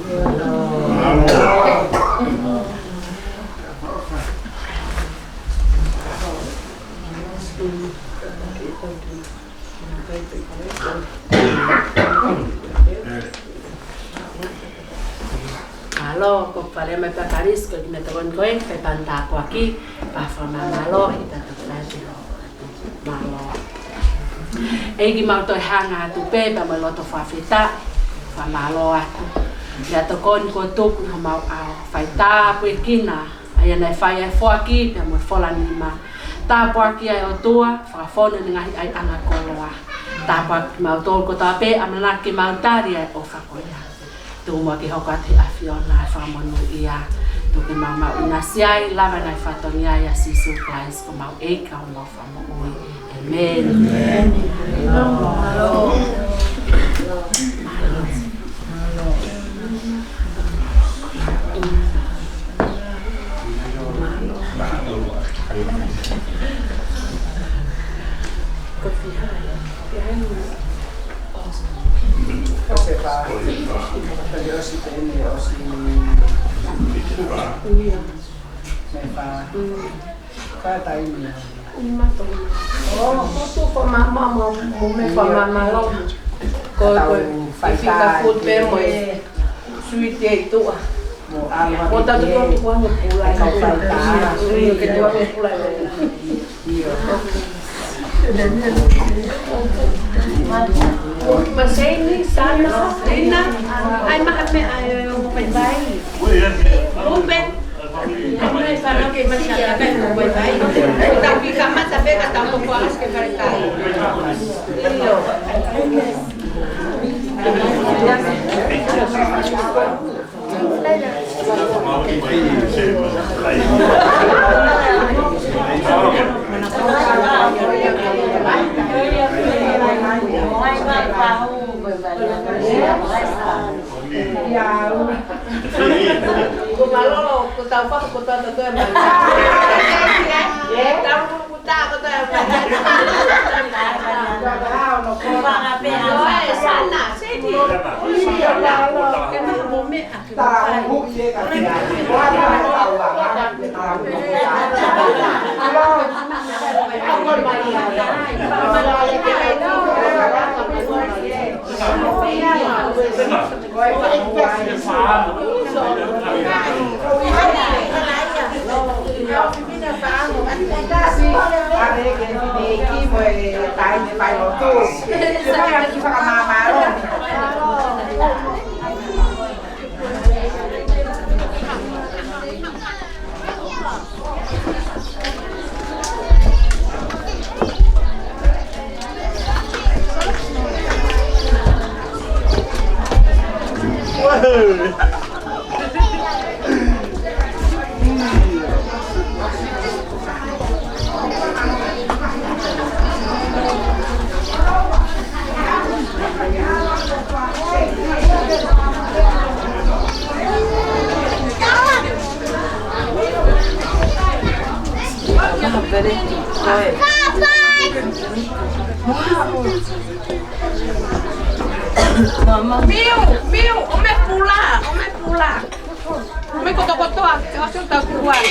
Mālō, ko e fale mai pē ʻa Kalaisi, ko e kiʻi meʻatokoni ko ē, pea pea tāpuaki, pea fakamālō, ʻi he tautokolahi. Mālō. ʻEiki mau toe hanga atu pē, pea mo e loto fakafetaʻi, fakamālō atu. Meʻatokoni kuo tuku ʻi homau ʻao, fai tāpuekina, ʻa ia naʻe fai ʻa e foaki, pea mo e fola nima. Tāpuaki ʻa e ʻOtua, fakafonu ʻene ngaahi ʻaiʻanga koloa. Tāpuaki kimautolu kotoa pē, ʻamanaki mau tali ʻa e ʻofa ko ia. Tuku muʻa ke hoko atu he ʻAfiona e fakamonūʻia. Tuku ke mau maʻu ʻinasi ai, lava ʻa e fatongia ʻia Sīsū Kalaisi ko homau ʻEiki ka ko homau Fakamoʻui. ʻĒmeni. ʻĒmeni. Ko, ko, fika food pē mo e suite ʻi tuʻa. Mo tatu ko tuku ʻa e pula. Ke tuku ʻa e pula. Maseni, sana, rina, ai maha me ai o pai pai. Upe. Ai mai fana ke masi a kai ko pai pai. Tau ki kamata pē ka tau ko kuo ʻasi ke fale kai. ʻIo. Ko mālō, ko tau faka, ko tau tau tau mai. Tau Miu, Miu, ʻomai e pula, ʻomai e pula. ʻOmai kotokotoa, ke ʻosi ʻo takuai.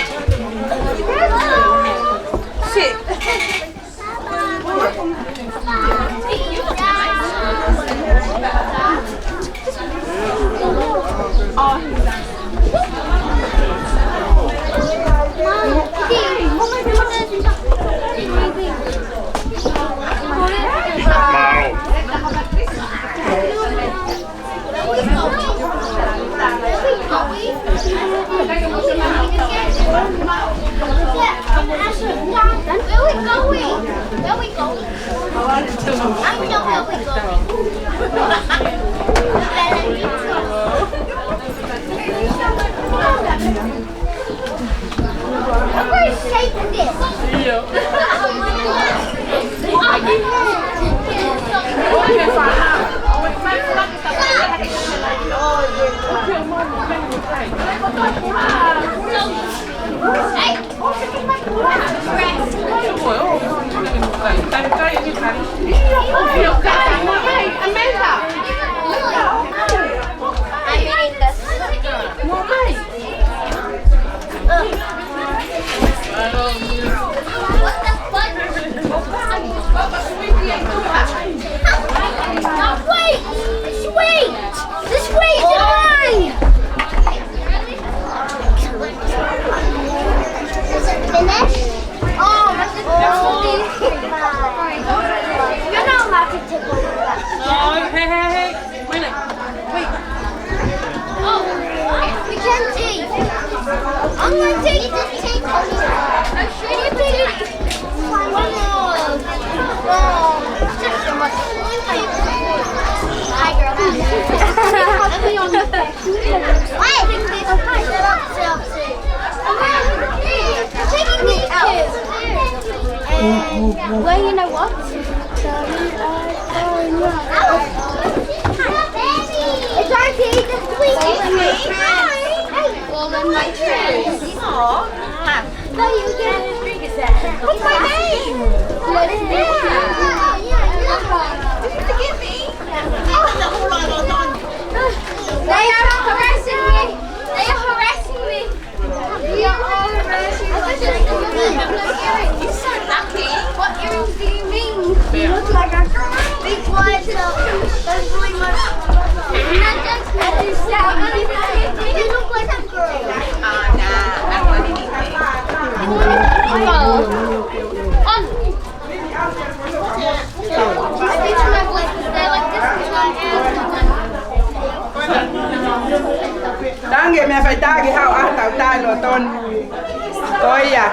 Sit. Where we going? Where we going? I know where we going. Look how safe this. Hey. Wait! Wait! This way is mine! Is it finished? Oh, that's a big one. You're not allowed to take one of that. Oh, hey, hey, hey. Wait, wait. Oh, Mackenzie. I'm gonna take this cake. Should you take it? Well, you know what? It's okay, just please. Well, then my turn. Aw. No, you get it. What's my name? Yeah. Yeah, yeah, yeah. Did you forget me? Oh, the whole lot of them. They are harassing me. They are harassing me. They are all harassing me. You're so lucky. What earrings do you mean? You look like a girl. Big ones, uh, those really much. You look like a girl. Tangi e meʻa faitaki, haʻu ʻa e tau tai lotoni. Ko ia.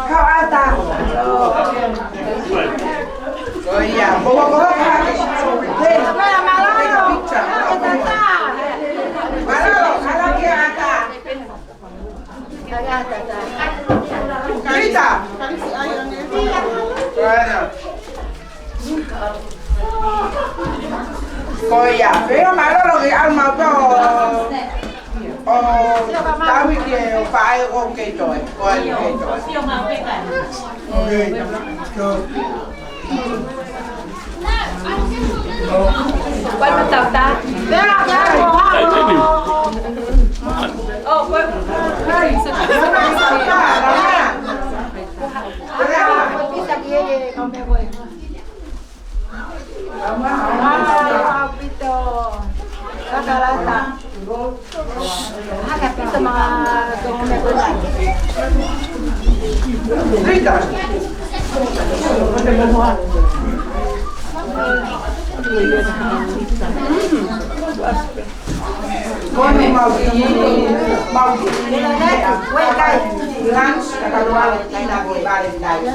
Haʻu ʻa e tau. Ko ia, hokohoko hake. Hei, take a picture. Mālō, mālō kia ʻAta. Rita. Ko ia. Ko ia, pea mālō ki ʻalu mautolu ʻo tauhi ki he ʻofa ʻa e ʻoku kei toe, ko e kei toe. Okay. So, Ko eni mau ki, mau ki, ʻuekai, lunch, ka ka luale, taina ko Valentine.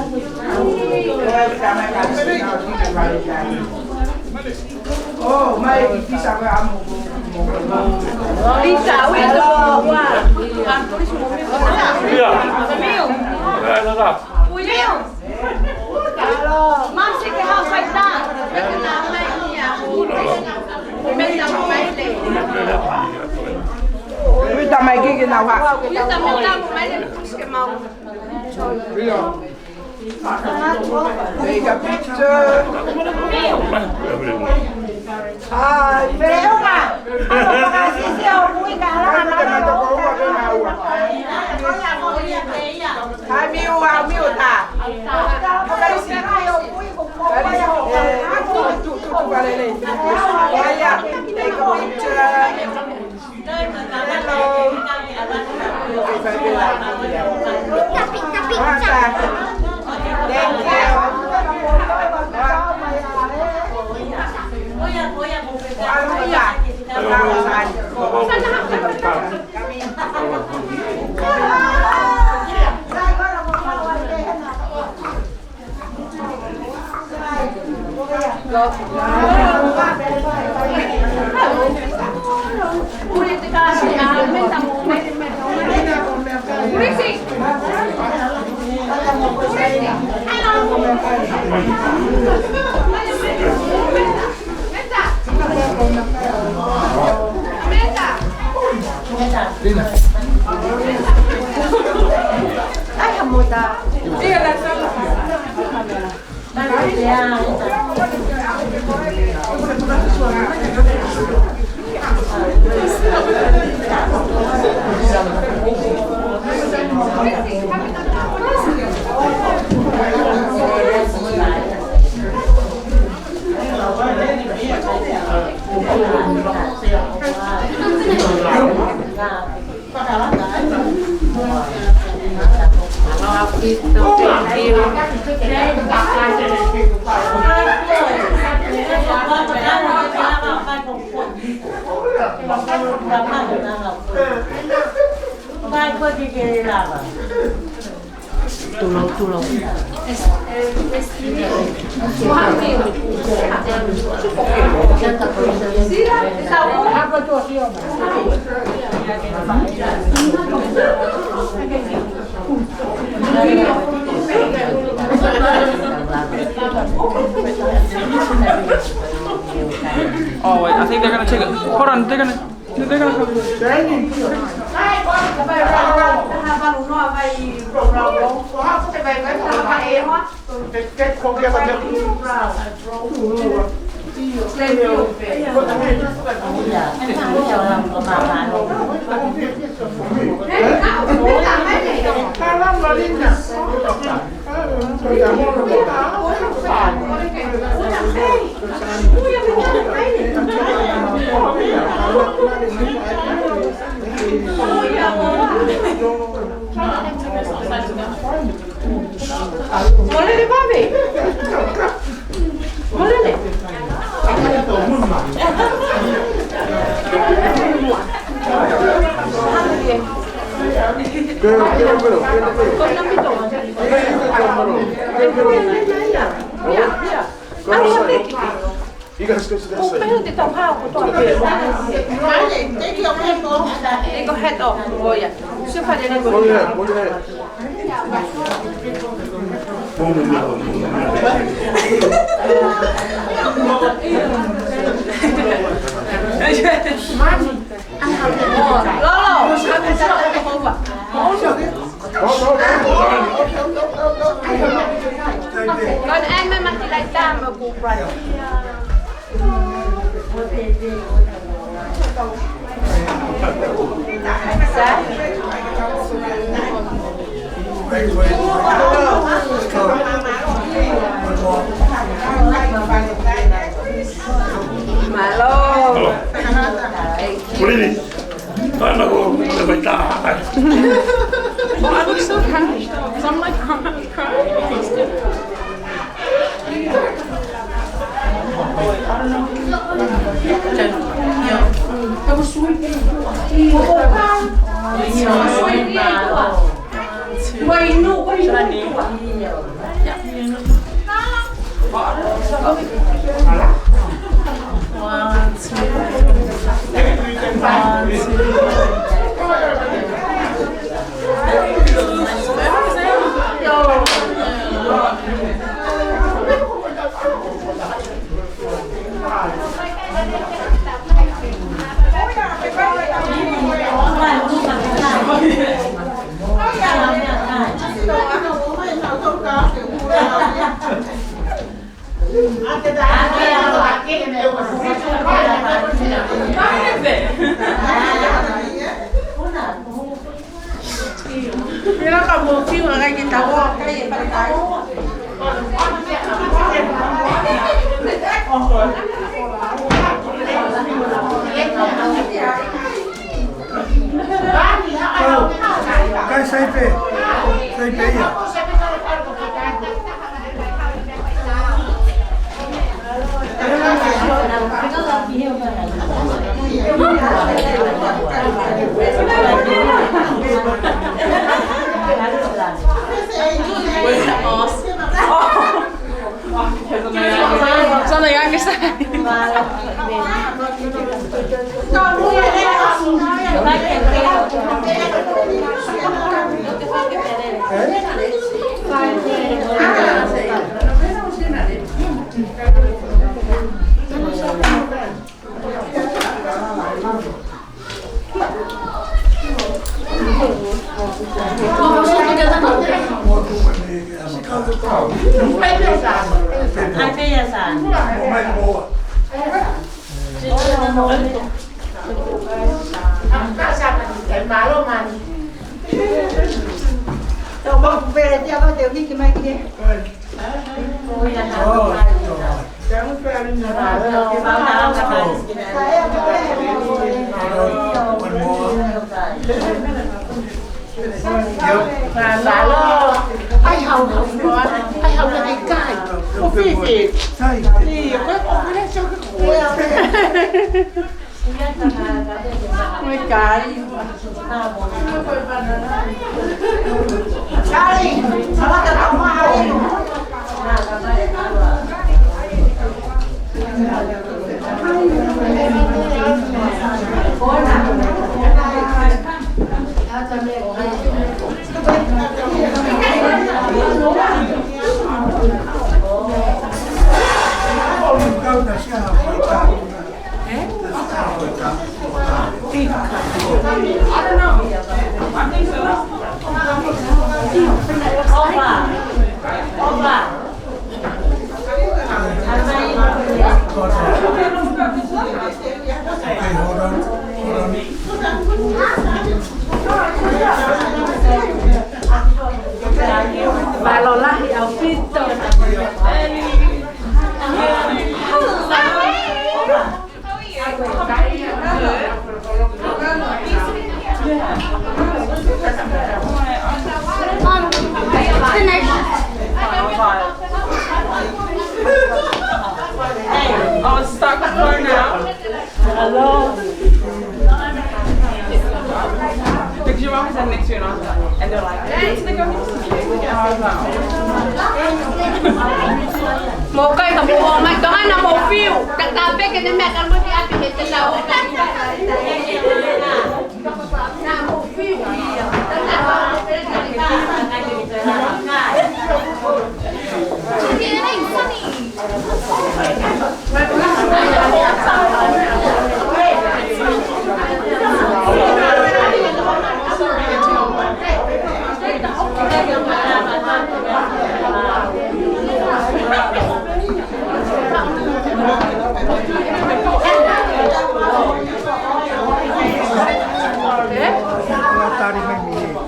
Ko e tamai ka Valentine. Oh, mai ki pisa ko amu. Pisa, ui, to, ua. Ia. Miu. Ia, naka. Ui, miu. Masi ke hao faitā. Ui, tamai kiki na wa. Ui, tamai kiki na wa. Take a picture. Hi. Hi, miu, miu ta. Eh, tu, tu, tu, tu, vale, le. Vaya, take a picture. Hello. Thank you. Tulou, tulou. Oh, wait, I think they're gonna take it. Hold on, they're gonna Molele, babe. Molele. Take your hat off. Take your hat off. Oh, yeah. Pull your hat, pull your hat. Mālō. Thank you. Tana ko e mai tā. Oh, I look so happy. So I'm like crying. One, two, one, two. Kai sai pē, sai pē ia. Something I can say. Mālō lahi ʻaupito. Oh, it's stuck for now. Hello. Because your mom was next to you and I was like, "Hey, it's the girl next to me." Mou kai ka mou ō mai, tokanga mou fiu. Tatau pē ke ne meʻa ka mou ki ʻapi he te tau. Naʻa mou fiu ia. Tatau pē ke ne meʻa.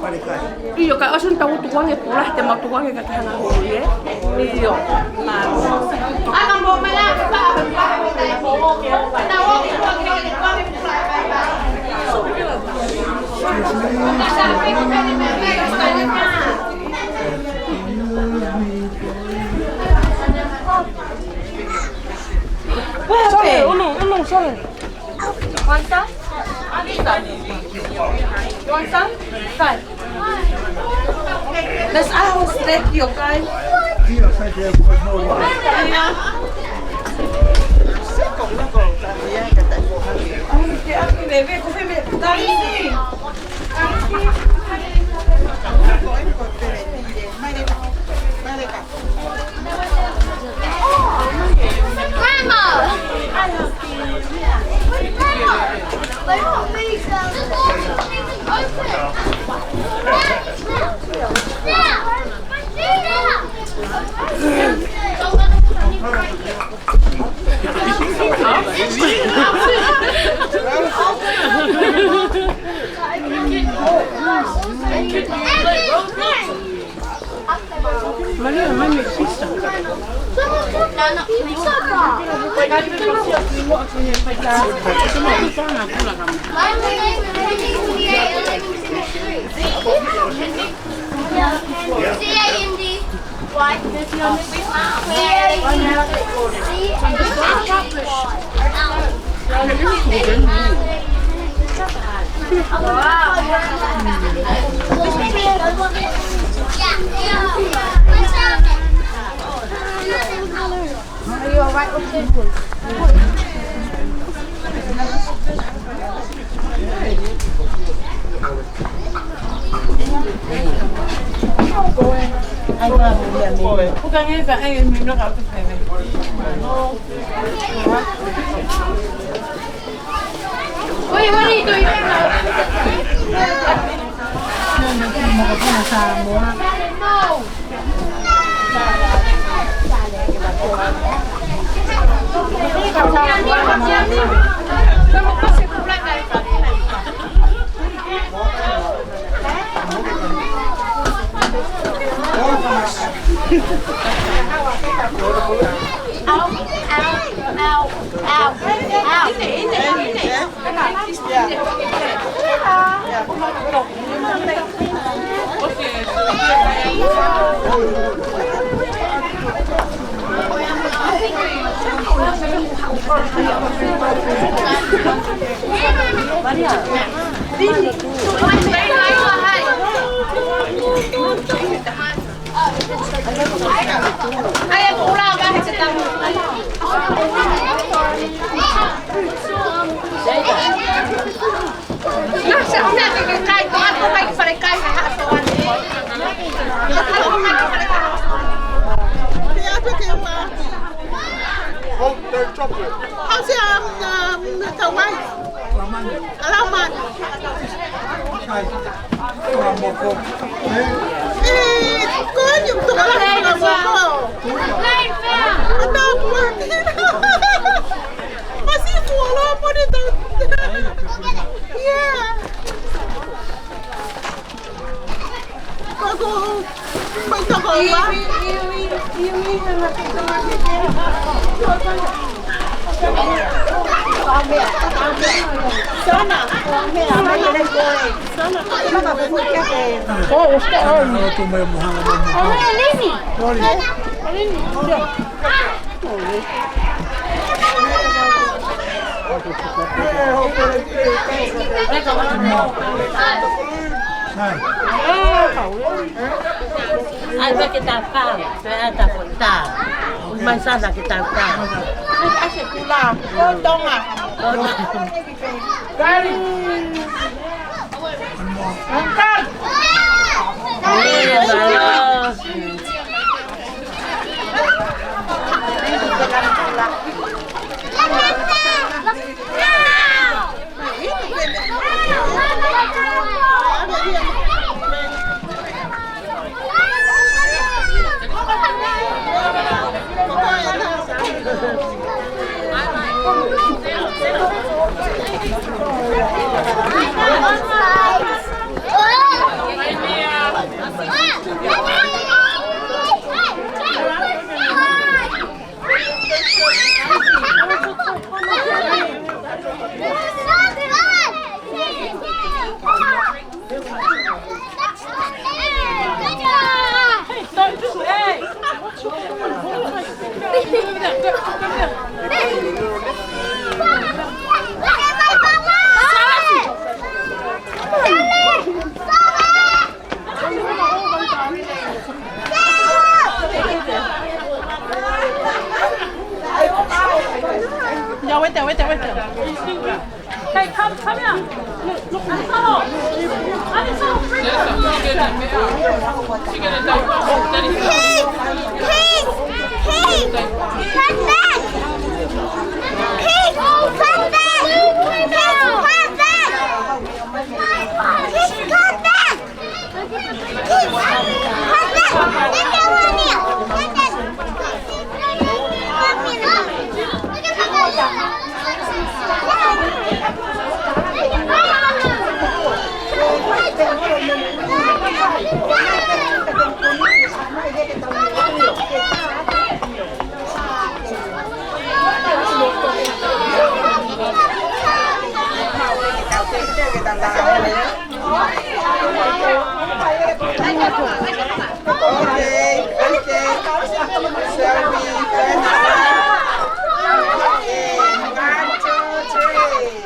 ʻIo, ka ʻosi ʻoku tau tukuange pula, te mau tukuange ka ke hanga hulu, ē? ʻIo. Sorry, unu, unu, sorry. Want some? You want some? Fine. That's our steak, you guys. Grandma! Grandma! Maria, my sister. Are you all right with this? Wait, what are you doing? No, no, no, no, no, no, no. Ow, ow, ow, ow, ow. How's the, um, um, the wife? Alaman. Eh, coño, tu kalanga moko. Ata kuati. Masifu ʻo loponi tau. Yeah. Koko. ʻAi, pea ke ta pau, pea ta ko ta. Mai sana ke ta ta. ʻAi, ʻai se kula. Ko Tonga. Ko Tonga. Kali. Uncle. Kali. Kali. Yeah, wait there, wait there, wait there. Hey, come, come here. Look, look, Alisalo. Alisalo, bring her. Hey, hey, hey, come back. Hey, come back. Hey, come back. Hey, come back. Okay, okay. Shall we first? Okay, one, two, three.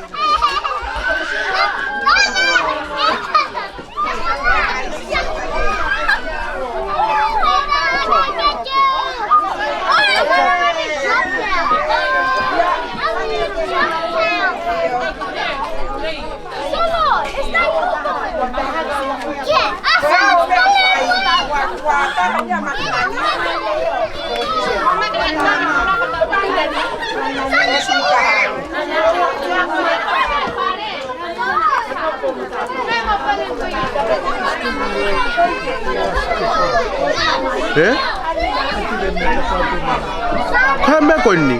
Ē? Ko e hā e meʻa ko eni?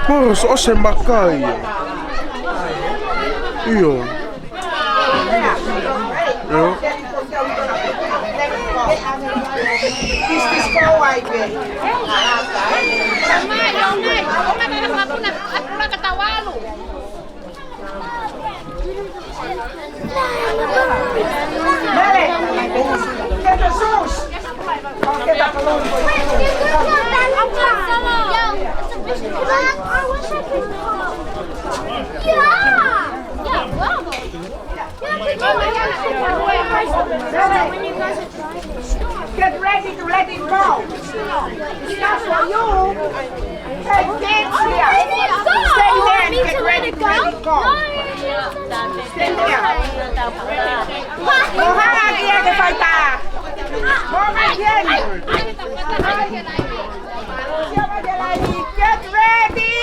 Moro, so ʻosi e maka ia. ʻIo. ʻIo. Mele, get the shoes. Go get the cologne for you. Yeah. Yeah, well. Get ready to let him go. It's not for you. Hey, dance here. Stay there and get ready to let him go. Stay there. Moha, ʻai ke fai tā. Moha, ʻai ke. Get ready.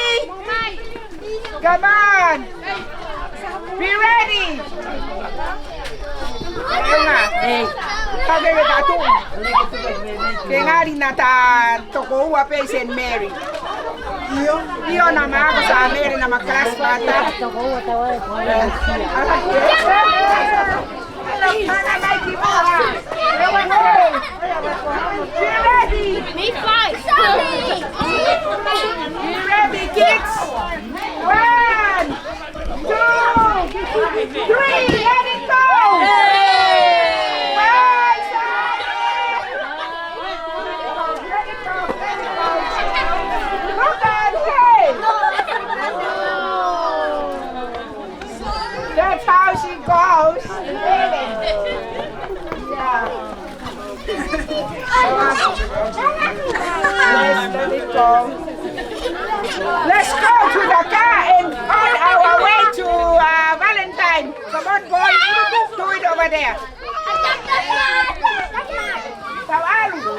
Come on. Be ready. Ē, ka ke me tatu. Ke ngari na ta toko ua pē Saint Mary. ʻIo, ʻio na ma ko Saint Mary na ma class pata. Be ready. Me first. Be ready, kids. One, two, three, let it go. Well done, hey. That's how she goes. Yeah. Let's let it go. Let's go to the car and on our way to, uh, Valentine. Come on, boy. Do it over there. Tau ʻalu.